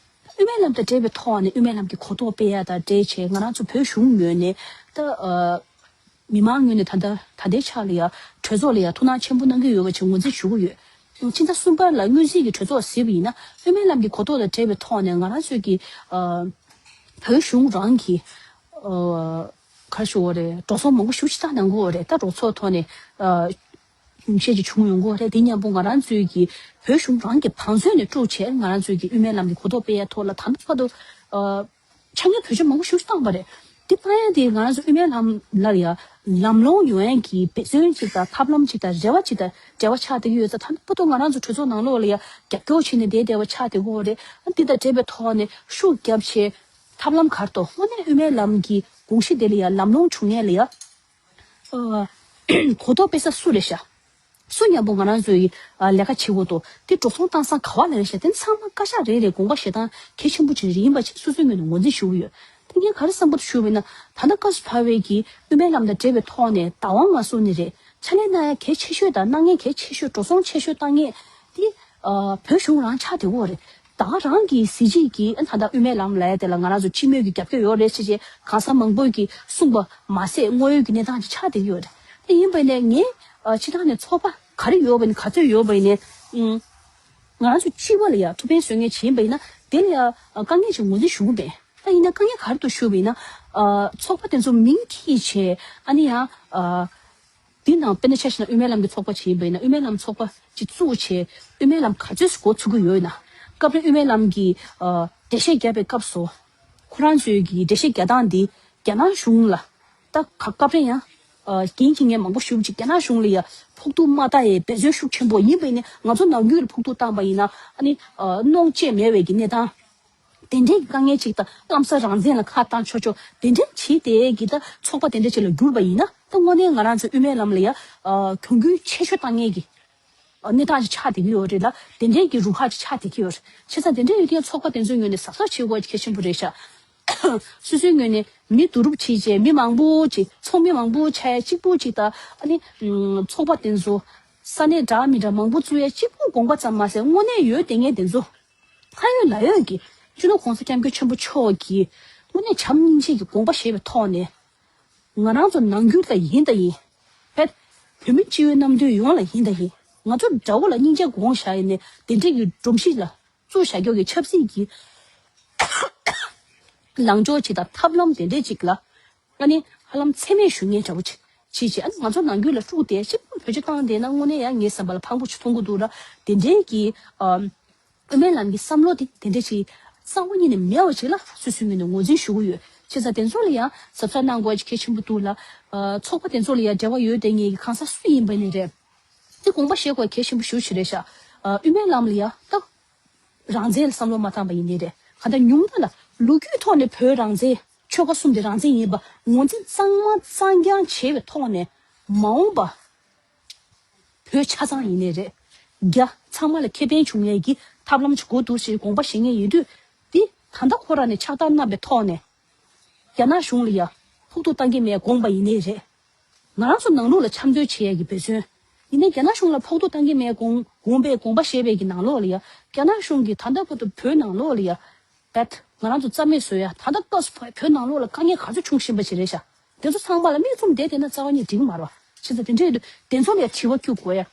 དབུ་མའི་ལམ་དང་འབྲེལ་བའི་ཐོག་ནས་དབུ་མའི་ལམ་གྱི་གོ་རྟོགས་སྤེལ་ཡ་དང་འབྲེལ་བྱས་ང་རང་ཚོ་བོད་གཞུང་ངོས་ནས་ད་ཨ། མི་མང་ངོས་ནས་ད་ལྟ་ད་ལྟའི་ཆ་ལ་ཡ་གྲོས་ཚོགས་ལ་ཡ་ཐུགས་སྣང་ཆེན་པོ་གནང་གི་ཡོད་པ་ཅིག་ངོས་འཛིན་ཞུ་གི་ཡོད། ཕྱི་ཟླ་གསུམ་པ་ལ་སྔོན་རྩིས་ཀྱི་གྲོས་ཚོགས་གཟིགས་པ་ཡིན་ན། དབུ་མའི་ལམ་གྱི་གོ་རྟོགས་དང་འབྲེལ་བའི་ཐོག་ནས་ང་རང་ཚོས་ཀྱི་ཨ་བོད་གཞུང་རང་གི་ཨ་ ག་ཞུ་བ་རེད། འགྲོ་སོང་མང་པོ་ཞེ་པོ་ཅིག་བཏང་གནང་གི་ཡོད་རེད། ད་རོགས་ཚོགས་ཐོག་ནས་ཨ་ཉུང་ཤས་ཅིག་བྱུང་ཡོང་གི་ཡོད་རེད། དེ་མཉམ་པོ་ང་རང་ཚོའི་གི་བོད་གཞུང་རང་གི་བང་མཛོད་ནས་དཀྲུགས་བྱས་ང་རང་ཚོའི་གི་དབུ་མའི་ལམ་གྱི་གོ་རྟོགས་སྤེལ་ཡ་ཐོག་ལ་ད་ལྟ་བར་དུ་ཨ་ཆ་ངན་བེད་སྤྱོད་མང་པོ་ཞེ་པོ་ཅིག་བཏང་བ་རེད། དེ་བཏང་ཡ་དེ་ང་རང་ཚོ་དབུ་མའི་ལམ་ལ་ཡ་ལམ་ལྷོང་ཡོང་ཡ་གི་འབད་བརྩོན་ཅིག་དང་ཐབས་ལམ་ཅིག་དང་རེ་བ་ཅིག་དང་འབྲེལ་བ་ཆགས་བསྡད་ཀྱི་ཡོད་ཙང་། ད་ལྟ་བར་དུ་ང་རང་ཚོ་གྲོས་ཚོགས་ནང་ལོགས་ལ་ཡ་རྒྱབ་སྐྱོར་བྱས་ནས་བསྡད་བསྡད་པ་ཆགས་བསྡད་ཀྱི་ཡོད་རེད། ཨ་འདི་དང་འབྲེལ་བའི་ཐོག་ནས་ཤུགས་བརྒྱབ་བྱས་ཐབས་ལམ་ག་རེ་འདུག་དངོས་གནས་དབུ་མའི་ལམ་གྱི་དགོངས་གཞི་དེ་ལ་ཡ་ལམ་ལྷོང་བྱུང་ཡ་ལ་ཡ་ཨ་གོ་རྟོགས་སྤེལ་ས་སུ་རེད་ཤག་སུ་མཉམ་པོ་ང་རང་ཚོའི་ཨ་ལས་ཀ་བྱེད་དགོས་འདུག་དེ་འགྲོ་སོང་བཏང་ས་ག་བ་ལ་རེད་ཤག་དེ་ཚང་མ་བཀའ་ཤག་རེད་རེད། དགོངས་པ་བཞེས་སྟངས་གལ་ཆེན་པོ་ཅིག་རེད། ཡིན་པ་ཅིག་སོ་སོའི་ངོས་ནས་ངོས་འཛིན་ཞུ་གི་ཡོད། དེ་ངས་ག་རེ་བསམ་པ་ཞུ་བ་ཡིན་ན། ད་ལྟ་སྐབས་སུ་བབས་པའི་གི་དབུ་མའི་ལམ་དང་འབྲེལ་བའི་ཐོག་ནས་བདག་དབང་མ་བཟུང་ནི་རེད། ཕྱག་ལས་གནང་ཡ་གལ་ཆེ་ཤོས་དང་གནང་མཁན་གལ་ཆེ་ཤོས་འགྲོ་སོང་ཆེ་ཤོས་བཏང་མཁན་དེ་ཨ་བོད་གཞུང་རང་ཆགས་བསྡད་ཡོད་རེད། ད་རང་གི་གཟི་བརྗིད་ཀྱིས་ཨ་ད་ལྟ་དབུ་མའི་ལམ་ལབ་ཡ་དེ་ལ་ང་རང་ཚོ་སྤྱི་མོས་ཀྱི་རྒྱབ་སྐྱོར་ཡོད་རེད་ཟེར་བྱས་གང་ཟག་མང་པོས་ཀྱིས་གསུངས་པ་མ་ཟད་དངོས་ཡོད་ཀྱི་གནས་སྟངས་ཅིག་ཆགས་བསྡད་ཀྱི་ཡོད་རེད། དེ་ཡིན་པ་ནས་ངས་ཨ་སྤྱི་བཏང་ནས་ཚོགས་པ་ག་རེ་ཡོད་པ་ཡིན་ན། ག་ཚོད་ཡོད་པ་ཡིན་ནའི་ཨུམ་ང་རང་ཚོ་སྤྱི་པ་ལ་ཡ་ཐུགས་ཕན་གསོས་མཁན་ཅིག་ཡིན་པ་ཡིན་ན། དེ་ལ་ཡ་ཨ་དཀའ་ངལ་ཅིག་ངོས་འཛིན་ཞུ་གི་མེད། ད་ཡིན་ན་དཀའ་ངལ་ག་རེ་འདུག་ཞུ་བ་ཡིན་ན། ཨ་ཚོགས་པ་དེ་ཚོ་མིང་ཁྱེར་བྱས་ཨ་ནི་ཡང་ཨ་འདི་ནང་དཔེར་ན་ཆ་བཞག་ན་དབུ་མའི་ལམ་གྱི་ཚོགས་པ་ཅིག་ཡིན་པ་ཡིན་ན། དབུ་མའི་ལམ་ཚོགས་པ་ཅིག་བཙུགས་བྱས་དབུ་མའི་ལམ་ག་ཚོད་འགོ་ཚུགས་ཀྱི་ཡོད་ན། སྐབས་རེ་དབུ་མའི་ལམ་གྱི་ཨ་འགྲེལ་བཤད་བརྒྱབ་པའི་སྐབས་སུ་ཁོ་རང་ཚོའི་གི་འགྲེལ་བཤད་རྒྱག་སྟངས་འདི་རྒྱ་ནག་གཞུང་ལ་ད་ག་སྐབས་རེ་ཡང་ཨ་འགན་འཁྱེར་མཁན་མང་པོ་ཞེ་པོ་ཅིག་རྒྱ་ནག་གཞུང་ལ་ཡ་ཕོག་ཐུག་མ་བཏང་ཡའི་འབད་བརྩོན་ཤུགས་ཆེན་པོ་ཡིན་པ་ཡིན་ནའི། ང་ཚོ་ནང་ཁུལ་ལ་ཕོག་ཐུག་བཏང་པ་ཡིན་ན་ཨ་ནི་ཨ་གནོང་བྱེད་མེད་པའི་གི་གནས་སྟངས། དེ་འདྲའི་དཀའ་ངལ་ཅིག་དང་། ལམ་སང་རང་བཙན་ལ་ཁ་བཏང་ཆོག་ཆོག་དེ་འདྲའི་བྱས་ཏེ་གི་ད་ཚོགས་པ་དེ་འདྲ་ཅིག་ལ་གྱུར་པ་ཡིན་ན། ད་དངོས་གནས་ང་རང་ཚོ་དབུ་མའི་ལམ་ལ་ཡ་ཨ་གྱོང་གུན་ཆེ་ཤོས་བཏང་མཁན་གྱི་ཨ་གནས་སྟངས་ཅིག་ཆགས་བསྡད་ཀྱི་ཡོད་རེད་ལ། དེ་འདྲའི་གི་རུ་ཁག་ཅིག་ཆགས་བསྡད་ཀྱི་ཡོད་རེད། བྱས་ཙང་དེ་འདྲ་ཡོད་དུས་ཚོགས་པ་དེ་ཚོའི་ངོས་ནས་གཟབ་གཟབ་བྱེད་དགོས་གལ་ཆེན་པོ་རེད་ཤག་སོ་སོའི་ངོས་ནས་མི་བསྡུ་རུབ་བྱས་བྱས་མི་མང་པོ་ཅིག་ཚོགས་མི་མང་པོ་ཆགས་ཡ་གཅིག་པུ་ཅིག་དང་། ཨ་ནི་ཚོགས་པ་དེ་ཚོ་ས་གནས་འདྲ་མི་འདྲ་མང་པོ་བཙུགས་ཡ་གཅིག་པུ་དགོངས་པ་ཙམ་མ་ཟད། དངོས་གནས་ཡོད་བསྡད་མཁན་དེ་ཚོ་ཁ་ཡོད་ལག་ཡོད་ཀྱིས་སྤྱི་ནོར་༸གོང་ས་༸སྐྱབས་མགོན་ཆེན་པོ་མཆོག་གིས་དངོས་གནས་བྱམས་སྙིང་རྗེ་གི་དགོངས་པ་བཞེས་པའི་ཐོག་ནས། ང་རང་ཚོ་ནང་ཁུལ་ལ་ཡིན་ད་ཡིན། བོད་བོད་མི་སྤྱི་བའི་རྣམ་འདུན་ཡོངས་ལ་ཡིན་ད་ཡིན། ང་ཚོ་དགྲ་བོ་ལ་སྙིང་རྗེ་དགོངས་བཞག་ཡིན་ནའི། དེ་འདྲའི་གི་སྒྲོམ་གཞི་ལ་བཙུགས་བཞག་རྒྱུ་གི་ཆབ་སྲིད་ཀྱི་ལངས་ཕྱོགས་ཅིག་དང་ཐབས་ལམ་དེ་འདྲའི་ཅིག་ལ། ཨ་ནི་ཧ་ལམ་མཚན་སྨད་ཞུ་མཁན་འདྲ་བོ་ཅིག་བྱེད་བྱེད། ཨ་ནི་ང་ཚོ་ནང་ཁུལ་ལ་དཀྲུགས་ཏེ་གཅིག་པུ་བེད་སྤྱོད་བཏང་བསྡད་ན་དངོས་གནས་ཡང་ངའི་བསམ་པ་ལ་ཕངས་པོ་ཅིག་མཐོང་གི་འདུག་ར། དེ་འདྲའི་གི་ཨམ་དབུ་མའི་ལམ་གྱི་བསམ་བློ་དེ་དེ་འདྲ་ཅིག་རྩ་བ་ཉིད་ནས་མེད་པ་ཅིག་ལ་སོ་སོའི་ངོས་ནས་ངོས་འཛིན་ཞུ་གི་ཡོད། བྱས་ཙང་དེ་ཚོ་ལ་ཡང་གཟབ་གཟབ་གནང་དགོས་ཀྱི་གལ་ཆེན་པོ་འདུག་ལ། ཨ་ཚོགས་པ་དེ་ཚོ་ལ་ཡང་འབྲེལ་བ་ཡོད་བསྡད་མཁན་གྱི་གང་ཟག་སུ་ཡིན་པ་ནས་རེད། དེ་དགོངས་པ་བཞེས་དགོས་གལ་ཆེན་པོ་ཞེ་པོ་ཅིག་རེད་ཤག་ཨ་དབུ་མའི་ལམ་ལ་ཡང་ད་རང་བཙན་ལ་བསམ་བློ་མ་བཏང་པ་ཡིན་ནའི་རེད། གང་ལྟར་ཉུང་མཐའ་ལ་ལོ་རྒྱུས་ཐོག་ནས་བོད་རང་བཙན་ཆོལ་ཁ་གསུམ་དེ་རང་བཙན་ཡིན་པ་ངོས་འཛིན་གཙང་མ་གཙང་རྐྱང་བྱས་པའི་ཐོག་ནས། མ་འོངས་པ་བོད་ཆ་ཚང་ཡིན་ནའི་རེད། རྒྱ་ཚང་མ་ལ་ཁེ་ཕན་བྱུང་ཡས་ཀྱི་ཐབས་ལམ་ཅིག་དགོས་འདུག་ཞེས་དགོངས་པ་བཞེས་མཁན་ཡིན་དུས། འདི་ད་ལྟ་ཁོ་རང་ནས་ཕྱག་རྟགས་བསྣམས་པའི་ཐོག་ནས་རྒྱ་ནག་གཞུང་ལ་ཡ་ཕོག་ཐུག་བཏང་གི་མེད་དགོངས་པ་ཡིན་ནའི་རེད། ང་རང་ཚོ་ནང་ལོགས་ལ་འཆམ་མཐུན་བྱེད་ཡས་ཀྱི་འབད་བརྩོན། ཡིན་ནའི་རྒྱ་ནག་གཞུང་ལ་ཕོག་ཐུག་བཏང་གི་མེད་དགོངས་དགོངས་པའི་དགོངས་པ་བཞེས་པའི་གི་ནང་ལོགས་ལ་ཡ། རྒྱ་ནག་གཞུང་གིས་ད་ལྟ་བར་དུ་བོད་ནང་ལོགས་ལ་ཡ། བེད། ང་རང་ཚོ་རྩ་མེད་བཟོ་ཡ། ད་ལྟ་སྐབས་སུ་བོད་ནང་ལོགས་ལ་དཀའ་ངལ་ག་ཚོད་བྱུང་བཞིན་པ་ཞིག་རེད་ཤག་དེ་ཚོ་ཚང་མ་ལ་མིག་བཙུམ་བསྡད་བསྡད་ན་རྩ་བ་ཉིད་འགྲིག་གི་མ་རེད་བ། བྱས་ཙང་དེ་འདྲ་ཡོད་དུས་དེ་ཚོ་ལ་ཡ་དྲི་བ་བསྐྱུར་དགོས་ཡ།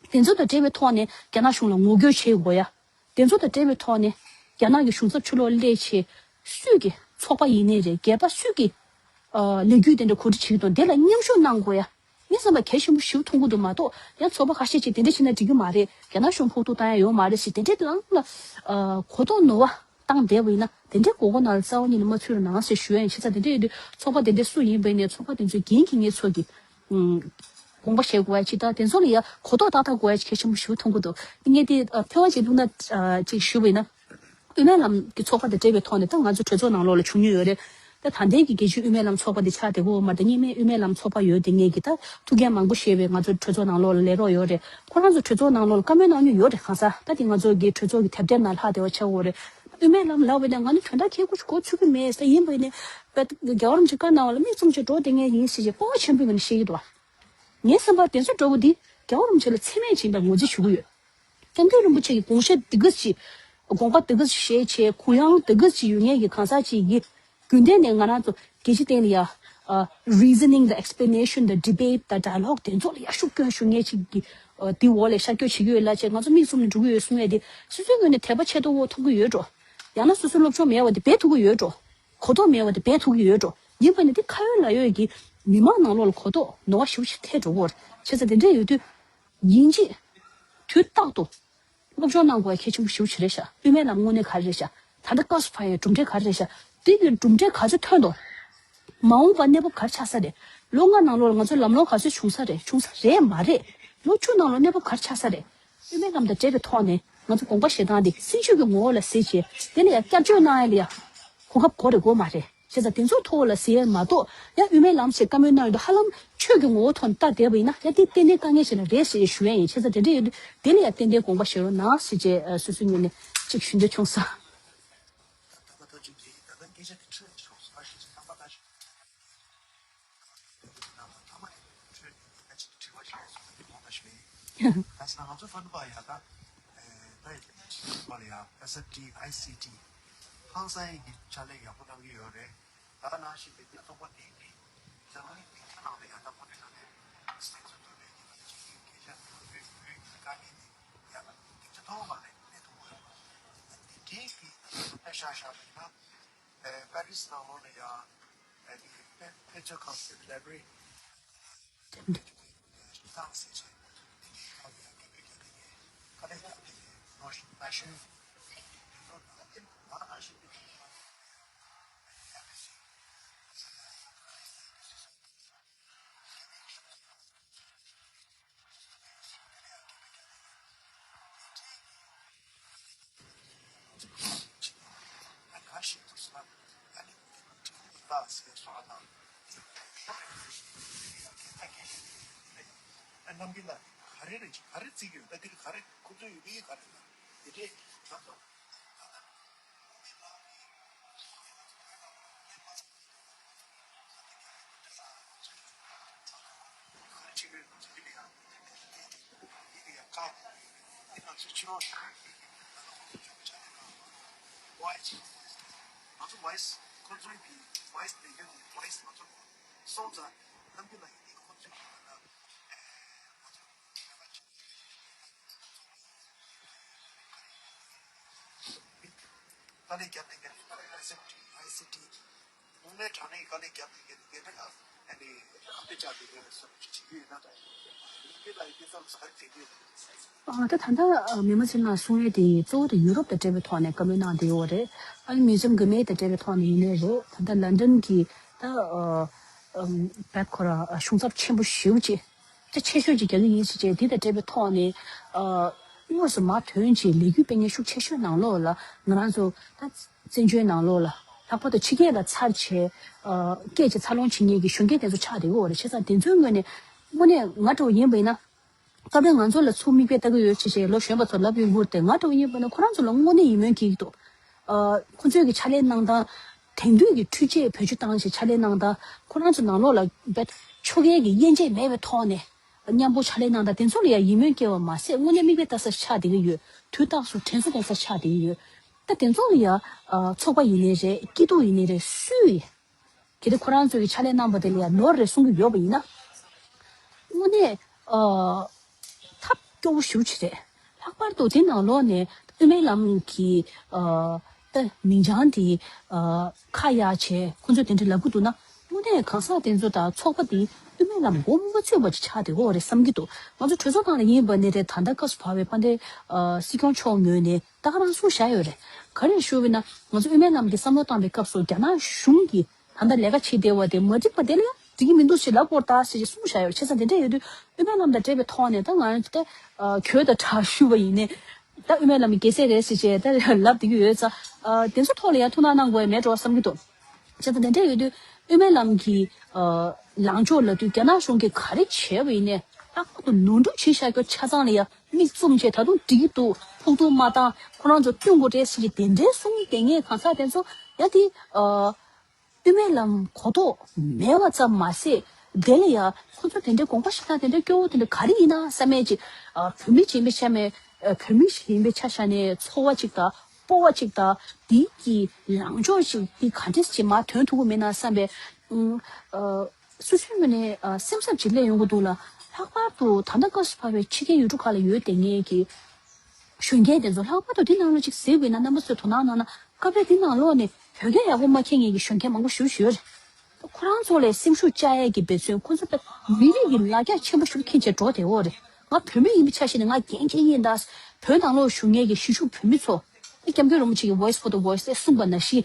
དེ་ཚོ་དང་འབྲེལ་བའི་ཐོག་ནས་རྒྱ་ནག་གཞུང་ལ་ངོ་རྒོལ་བྱེད་དགོས་ཡ། དེ་ཚོ་དང་འབྲེལ་བའི་ཐོག་ནས་རྒྱ་ནག་གི་གཞུང་ཚབ་ཕྱི་ལོགས་སླེབས་བྱས། སུས་ཀྱི་ཚོགས་པ་ཡིན་ནའི་རེད། སྒེར་པ་སུས་ཀྱི་ཨ་ལས་འགུལ་དེ་འདྲ་གོ་སྒྲིག་བྱེད་ཀྱི་འདུག་དེ་ལ་མཉམ་ཞུགས་གནང་དགོས་ཡ། ངས་བསམ་པ་གལ་ཆེན་པོ་ཞིག་མཐོང་གི་འདུག་མ་གཏོགས། ཡང་ཚོགས་པ་ཁ་ཤས་ཀྱིས་དེ་འདྲ་བྱས་ན་འགྲིག་གི་མ་རེད། རྒྱ་ནག་གཞུང་ཕོག་ཐུག་བཏང་ཡ་ཡོད་མ་རེད་ཟེར། དེ་འདྲའི་ལམ་ལ་ཨ་གོ་རྟོགས་ནོར་བ་བཏང་བསྡད་པ་ཡིན་ན། དེ་འདྲའི་མགོ་སྐོར་ནང་ལ་རྩ་བ་ཉིད་ནས་མ་ཚུད་རོགས་གནང་ཟེར་ཞུ་ཡ་ཡིན། བྱས་ཙང་དེ་འདྲ་ཡོད་དུས་ཚོགས་པ་དེ་འདྲ་སུ་ཡིན་པ་ཡིན་ནའི་ཚོགས་པ་དེ་ཚོའི་འགན་འཁྱེར་མཁན་ཚོ་གིས་ཨུམ་དགོངས་པ་བཞེས་དགོས་ཡ་ཅིག་དང་། དེ་ཚོ་ལ་ཡ་གོ་རྟོགས་ཏག་ཏག་དགོས་ཡ་ཅིག་གལ་ཆེན་པོ་ཞིག་མཐོང་གི་འདུག་ངས་དེ་ཨ་ཕལ་བ་ཅིག་ལུང་ན་ཨ་ཅིག་ཞུས་པ་ཡིན་ན། དབུ་མའི་ལམ་གྱི་ཚོགས་པ་དང་འབྲེལ་བའི་ཐོག་ནས་ད་ང་ཚོ་གྲོས་ཚོགས་ནང་ལོགས་ལ་བྱུང་མྱོང་ཡོད་རེད། ད་ད་ལྟའི་གི་རྒྱལ་སྤྱིའི་དབུ་མའི་ལམ་ཚོགས་པ་དེ་ཆགས་བསྡད་ཀྱི་ཡོད་མ་རེད། ད་གཉིས་སྨན་དབུ་མའི་ལམ་ཚོགས་པ་ཡོད་དེ་ངེད་ཀྱི་ད་ཐུགས་འགན་མང་པོ་བཞེས་པའི་ང་ཚོ་གྲོས་ཚོགས་ནང་ལོགས་ལ་ལས་རོགས་ཡོད་རེད། ཁོ་རང་ཚོ་གྲོས་ཚོགས་ནང་ལོགས་ལ་བཀའ་མོལ་གནང་མྱོང་ཡོད་རེད། གང་ཟག་ད་དེ་ང་ཚོ་གི་གྲོས་ཚོགས་ཀྱི་དེབ་ཐེར་ནང་ལྷག་བསྡད་པ་ཆགས་ཡོད་རེད། དབུ་མའི་ལམ་ལབ་པ་ཡིན་ན་ང་ནི་དོན་དག་ཁྱད་མཁོ་ཞིག་གོ་ཚུད་ཀྱི་མེད་ཟེར། ཡིན་པ་ཡིན་ནའི་རྒྱལ་བ་རིན་པོ་ཆེ་བཀའ་གནང་བ་ལ་མིག་བཙུམ་བྱས་འགྲོ་བསྡད་མཁན་ཡིན་ཟེར་བྱས་སྤོབས་པ་ཆེན་པོའི་ངང་ནས་བཤད་ཀྱི་འདུག་ངའི་བསམ་པར་དེ་ཚོ་འདྲ་བོ་འདི་རྒྱལ་བ་རིན་པོ་ཆེ་ལ་མཚན་སྨད་བྱེད་པའི་ངོས་འཛིན་ཞུ་གི་ཡོད། སྐྱབས་མགོན་རིན་པོ་ཆེ་གི་དགོངས་བཞེད་འདི་ག་ཅིག་དགོངས་པ་འདི་ག་ཅིག་བཞེས་བྱས། གུ་ཡངས་འདི་ག་ཅིག་ཡོད་མཁན་གྱི་གང་ཟག་ཅིག་གིས་རྒྱུན་ལྡན་ནས་ང་རང་ཚོ་རྒྱལ་སྤྱི་སྟེང་ལ་ཡ་ཨ་reasoning དང་explanation དང་debate དང་dialogue དེ་ཚོ་ལ་ཡ་ཤུགས་སྐྱོན་ཞུ་མཁན་ཅིག་གི་ཨ་དེའི་འོག་ལ་ཤར་སྐྱོད་བྱེད་ཀྱི་ཡོད་ལབ་བྱས་ང་ཚོ་མིག་བཙུམ་ནས་འགྲོ་གི་ཡོད་གསུང་ཡ་དེ་སོ་སོའི་ངོས་ནས་དད་པ་ཆེ་ཏོག་ཏོག་ཐོབ་ཀྱི་ཡོད་འགྲོ། ཡང་ན་སོ་སོའི་སློབ་སྦྱོང་མེད་པ་དེ་འབད་ཐུབ་ཀྱི་ཡོད་འགྲོ། གོ་རྟོགས་མེད་པ་དེ་འབད་ཐུབ་ཀྱི་ཡོད་འགྲོ། ཡིན་པ་ནི་དེ་ཁ་ཡོད་ལག་ཡོད་ཀྱི་མི་མང་ནང་ལོགས་ལ་གོ་རྟོགས་ནོར་བ་ཞེ་པོ་ཅིག་ཐེབས་འགྲོ་གི་ཡོད་རེད། བྱས་ཙང་དེ་འདྲ་ཡོད་དུས་ཡིན་གཅིག་དུས་རྟག་ཏུ་སློབ་སྦྱོང་གནང་དགོས་པ་གལ་ཆེན་པོ་ཞེ་པོ་ཅིག་རེད་ཤག་དབུ་མའི་ལམ་དངོས་གནས་ག་རེ་རེད་ཤག་ད་ལྟ་སྐབས་སུ་བབས་ཡ་གྲུབ་འབྲས་ག་རེ་རེད་ཤག་དེ་གི་གྲུབ་འབྲས་ག་ཚོད་ཐོན་འདུག་མ་འོངས་པ་གནས་བབ་ག་རེ་ཆགས་ས་རེད། ལོ་ལྔ་ནང་ལོགས་ལ་ང་ཚོ་ལམ་ལྷོང་ག་ཚོད་བྱུང་ས་རེད། བྱུང་ས་རེད་མ་རེད། ལོ་བཅུ་ནང་ལོགས་གནས་བབ་ག་རེ་ཆགས་ས་རེད། དབུ་མའི་ལམ་དང་འབྲེལ་བའི་ཐོག་ནས་ང་ཚོ་དགོངས་པ་བཞེས་སྟངས་འདི་སྲིད་བྱུས་ཀྱི་ངོ་བོ་ལ་གཟིགས་བྱས་དེ་ལ་ཡང་བསྐྱར་བཅོས་གནང་ཡ་ལ་ཡང་གོ་སྐབས་དགོས་རེད་དགོས་མ་རེད། བྱས་ཙང་དེ་ཚོའི་ཐོག་ལ་གཟིགས་ཡ་མ་གཏོགས་ཡང་དབུ་མའི་ལམ་ཞེས་བཀའ་མོལ་གནང་ཡོད་དུས་ཧ་ལམ་ཆོས་ཀྱི་ངོ་བོ་ཐོག་ནས་ལྟ་བསྡད་པ་ཡིན་ན་ཡང་དེ་ཏན་ཏན་དཀའ་ངལ་ཞིག་ལ་རེད་ཞེས་ཞུ་ཡ་ཡིན། བྱས་ཙང་དེ་འདྲ་ཡོད་དུས་དེ་ལ་ཡང་ཏན་ཏན་དགོངས་པ་བཞེས་རོགས་གནང་ཞེས་བཅས་སོ་སོའི་ངོས་ནས་ཅིག་ཞུ་འདོད་བྱུང་སོང་། ད་ལྟ་ད་ཅིག་རེད། ད་ལྟ་སྐད་ཆ་དེ་འཕྲོས་ནས་ཤོག་སོང་ཨ་ཞེས་བྱས་རྣམ་པ་ལྟ་ཞིག་ཐ་མ་ནས་འཕྲོས་ནས་ད་ཅིག་དྲི་བ་ཞིག་ཡོད་སོང་ད་ཞུ་ཡིན། ད་ས་ང་ཚོ་ཧྥན་པ་ཡ་ད་ད་ཡིན་ཅིག་པ་ལ་ཡ་SFT ICT ཧང་སང་ཡིན་གྱི་ཕྱག་ལས་ཡག་པོ་གནང་གི་ཡོད་རེད། ད་ནང་བཞིན་དེ་ཚོགས་པ་དེ་གི་ལྗང་ནི་སྡིངས་ཆ་ནང་ལ་ཡ་ད་ཁོ་ནས་ད་ནས་སེམས་ཚོ་ཐུབ་པའི་གི་ད་ཅིག་གི་སྐད་ཆ་ཐུབ་པའི་བོད་ཀྱི་དཀའ་ངལ་དེ་ཡ་ད་སྡིངས་ཆ་མཐོ་བ་ནས་གནས་ཐུབ་དགོས་རེད། དེ་འདྲའི་གི་ད་ཤ་ཤ་མེད་ན། པེ་རིས་ནང་ལོགས་ལ་ཡང་ཨ་ནི་དཔེ་དཔེ་མཛོད་ཁང་ཟེར་བའི་ལའི་བྷ་རི་བཏང་ཟེར་བྱས་དེ་ནས་ཁ་ལ་ཡང་དགེ་འདུན་གྱི་དེ་ནས་དཀའ་ལས་ཡག་དེ་ནས་ནོར་ཞིག་ན་ཤོད་དེ་ཚོ་ནང་དེ་ནང་ན་ཤོད་དེ་ནས་ཡག་གི་ཟེར། དཀའ་ལས་བརྒྱབ་ནས་བརྒྱབ་ནས་ད་ལྟ་SFT ICT དངོས་གནས་དྲང་གནས་དཀའ་ལས་བརྒྱབ་ནས་བརྒྱབ་ནས་དེ་འདྲ་ལ་ཨ་ནི་ཁ་གཏད་བཅག་དགོས་ཡོད་རེད་བསམ་གྱི་བྱེད་ཀྱི་ཡོད་ན་ད་ཡིན་གྱི་ལ་ཡིན་གྱི་བསམ་ས་ག་རེ་བྱེད་ཀྱི་ཡོད་རེད། ཨ་ད་ད་ལྟ་ཨ་མི་མང་ཚོས་ལ་གསུང་ཡས་དེ་གཙོ་བོ་དེ་ཡུ་རོབ་དང་འབྲེལ་བའི་ཐོག་ནས་བཀའ་མོལ་གནང་བསྡད་ཡོད་རེད། ཨ་ནི་མིའུ་ཛིམ་གྷི་མེ་དང་འབྲེལ་བའི་ཐོག་ནས་ཡིན་ནའི་རེད། ད་ལྟ་ལན་ཌན་གྱི་ད་ཨ་ཨམ་བེད་ཁོ་ར་གཞུང་ཚབ་ཆེན་པོ་ཞེ་པོ་ཅིག་ད་ཆེ་ཤོས་ཅིག་རྒྱག་གི་ཡིན་ཟེར་བྱས་དེ་དང་འབྲེལ་བའི་ཐོག་ནས་ཨ་དངོས་སུ་མར་ཐོན་བྱས་ལས་འགུལ་སྤེལ་མཁན་ཤུགས་ཆེ་ཤོས་ནང་ལོགས་ལ་ང་རང་ཚོ་ད་བཙན་བྱོལ་ནང་ལོགས་ལ་ལྷག་པར་དུ་ཕྱི་རྒྱལ་ལ་ཚར་བྱས་ཨ་སྐད་ཆ་འཚར་ལོངས་བྱེད་མཁན་གྱི་གཞོན་སྐྱེས་དེ་ཚོ་ཆགས་བསྡད་ཡོད་རེད། བྱས་ཙང་དེ་ཚོའི་ངོས་ནས་དངོས་གནས་ང་འདྲ་བོ་ཡིན་པ་ཡིན་ན། སྐབས་རེ་ང་ཚོ་ལ་ཚུར་མིག་དཔེ་ལྟ་གི་ཡོད་ཅེས་བྱས་ལོ་གཞོན་པ་ཚོ་ལབ་ཡོང་གི་རེད་དེ། ང་འདྲ་བོ་ཡིན་པ་ན་ཁོ་རང་ཚོ་ལ་དངོས་གནས་ཡིད་སྨོན་སྐྱེ་གི་འདུག་ཨ་ཁོ་ཚོས་ཀྱི་ཕྱག་ལས་གནང་སྟངས་དེང་དུས་ཀྱི་འཕྲུལ་ཆས་བེད་སྤྱོད་བཏང་བྱས་ཕྱག་ལས་གནང་སྟངས་ཁོ་རང་ཚོ་ནང་ལོགས་ལ་བེད་ཆོ་གའི་གི་དབྱེ་འབྱེད་མེད་པའི་ཐོག་ནས་མཉམ་པོ་ཕྱག་ལས་གནང་སྟངས་དེ་ཚོ་ལ་ཡང་ཡིད་སྨོན་སྐྱེ་བ་མ་ཟད་དངོས་གནས་མིག་དཔེ་ལྟ་ས་ཆགས་བསྡད་ཀྱི་ཡོད། དུས་རྟག་སུ་དྲན་གསོ་དགོས་ས་ཆགས་བསྡད་ཀྱི་ཡོད། ད་དེ་ཚོ་ལ་ཡང་ཨ་ཚོགས་པ་ཡིན་ནའི་རེད། སྐྱིད་སྡུག་ཡིན་ནའི་རེད། སུས་ཡིན། གལ་ཏེ་ཁོ་རང་ཚོས་ཀྱི་ཕྱག་ལས་གནང་བ་དེ་ལ་ཡང་ནོར་རེ་གསུང་གི་ཡོད་པ་ཡིན་ན། དངོས་གནས་ཨ་ཐབས་སྐྱོ་བོ་ཞེ་པོ་ཅིག་རེད། ལྷག་པར་དུ་དེ་ནང་ལོགས་ནས་དབུ་མའི་ལམ་གྱི་ཨ་ད་མིང་བྱང་དེ་ཨ་ཁ་གཡར་བྱས་ཁོ་ཚོས་དེ་འདྲ་ལབ་གི་འདུག་ན། དངོས་གནས་གང་ཟག་དེ་ཚོ་དང་ཚོགས་པ་དེ་དབུ་མའི་ལམ་མགོ་མ་ཚོས་པ་ཅིག་ཆགས་བསྡད་ཡོད་རེད་བསམ་གྱི་འདུག་ང་ཚོ་གྲོས་ཚོགས་ནང་ལ་ཡིན་པ་ནི་རེད། ད་ལྟ་སྐབས་སུ་བབས་པའི་དཔལ་ལྡན་ཨ་སྲིད་སྐྱོང་མཆོག་ངོས་ནས་ད་ག་རང་གསུངས་བཞག་ཡོད་རེད། ག་རེ་ཞུ་བ་ཡིན་ན་ང་ཚོ་དབུ་མའི་ལམ་གྱི་བསམ་བློ་བཏང་བའི་སྐབས་སུ་རྒྱ་ནག་གཞུང་གིས། ད་ལྟ་ལས་ཀ་བྱེད་བསྡད་པ་དེ་མ་འགྲིག་པ་དེ་ལ་ཡང་འགྲིག་གི་མི་འདུག་ཞེས་ལབ་དགོས་རེད་ད་ཟེར་ཞེས་གསུངས་བཞག་ཡོད། བྱས་ཙང་དེ་འདྲ་ཡོད་དུས་དབུ་མའི་ལམ་དང་འབྲེལ་བའི་ཐོག་ནས་ད་ང་རང་ད་གྱོད་དང་གྲགས་ཞུ་བ་ཡིན་ནའི་ད་དབུ་མའི་ལམ་གྱི་རྒྱལ་སྲས་རེད་ཟེར་བྱས་ད་ལབ་བསྡད་ཀྱི་ཡོད་ཙང་དེ་ཚོ་ཐོག་ལ་ཡང་ཐུགས་སྣང་གནང་དགོས་ཡ་མེད་འགྲོ་བསམ་གྱི་འདུག་བྱས་ཙང་དེ་འདྲ་ཡོད་དུས་དབུ་མའི་ལམ་གྱི་ལངས་ཕྱོགས་ལབ་དུས་རྒྱ་ནག་གཞུང་གིས་ག་རེ་བྱས་པ་ཡིན་ནའི་ལྷག་པར་དུ་ནོར་འཁྲུལ་བྱས་བཞག་རྒྱུ་ཆ་ཚང་ལ་ཡང་མིག་བཙུམ་བྱས་ད་དུང་འགྲིག་གི་འདུག་ཕུགས་རྡུང་མ་བཏང་ཁོ་རང་ཚོ་བསྟུན་དགོས་རེད་ཟེར་གྱི་དེ་འདྲའི་གསུང་བསྡད་མཁན་གང་ཟག་དེ་ཚོ་ཡང་དེ། དབུ་མའི་ལམ་གོ་རྟོགས་མེད་པ་ཙམ་མ་ཟད་དེ་ལ་ཡང་ཁོ་ཚོ་དེ་འདྲའི་དགོངས་པ་བཞེས་སྟངས་དེ་འདྲའི་སྐྱོ་བོ་དེ་འདྲ་ག་རེ་ཡིན་ན་བསམ་མེད་ཅིག་བོད་མི་ཅིག་ཡིན་པའི་ཆ་མེད། བོད་མི་ཞིག་ཡིན་པའི་ཆ་བཞག་ནས་ཚོར་བ་ཅིག་དང་སྤོབས་པ་ཅིག་དང་དེའི་གི་ལངས་ཕྱོགས་ཅིག་དེ་ག་འདྲས་ཅིག་མར་ཐོན་ཐུབ་ཀྱི་མེད་ན་བསམ་པའི་སོ་སོའི་ངོས་ནས་སེམས་འཚབ་ཅིག་སླེབས་ཡོང་གི་འདུག་ལ། ལྷག་པར་དུ་ད་ལྟ་སྐབས་སུ་བབས་པའི་ཕྱི་རྒྱལ་ཡུལ་གྲུ་ཁག་ལ་ཡོད་བསྡད་མཁན་གྱི་གཞོན་སྐྱེས་དེ་ཚོ་ལྷག་པར་དུ་དེ་ནང་ལ་ཅིག་གཟིགས་པ་ཡིན་ན་རྣམ་པ་ཚོས་དོ་སྣང་གནང་ན་སྐབས་རེ་དེ་ནང་ལོགས་ནས་བོད་སྐད་ཡག་པོ་མ་མཁྱེན་མཁན་གྱི་གཞོན་སྐྱེས་མང་པོ་ཞེ་པོ་ཅིག་ཡོད་རེད། ཁོ་རང་ཚོ་ལ་སེམས་ཤུགས་བཅག་ཡས་ཀྱི་འབད་བརྩོན། ཁོ་ཚོ་ད་མི་རིགས་ཀྱི་ལ་རྒྱ་ཆེན་པོ་ཞིག་འཁྱེར་བྱས་འགྲོ་བསྡད་ཡོད་རེད། ང་བོད་མི་ཡིན་པའི་ཆ་བཞག་ནས་ང་འགན་འཁྱེར་ཡིན་ད། བོད་ནང་ལོགས་བཞུགས་མཁན་གྱི་གཞིས་བཞུགས་བོད་མི་ཚོ། ཨ། སྐྱབས་མགོན་རིན་པོ་ཆེ་གིས་Voice for the Voiceless་གསུངས་པ་ནང་བཞིན།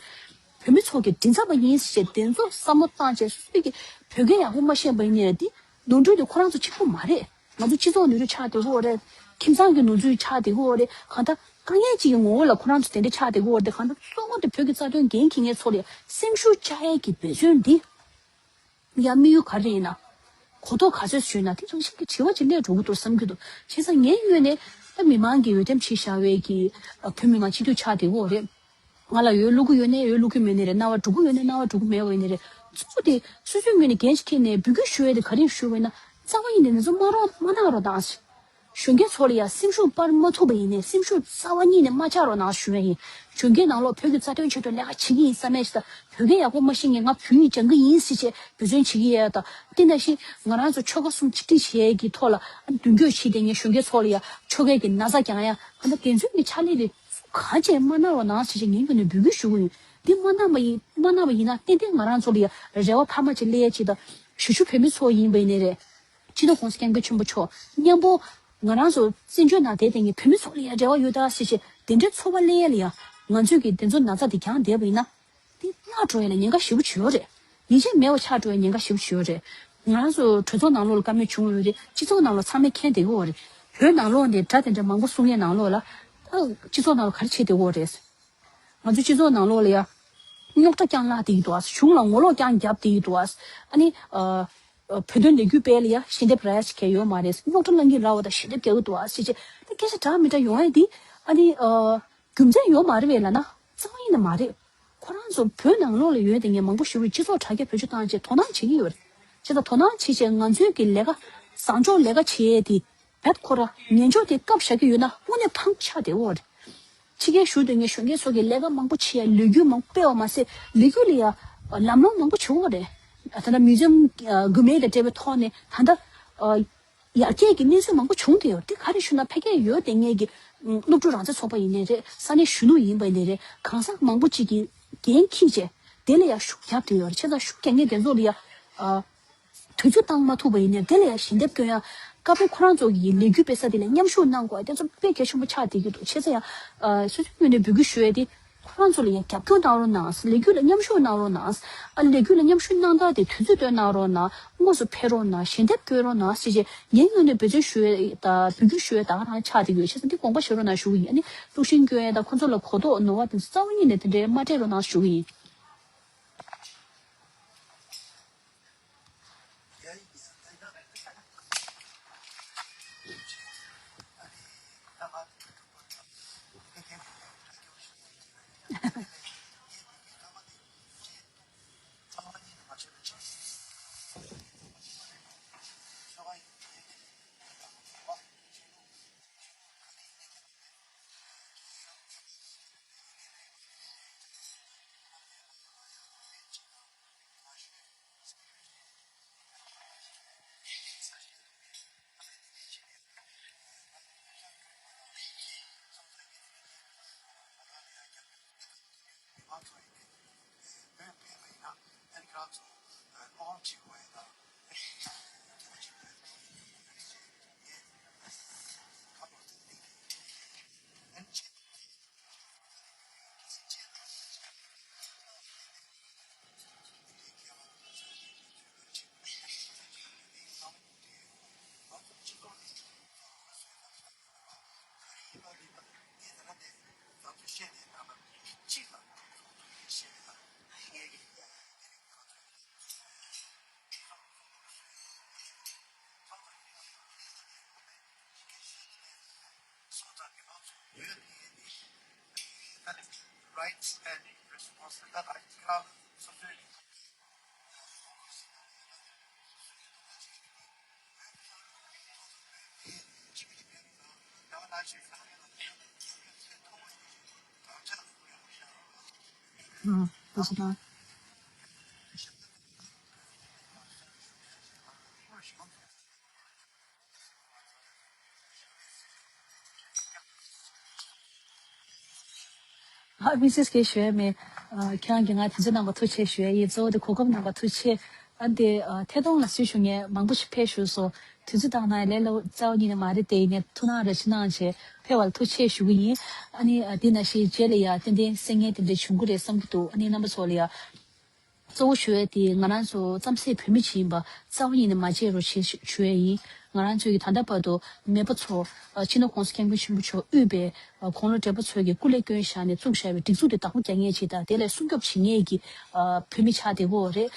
བོད་མི་ཚོ་གི་མགྲིན་ཚབ་པ་ཡིན་ཟེར་བྱས་དེ་ཚོ་བསམ་བློ་བཏང་བྱས། སོ་སོ་གི་བོད་སྐད་ཡག་པོ་མ་ཤེས་པ་ཡིན་ནའི་འདི་ནོར་འཁྲུལ་དེ་ཁོ་རང་ཚོ་གཅིག་པུ་མ་རེད། ང་ཚོ་སྤྱི་ཚོགས་ནོར་འཁྲུལ་ཆགས་བསྡད་ཡོད་རེད། ཁྱིམ་ཚང་གི་ནོར་འཁྲུལ་ཆགས་བསྡད་ཡོད་རེད། གང་ལྟར་དཀའ་ངལ་ཅིག་གི་ངོ་བོ་ལ་ཁོ་རང་ཚོ་དེ་འདྲ་ཆགས་བསྡད་ཡོད་རེད། གང་ལྟར་གཙོ་བོ་དེ་བོད་ཀྱི་རྩ་དོན་འགན་འཁྱེར་མཁན་ཚོ་ལ་སེམས་ཤུགས་བཅག་ཡས་ཀྱི་འབད་བརྩོན་འདི་ཡང་དམིགས་ཡུལ་ག་རེ་ཡིན་ན། གོ་རྟོགས་ག་ཚོད་ཡོད་ན་དེ་རང་བཞིན་གྱི་དྲི་བ་ཅིག་སླེབས་འགྲོ་གི་འདུག་བསམ་གྱི་འདུག་བྱས་ཙང་ངའི་ངོས་ནས་ད་མི་མང་གི་འོས་འདེམས་བྱས་བཞག་པའི་གི་བོད་མི་མང་སྤྱི་འཐུས་ཆགས་བསྡད་ཡོད་རེད། ང་ལ་འོས་བླུག་གི་ཡོད་ནའི་འོས་བླུག་གི་མེད་ནའི་རེད། རྣ་བ་འགྲོ་གི་ཡོད་ནའི་རྣ་བ་འགྲོ་གི་མེད་པ་ཡིན་ནའི་རེད། གཙོ་བོ་དེ་སོ་སོའི་ངོས་ནས་འགན་ཞིག་འཁྱེར་ནས་འབོད་སྐུལ་ཞུ་ཡས་དེ་ག་རེ་ཞུ་བ་ཡིན་ན། རྩ་བ་ཉིད་ནས་འདི་ཚོ་མ་རོགས་མ་གནང་རོགས་གནང་། གཞོན་སྐྱེས་ཚོ་ལ་ཡང་སེམས་ཤུགས་སྤར་མ་ཐུབ་པ་ཡིན་ནའི་སེམས་ཤུགས་རྩ་བ་ཉིད་ནས་མ་ཆག་རོགས་གནང་ཞུ་ཡས་ཡིན། གཞོན་སྐྱེས་ནང་ལོགས་བོད་ཀྱི་རྩ་དོན་ཆེད་དུ་ལས་ཀ་བྱེད་ཀྱི་ཡིན་བསམ་ཡས་ཞིག་དང་། བོད་སྐད་ཡག་པོ་མ་ཤེས་མཁན་ང་བོད་ཡིག་སྦྱང་གི་ཡིན་ཟེར་བྱས་འབད་བརྩོན་བྱེད་ཀྱི་ཡོད་དང་། དེ་ནང་བཞིན་ང་རང་ཚོ་ཆོལ་ཁ་གསུམ་ཆིག་སྒྲིལ་བྱེད་ཡས་ཀྱི་ཐོག་ལ་མདུན་སྐྱོད་བྱེད་བསྡད་མཁན་གཞོན་སྐྱེས་ཚོ་ལ་ཡང་ཆོལ་ཁའི་གི་ན་ཚ་རྒྱག་ཡ། གང་ལྟར་དེ་ཚོའི་གི་ཕྱག་ལས་དེ་གང་བྱས་མ་གནང་རོགས་གནང་ཟེར་བྱས་ངའི་ངོས་ནས་འབོད་སྐུལ་ཞུ་གི་ཡིན། འདི་མ་གནང་བ་ཡིན། མ་གནང་བ་ཡིན་ན་ཏན་ཏན་ང་རང་ཚོ་ལ་ཡང་རེ་བ་འཕར་མ་ཅིག་སླེབས་ཡ་ཅིག་དང་། གཞིས་བཞུགས་བོད་མི་ཚོ་ཡིན་པ་ཡིན་ནའི་རེད། སྤྱི་ནོར་༸གོང་ས་༸སྐྱབས་མགོན་ཆེན་པོ་མཆོག་མཉམ་པོ་ང་རང་ཚོ་བཙན་བྱོལ་ནང་བསྡད་བསྡད་མཁན་བོད་མི་ཚོ་ལ་ཡང་རེ་བ་ཡོད་ད་ཟེར་བྱས་དེ་འདྲའི་ཚོར་བ་སླེབས་ཡ་ལ་ཡང་། ང་ཚོས་ཀྱིས་དེ་ཚོ་ན་ཚ་དེ་འགྱངས་བསྡད་པ་ཡིན་ན། དེ་བརླག་འགྲོ་ཡ་ལ་ཉེན་ཁ་ཞེ་པོ་ཅིག་ཡོད་རེད། ཡིད་ཆེས་མེད་པ་ཆགས་འགྲོ་ཡ་ཉེན་ཁ་ཞེ་པོ་ཅིག་ཡོད་རེད། ང་རང་ཚོ་གྲོས་ཚོགས་ནང་ལོགས་ལ་བཀའ་མོལ་བྱུང་ཡོད་རེད། སྤྱི་ཚོགས་ནང་ལ་ཚང་མས་མཁྱེན་བསྡད་ཀྱི་ཡོད་རེད། བོད་ནང་ལོགས་ནས་སྒྲ་དེ་འདྲ་མང་པོ་གསུང་ཡས་ནང་ལོགས་ལ། ད་སྤྱི་ཚོགས་ནང་ལ་ག་རེ་བྱེད་བསྡད་ཀྱི་ཡོད་རེད། ང་ཚོའི་སྤྱི་ཚོགས་ནང་ལོགས་ལ་ཡ། རྙོག་དྲ་རྐྱང་བརླག་བསྡད་ཀྱི་འདུག་ཨ། གཞུང་ལ་ངོ་ལོག་རྐྱང་བརྒྱབ་བསྡད་ཀྱི་འདུག་ཨ། ཨ་ནི། ཨ། བོད་དོན་ལས་འགུལ་སྤེལ་ཡ་ཞལ་འདེབས་རག་ཡ་ཞིག་གང་ཡང་ཡོད་མ་རེད། རྙོག་དྲ་སློང་གིན་རག་པ་དང་ཞལ་འདེབས་རྒྱག་གི་འདུག་ཨ་ཟེར་བྱས། ད་སྐད་ཆ་འདྲ་མི་འདྲ་ཡོང་ཡ་འདི། ཨ་ནི། ཨ། རྒྱུ་མཚན་ཡོད་མ་རེད་པས་ལབ་ན། རྩ་བ་ཉིད་ནས་མ་རེད། ཁོ་རང་ཚོ་བོད་ནང་ལོགས་ལ་ཡོད་བསྡད་མཁན་མང་པོ་ཞེ་པོ་སྤྱི་ཚོགས་དྲ་རྒྱ་བེད་སྤྱོད་བཏང་བྱས་དོ་སྣང་བྱེད་ཀྱི་ཡོད་རེད། བྱས་ཙང་དོ་སྣང་བྱས་བྱས་ང་ཚོའི་གི་ལས་ཀ། བཟང་ཕྱོགས་ལས་ཀ་བྱེད་ཡས་དེ། རྦད་ཁོ་ར་ཉན་འཇོག་དེ་སྐབས་བཞག་གི་ཡོད་ན་དངོས་གནས་ཕངས་ཆགས་བསྡད་ཡོད་རེད། ཕྱི་རྒྱལ་བཞུགས་སྡོད་མཁན་གཞོན་སྐྱེས་ཚོ་གིས་ལས་ཀ་མང་པོ་བྱེད་ཡ། ལས་འགུལ་མང་པོ་སྤེལ་བ་མ་ཟད་ལས་འགུལ་ལ་ཡ་ལམ་ལྷོང་མང་པོ་བྱུང་བ་རེད། ད་ལྟ་མིའུ་ཛི་ཡམ་དགོན་པ་དང་འབྲེལ་བའི་ཐོག་ནས་ད་ལྟ་ཡར་རྒྱས་ཀྱི་གནས་ཚུལ་མང་པོ་བྱུང་བསྡད་ཡོད་རེད། དེ་ག་རེ་ཞུ་ན་ཕ་གིར་ཡོད་བསྡད་མཁན་གྱི་སློབ་ཕྲུག་རང་བཙན་ཚོགས་པ་ཡིན་ནའི་རེད། ས་གནས་གཞོན་ནུ་ཡིན་པ་ཡིན་ནའི་རེད། གང་ཟག་མང་པོ་ཅིག་གིས་འགན་འཁྱེར་བྱས་དེ་ལ་ཡ་ཤུགས་རྒྱབ་བསྡད་ཡོད་རེད། བྱས་ཙང་ཤུགས་རྒྱག་མཁན་དེ་ཚོ་ལ་ཡ། དུས་ཚོད་བཏང་མ་ཐུབ་པ་ཡིན་ནའི་དེ་ལ་ཡང་ཞལ་འདེབས་སྐྱོན་ཡ། སྐབས་རེ་ཁོ་རང་ཚོ་གི་ལས་འགུལ་སྤེལ་ས་དེ་ལ་མཉམ་ཞུགས་གནང་དགོས་ཡ་དེ་ཚོ་དཔེ་གལ་ཆེན་པོ་ཆགས་བསྡད་ཀྱི་འདུག་བྱས་ཙང་ཡང་། ཨ། སོ་སོའི་ངོས་ནས་འབོད་སྐུལ་ཞུ་ཡ་དེ། ཁོ་རང་ཚོ་ལ་ཡང་རྒྱབ་སྐྱོར་གནང་རོགས་གནང་། ལས་འགུལ་ལ་མཉམ་ཞུགས་གནང་རོགས་གནང་། ཨ། ལས་འགུལ་ལ་མཉམ་ཞུགས་གནང་སྟངས་དེ་དུས་ཚོད་བཏོན་གནང་རོགས་གནང་། དངོས་སུ་ཕེབས་རོགས་གནང་། ཞལ་འདེབས་སྐྱོན་རོགས་གནང་ཞེས་བྱས་ངའི་ངོས་ནས་འབོད་སྐུལ་ཞུ་ཡ་དང་འབོད་སྐུལ་ཞུ་ཡ་ད་ག་རང་ཆགས་བསྡད་ཀྱི་ཡོད། བྱས་ཙང་འདི་དགོངས་པ་བཞེས་རོགས་གནང་ཞུ་གི་ཡིན། ཨ་ནི་གློག་ཤིང་སྐྱོན་ཡ་དང་ཁོ་ཚོ་ལ་གོ་རྟོགས་ནོར་བ་དེ་ཚོ་རྩ་བ་ཉིད་ནས་དེ་འདྲའི་མ་སྤྲད་རོགས་གནང་ཞུ་གི་ཡིན། ཨ་མི་སེར་སྐད་ཞུ་ཡ་མེད། ཨ་ཁྱེད་རང་གིས་ང་དུས་ཚོད་གནང་བ་ཐུགས་རྗེ་ཆེ་ཞུ་ཡ་ཡིན། གཙོ་བོ་དེ་གོ་སྐབས་གནང་བ་ཐུགས་རྗེ་ཆེ། ཨ་འདི་ཨ་ཐད་གཏོང་ལ་སུས་ཞུ་མཁན་མང་པོ་ཞིག་ཕེབས་བཞུགས་སོང་། དུས་ཚོད་བཏང་ན་ལས་སླ་པོ་རྩ་བ་ཉིད་ནས་མ་རེད་དེ། ཡིན་ནའི་ཐུགས་སྣང་རེ་ཞིག་གནང་བྱས་ཕེབས་པ་ལ་ཐུགས་རྗེ་ཆེ་ཞུ་གི་ཡིན། ཨ་ནི་ཨ་འདི་ནང་བཞིན་རྗེས་ལ་ཡ་ཏན་ཏན་གསན་མཁན་དེ་འདྲ་བྱུང་གི་རེད་བསམ་གྱི་འདུག་ཨ་ནི་རྣམ་པ་ཚོ་ལ་ཡ། གཙོ་བོ་ཞུ་ཡ་དེ་ང་རང་ཚོ་རྩམ་ཟན་བོད་མི་ཅིག་ཡིན་པ་རྩ་བ་ཉིད་ནས་མ་བརྗེད་རོགས་ཞེས་ཞུ་ཡ་ཡིན། ང་རང་ཚོའི་ད་ལྟ་བར་དུ་མེས་པོ་ཚོ་ཨ་སྤྱི་ནོར་༸གོང་ས་༸སྐྱབས་མགོན་ཆེན་པོ་མཆོག་དབུས་པའི་ཨ་དགུང་ལོ་བགྲེས་པོ་ཚོ་གིས་སྐུ་ལས་བསྐྱོན་བཞག་ནས་བཙུགས་བཞག་པའི་སྒྲིག་འཛུགས་དེ་བདག་པོ་རྒྱག་མཁན་ཅིག་དང་། དེ་ལ་སྲུང་སྐྱོབ་བྱེད་མཁན་གྱི་ཨ་བོད་མི་ཆགས་བསྡད་ཀྱི་ཡོད་རེད།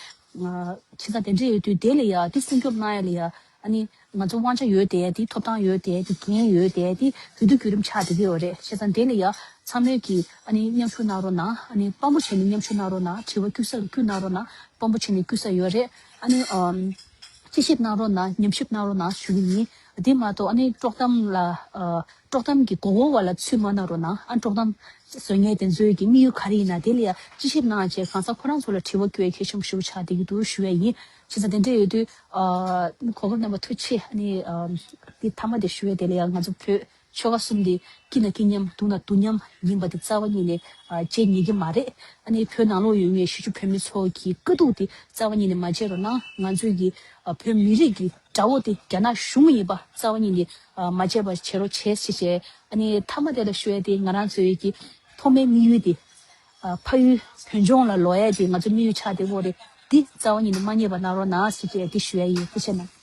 ཨ་བྱས་ཙང་དེ་འདྲ་ཡོད་དུས་དེ་ལ་ཡ་དེ་སྲུང་སྐྱོབ་གནང་ཡ་ལ་ཡ། ཨ་ནི་ང་ཚོ་དབང་ཆ་ཡོད་དེ་དེ་ཐོབ་ཐང་ཡོད་དེ་དེ་འགན་ཡོད་དེ་དེ་དུས་དུས་བརྒྱུད་རིམ་ཆགས་བསྡད་ཀྱི་ཡོད་རེད། བྱས་ཙང་དེ་ལ་ཡ་ཚང་མས་ཀྱིས་ཨ་ནི་མཉམ་ཞུགས་གནང་རོགས་གནང་། ཨ་ནི་དཔང་པོ་བྱས་ནས་མཉམ་ཞུགས་གནང་རོགས་གནང་། དྲི་བ་བསྐུལ་ས་ལ་བསྐུལ་གནང་རོགས་གནང་། དཔང་པོ་བྱས་ནས་བསྐུལ་ས་ཡོད་རེད། ཨ་ནི་ཨམ་དཔྱད་ཞིབ་གནང་རོགས་གནང་། ཉམས་ཞིབ་གནང་རོགས་གནང་ཞུ་གི་ཡིན། དེ་མ་གཏོགས་ཨ་ནི་དཀྲོག་གཏམ་ལ་ཨ་དཀྲོག་གཏམ་གྱི་མགོ་སྐོར་བ་ལ་ཚུད་མ་གནང་རོགས་གནང་། ཨ་དཀྲོག་གཏམ་བཟོ་མཁན་དེ་ཚོའི་གི་དམིགས་ཡུལ་ག་རེ་ཡིན་ན་དེ་ལ་ཡ་དཔྱད་ཞིབ་གནང་བྱས་གང་ཟག་ཁོ་རང་ཚོ་ལ་དྲི་བ་བསྐུལ་ཡ་གལ་ཆེན་པོ་ཞེ་པོ་ཆགས་བསྡད་ཀྱི་འདུག་ཞུ་ཡ་ཡིན། བྱས་ཙང་དེ་འདྲ་ཡོད་དུས་ཨ་གོ་སྐབས་གནང་བ་ཐུགས་རྗེ་ཆེ། ཨ་ནི་ཨ་འདི་མཐའ་མ་དེ་ཞུ་ཡ་དེ་ལ་ཡ་ང་ཚོ་བོད་ཆོལ་ཁ་གསུམ་དེ་སྐྱིད་ན་སྐྱིད་མཉམ་སྡུག་ན་སྡུག་མཉམ་ཡིན་པ་དེ་རྩ་བ་ཉིད་ནས་ཨ་བརྗེད་ཉན་གྱི་མ་རེད། ཨ་ནི་བོད་ནང་ལོགས་ཡོད་མཁན་གཞིས་བྱེས་བོད་མི་ཚོ་གི་དཀའ་སྡུག་དེ་རྩ་བ་ཉིད་ནས་མ་བརྗེད་རོགས་གནང་། ང་ཚོའི་གི་ཨ་བོད་མི་རིགས་ཀྱི་དགྲ་བོ་དེ་རྒྱ་ནག་གཞུང་ཡིན་པ་རྩ་བ་ཉིད་ནས་ཨ་མ་བརྗེད་པ་བྱེད་རོགས་བྱེད་ཟེར་བྱས། ཨ་ནི་མཐའ་མ་དེ་ལ་ཞུ་ཡ་དེ་ང་རང་ཚོའི་གི་ཐོག་མའི་དམིགས་ཡུལ་དེ་ཨ་ཕ་ཡུལ་བོད་ལྗོངས་ལ་ལོག་ཡ་དེ་ང་ཚོའི་དམིགས་ཡུལ་ཆགས་བསྡད་ཡོད་རེད། འདི་རྩ་བ་ཉིད་ནས་མ་བརྗེད་པ་གནང་རོགས་གནང་ཟེར་བྱས་དེ་ཞུ་ཡ་ཡིན། ཐུགས་རྗེ་གནང་།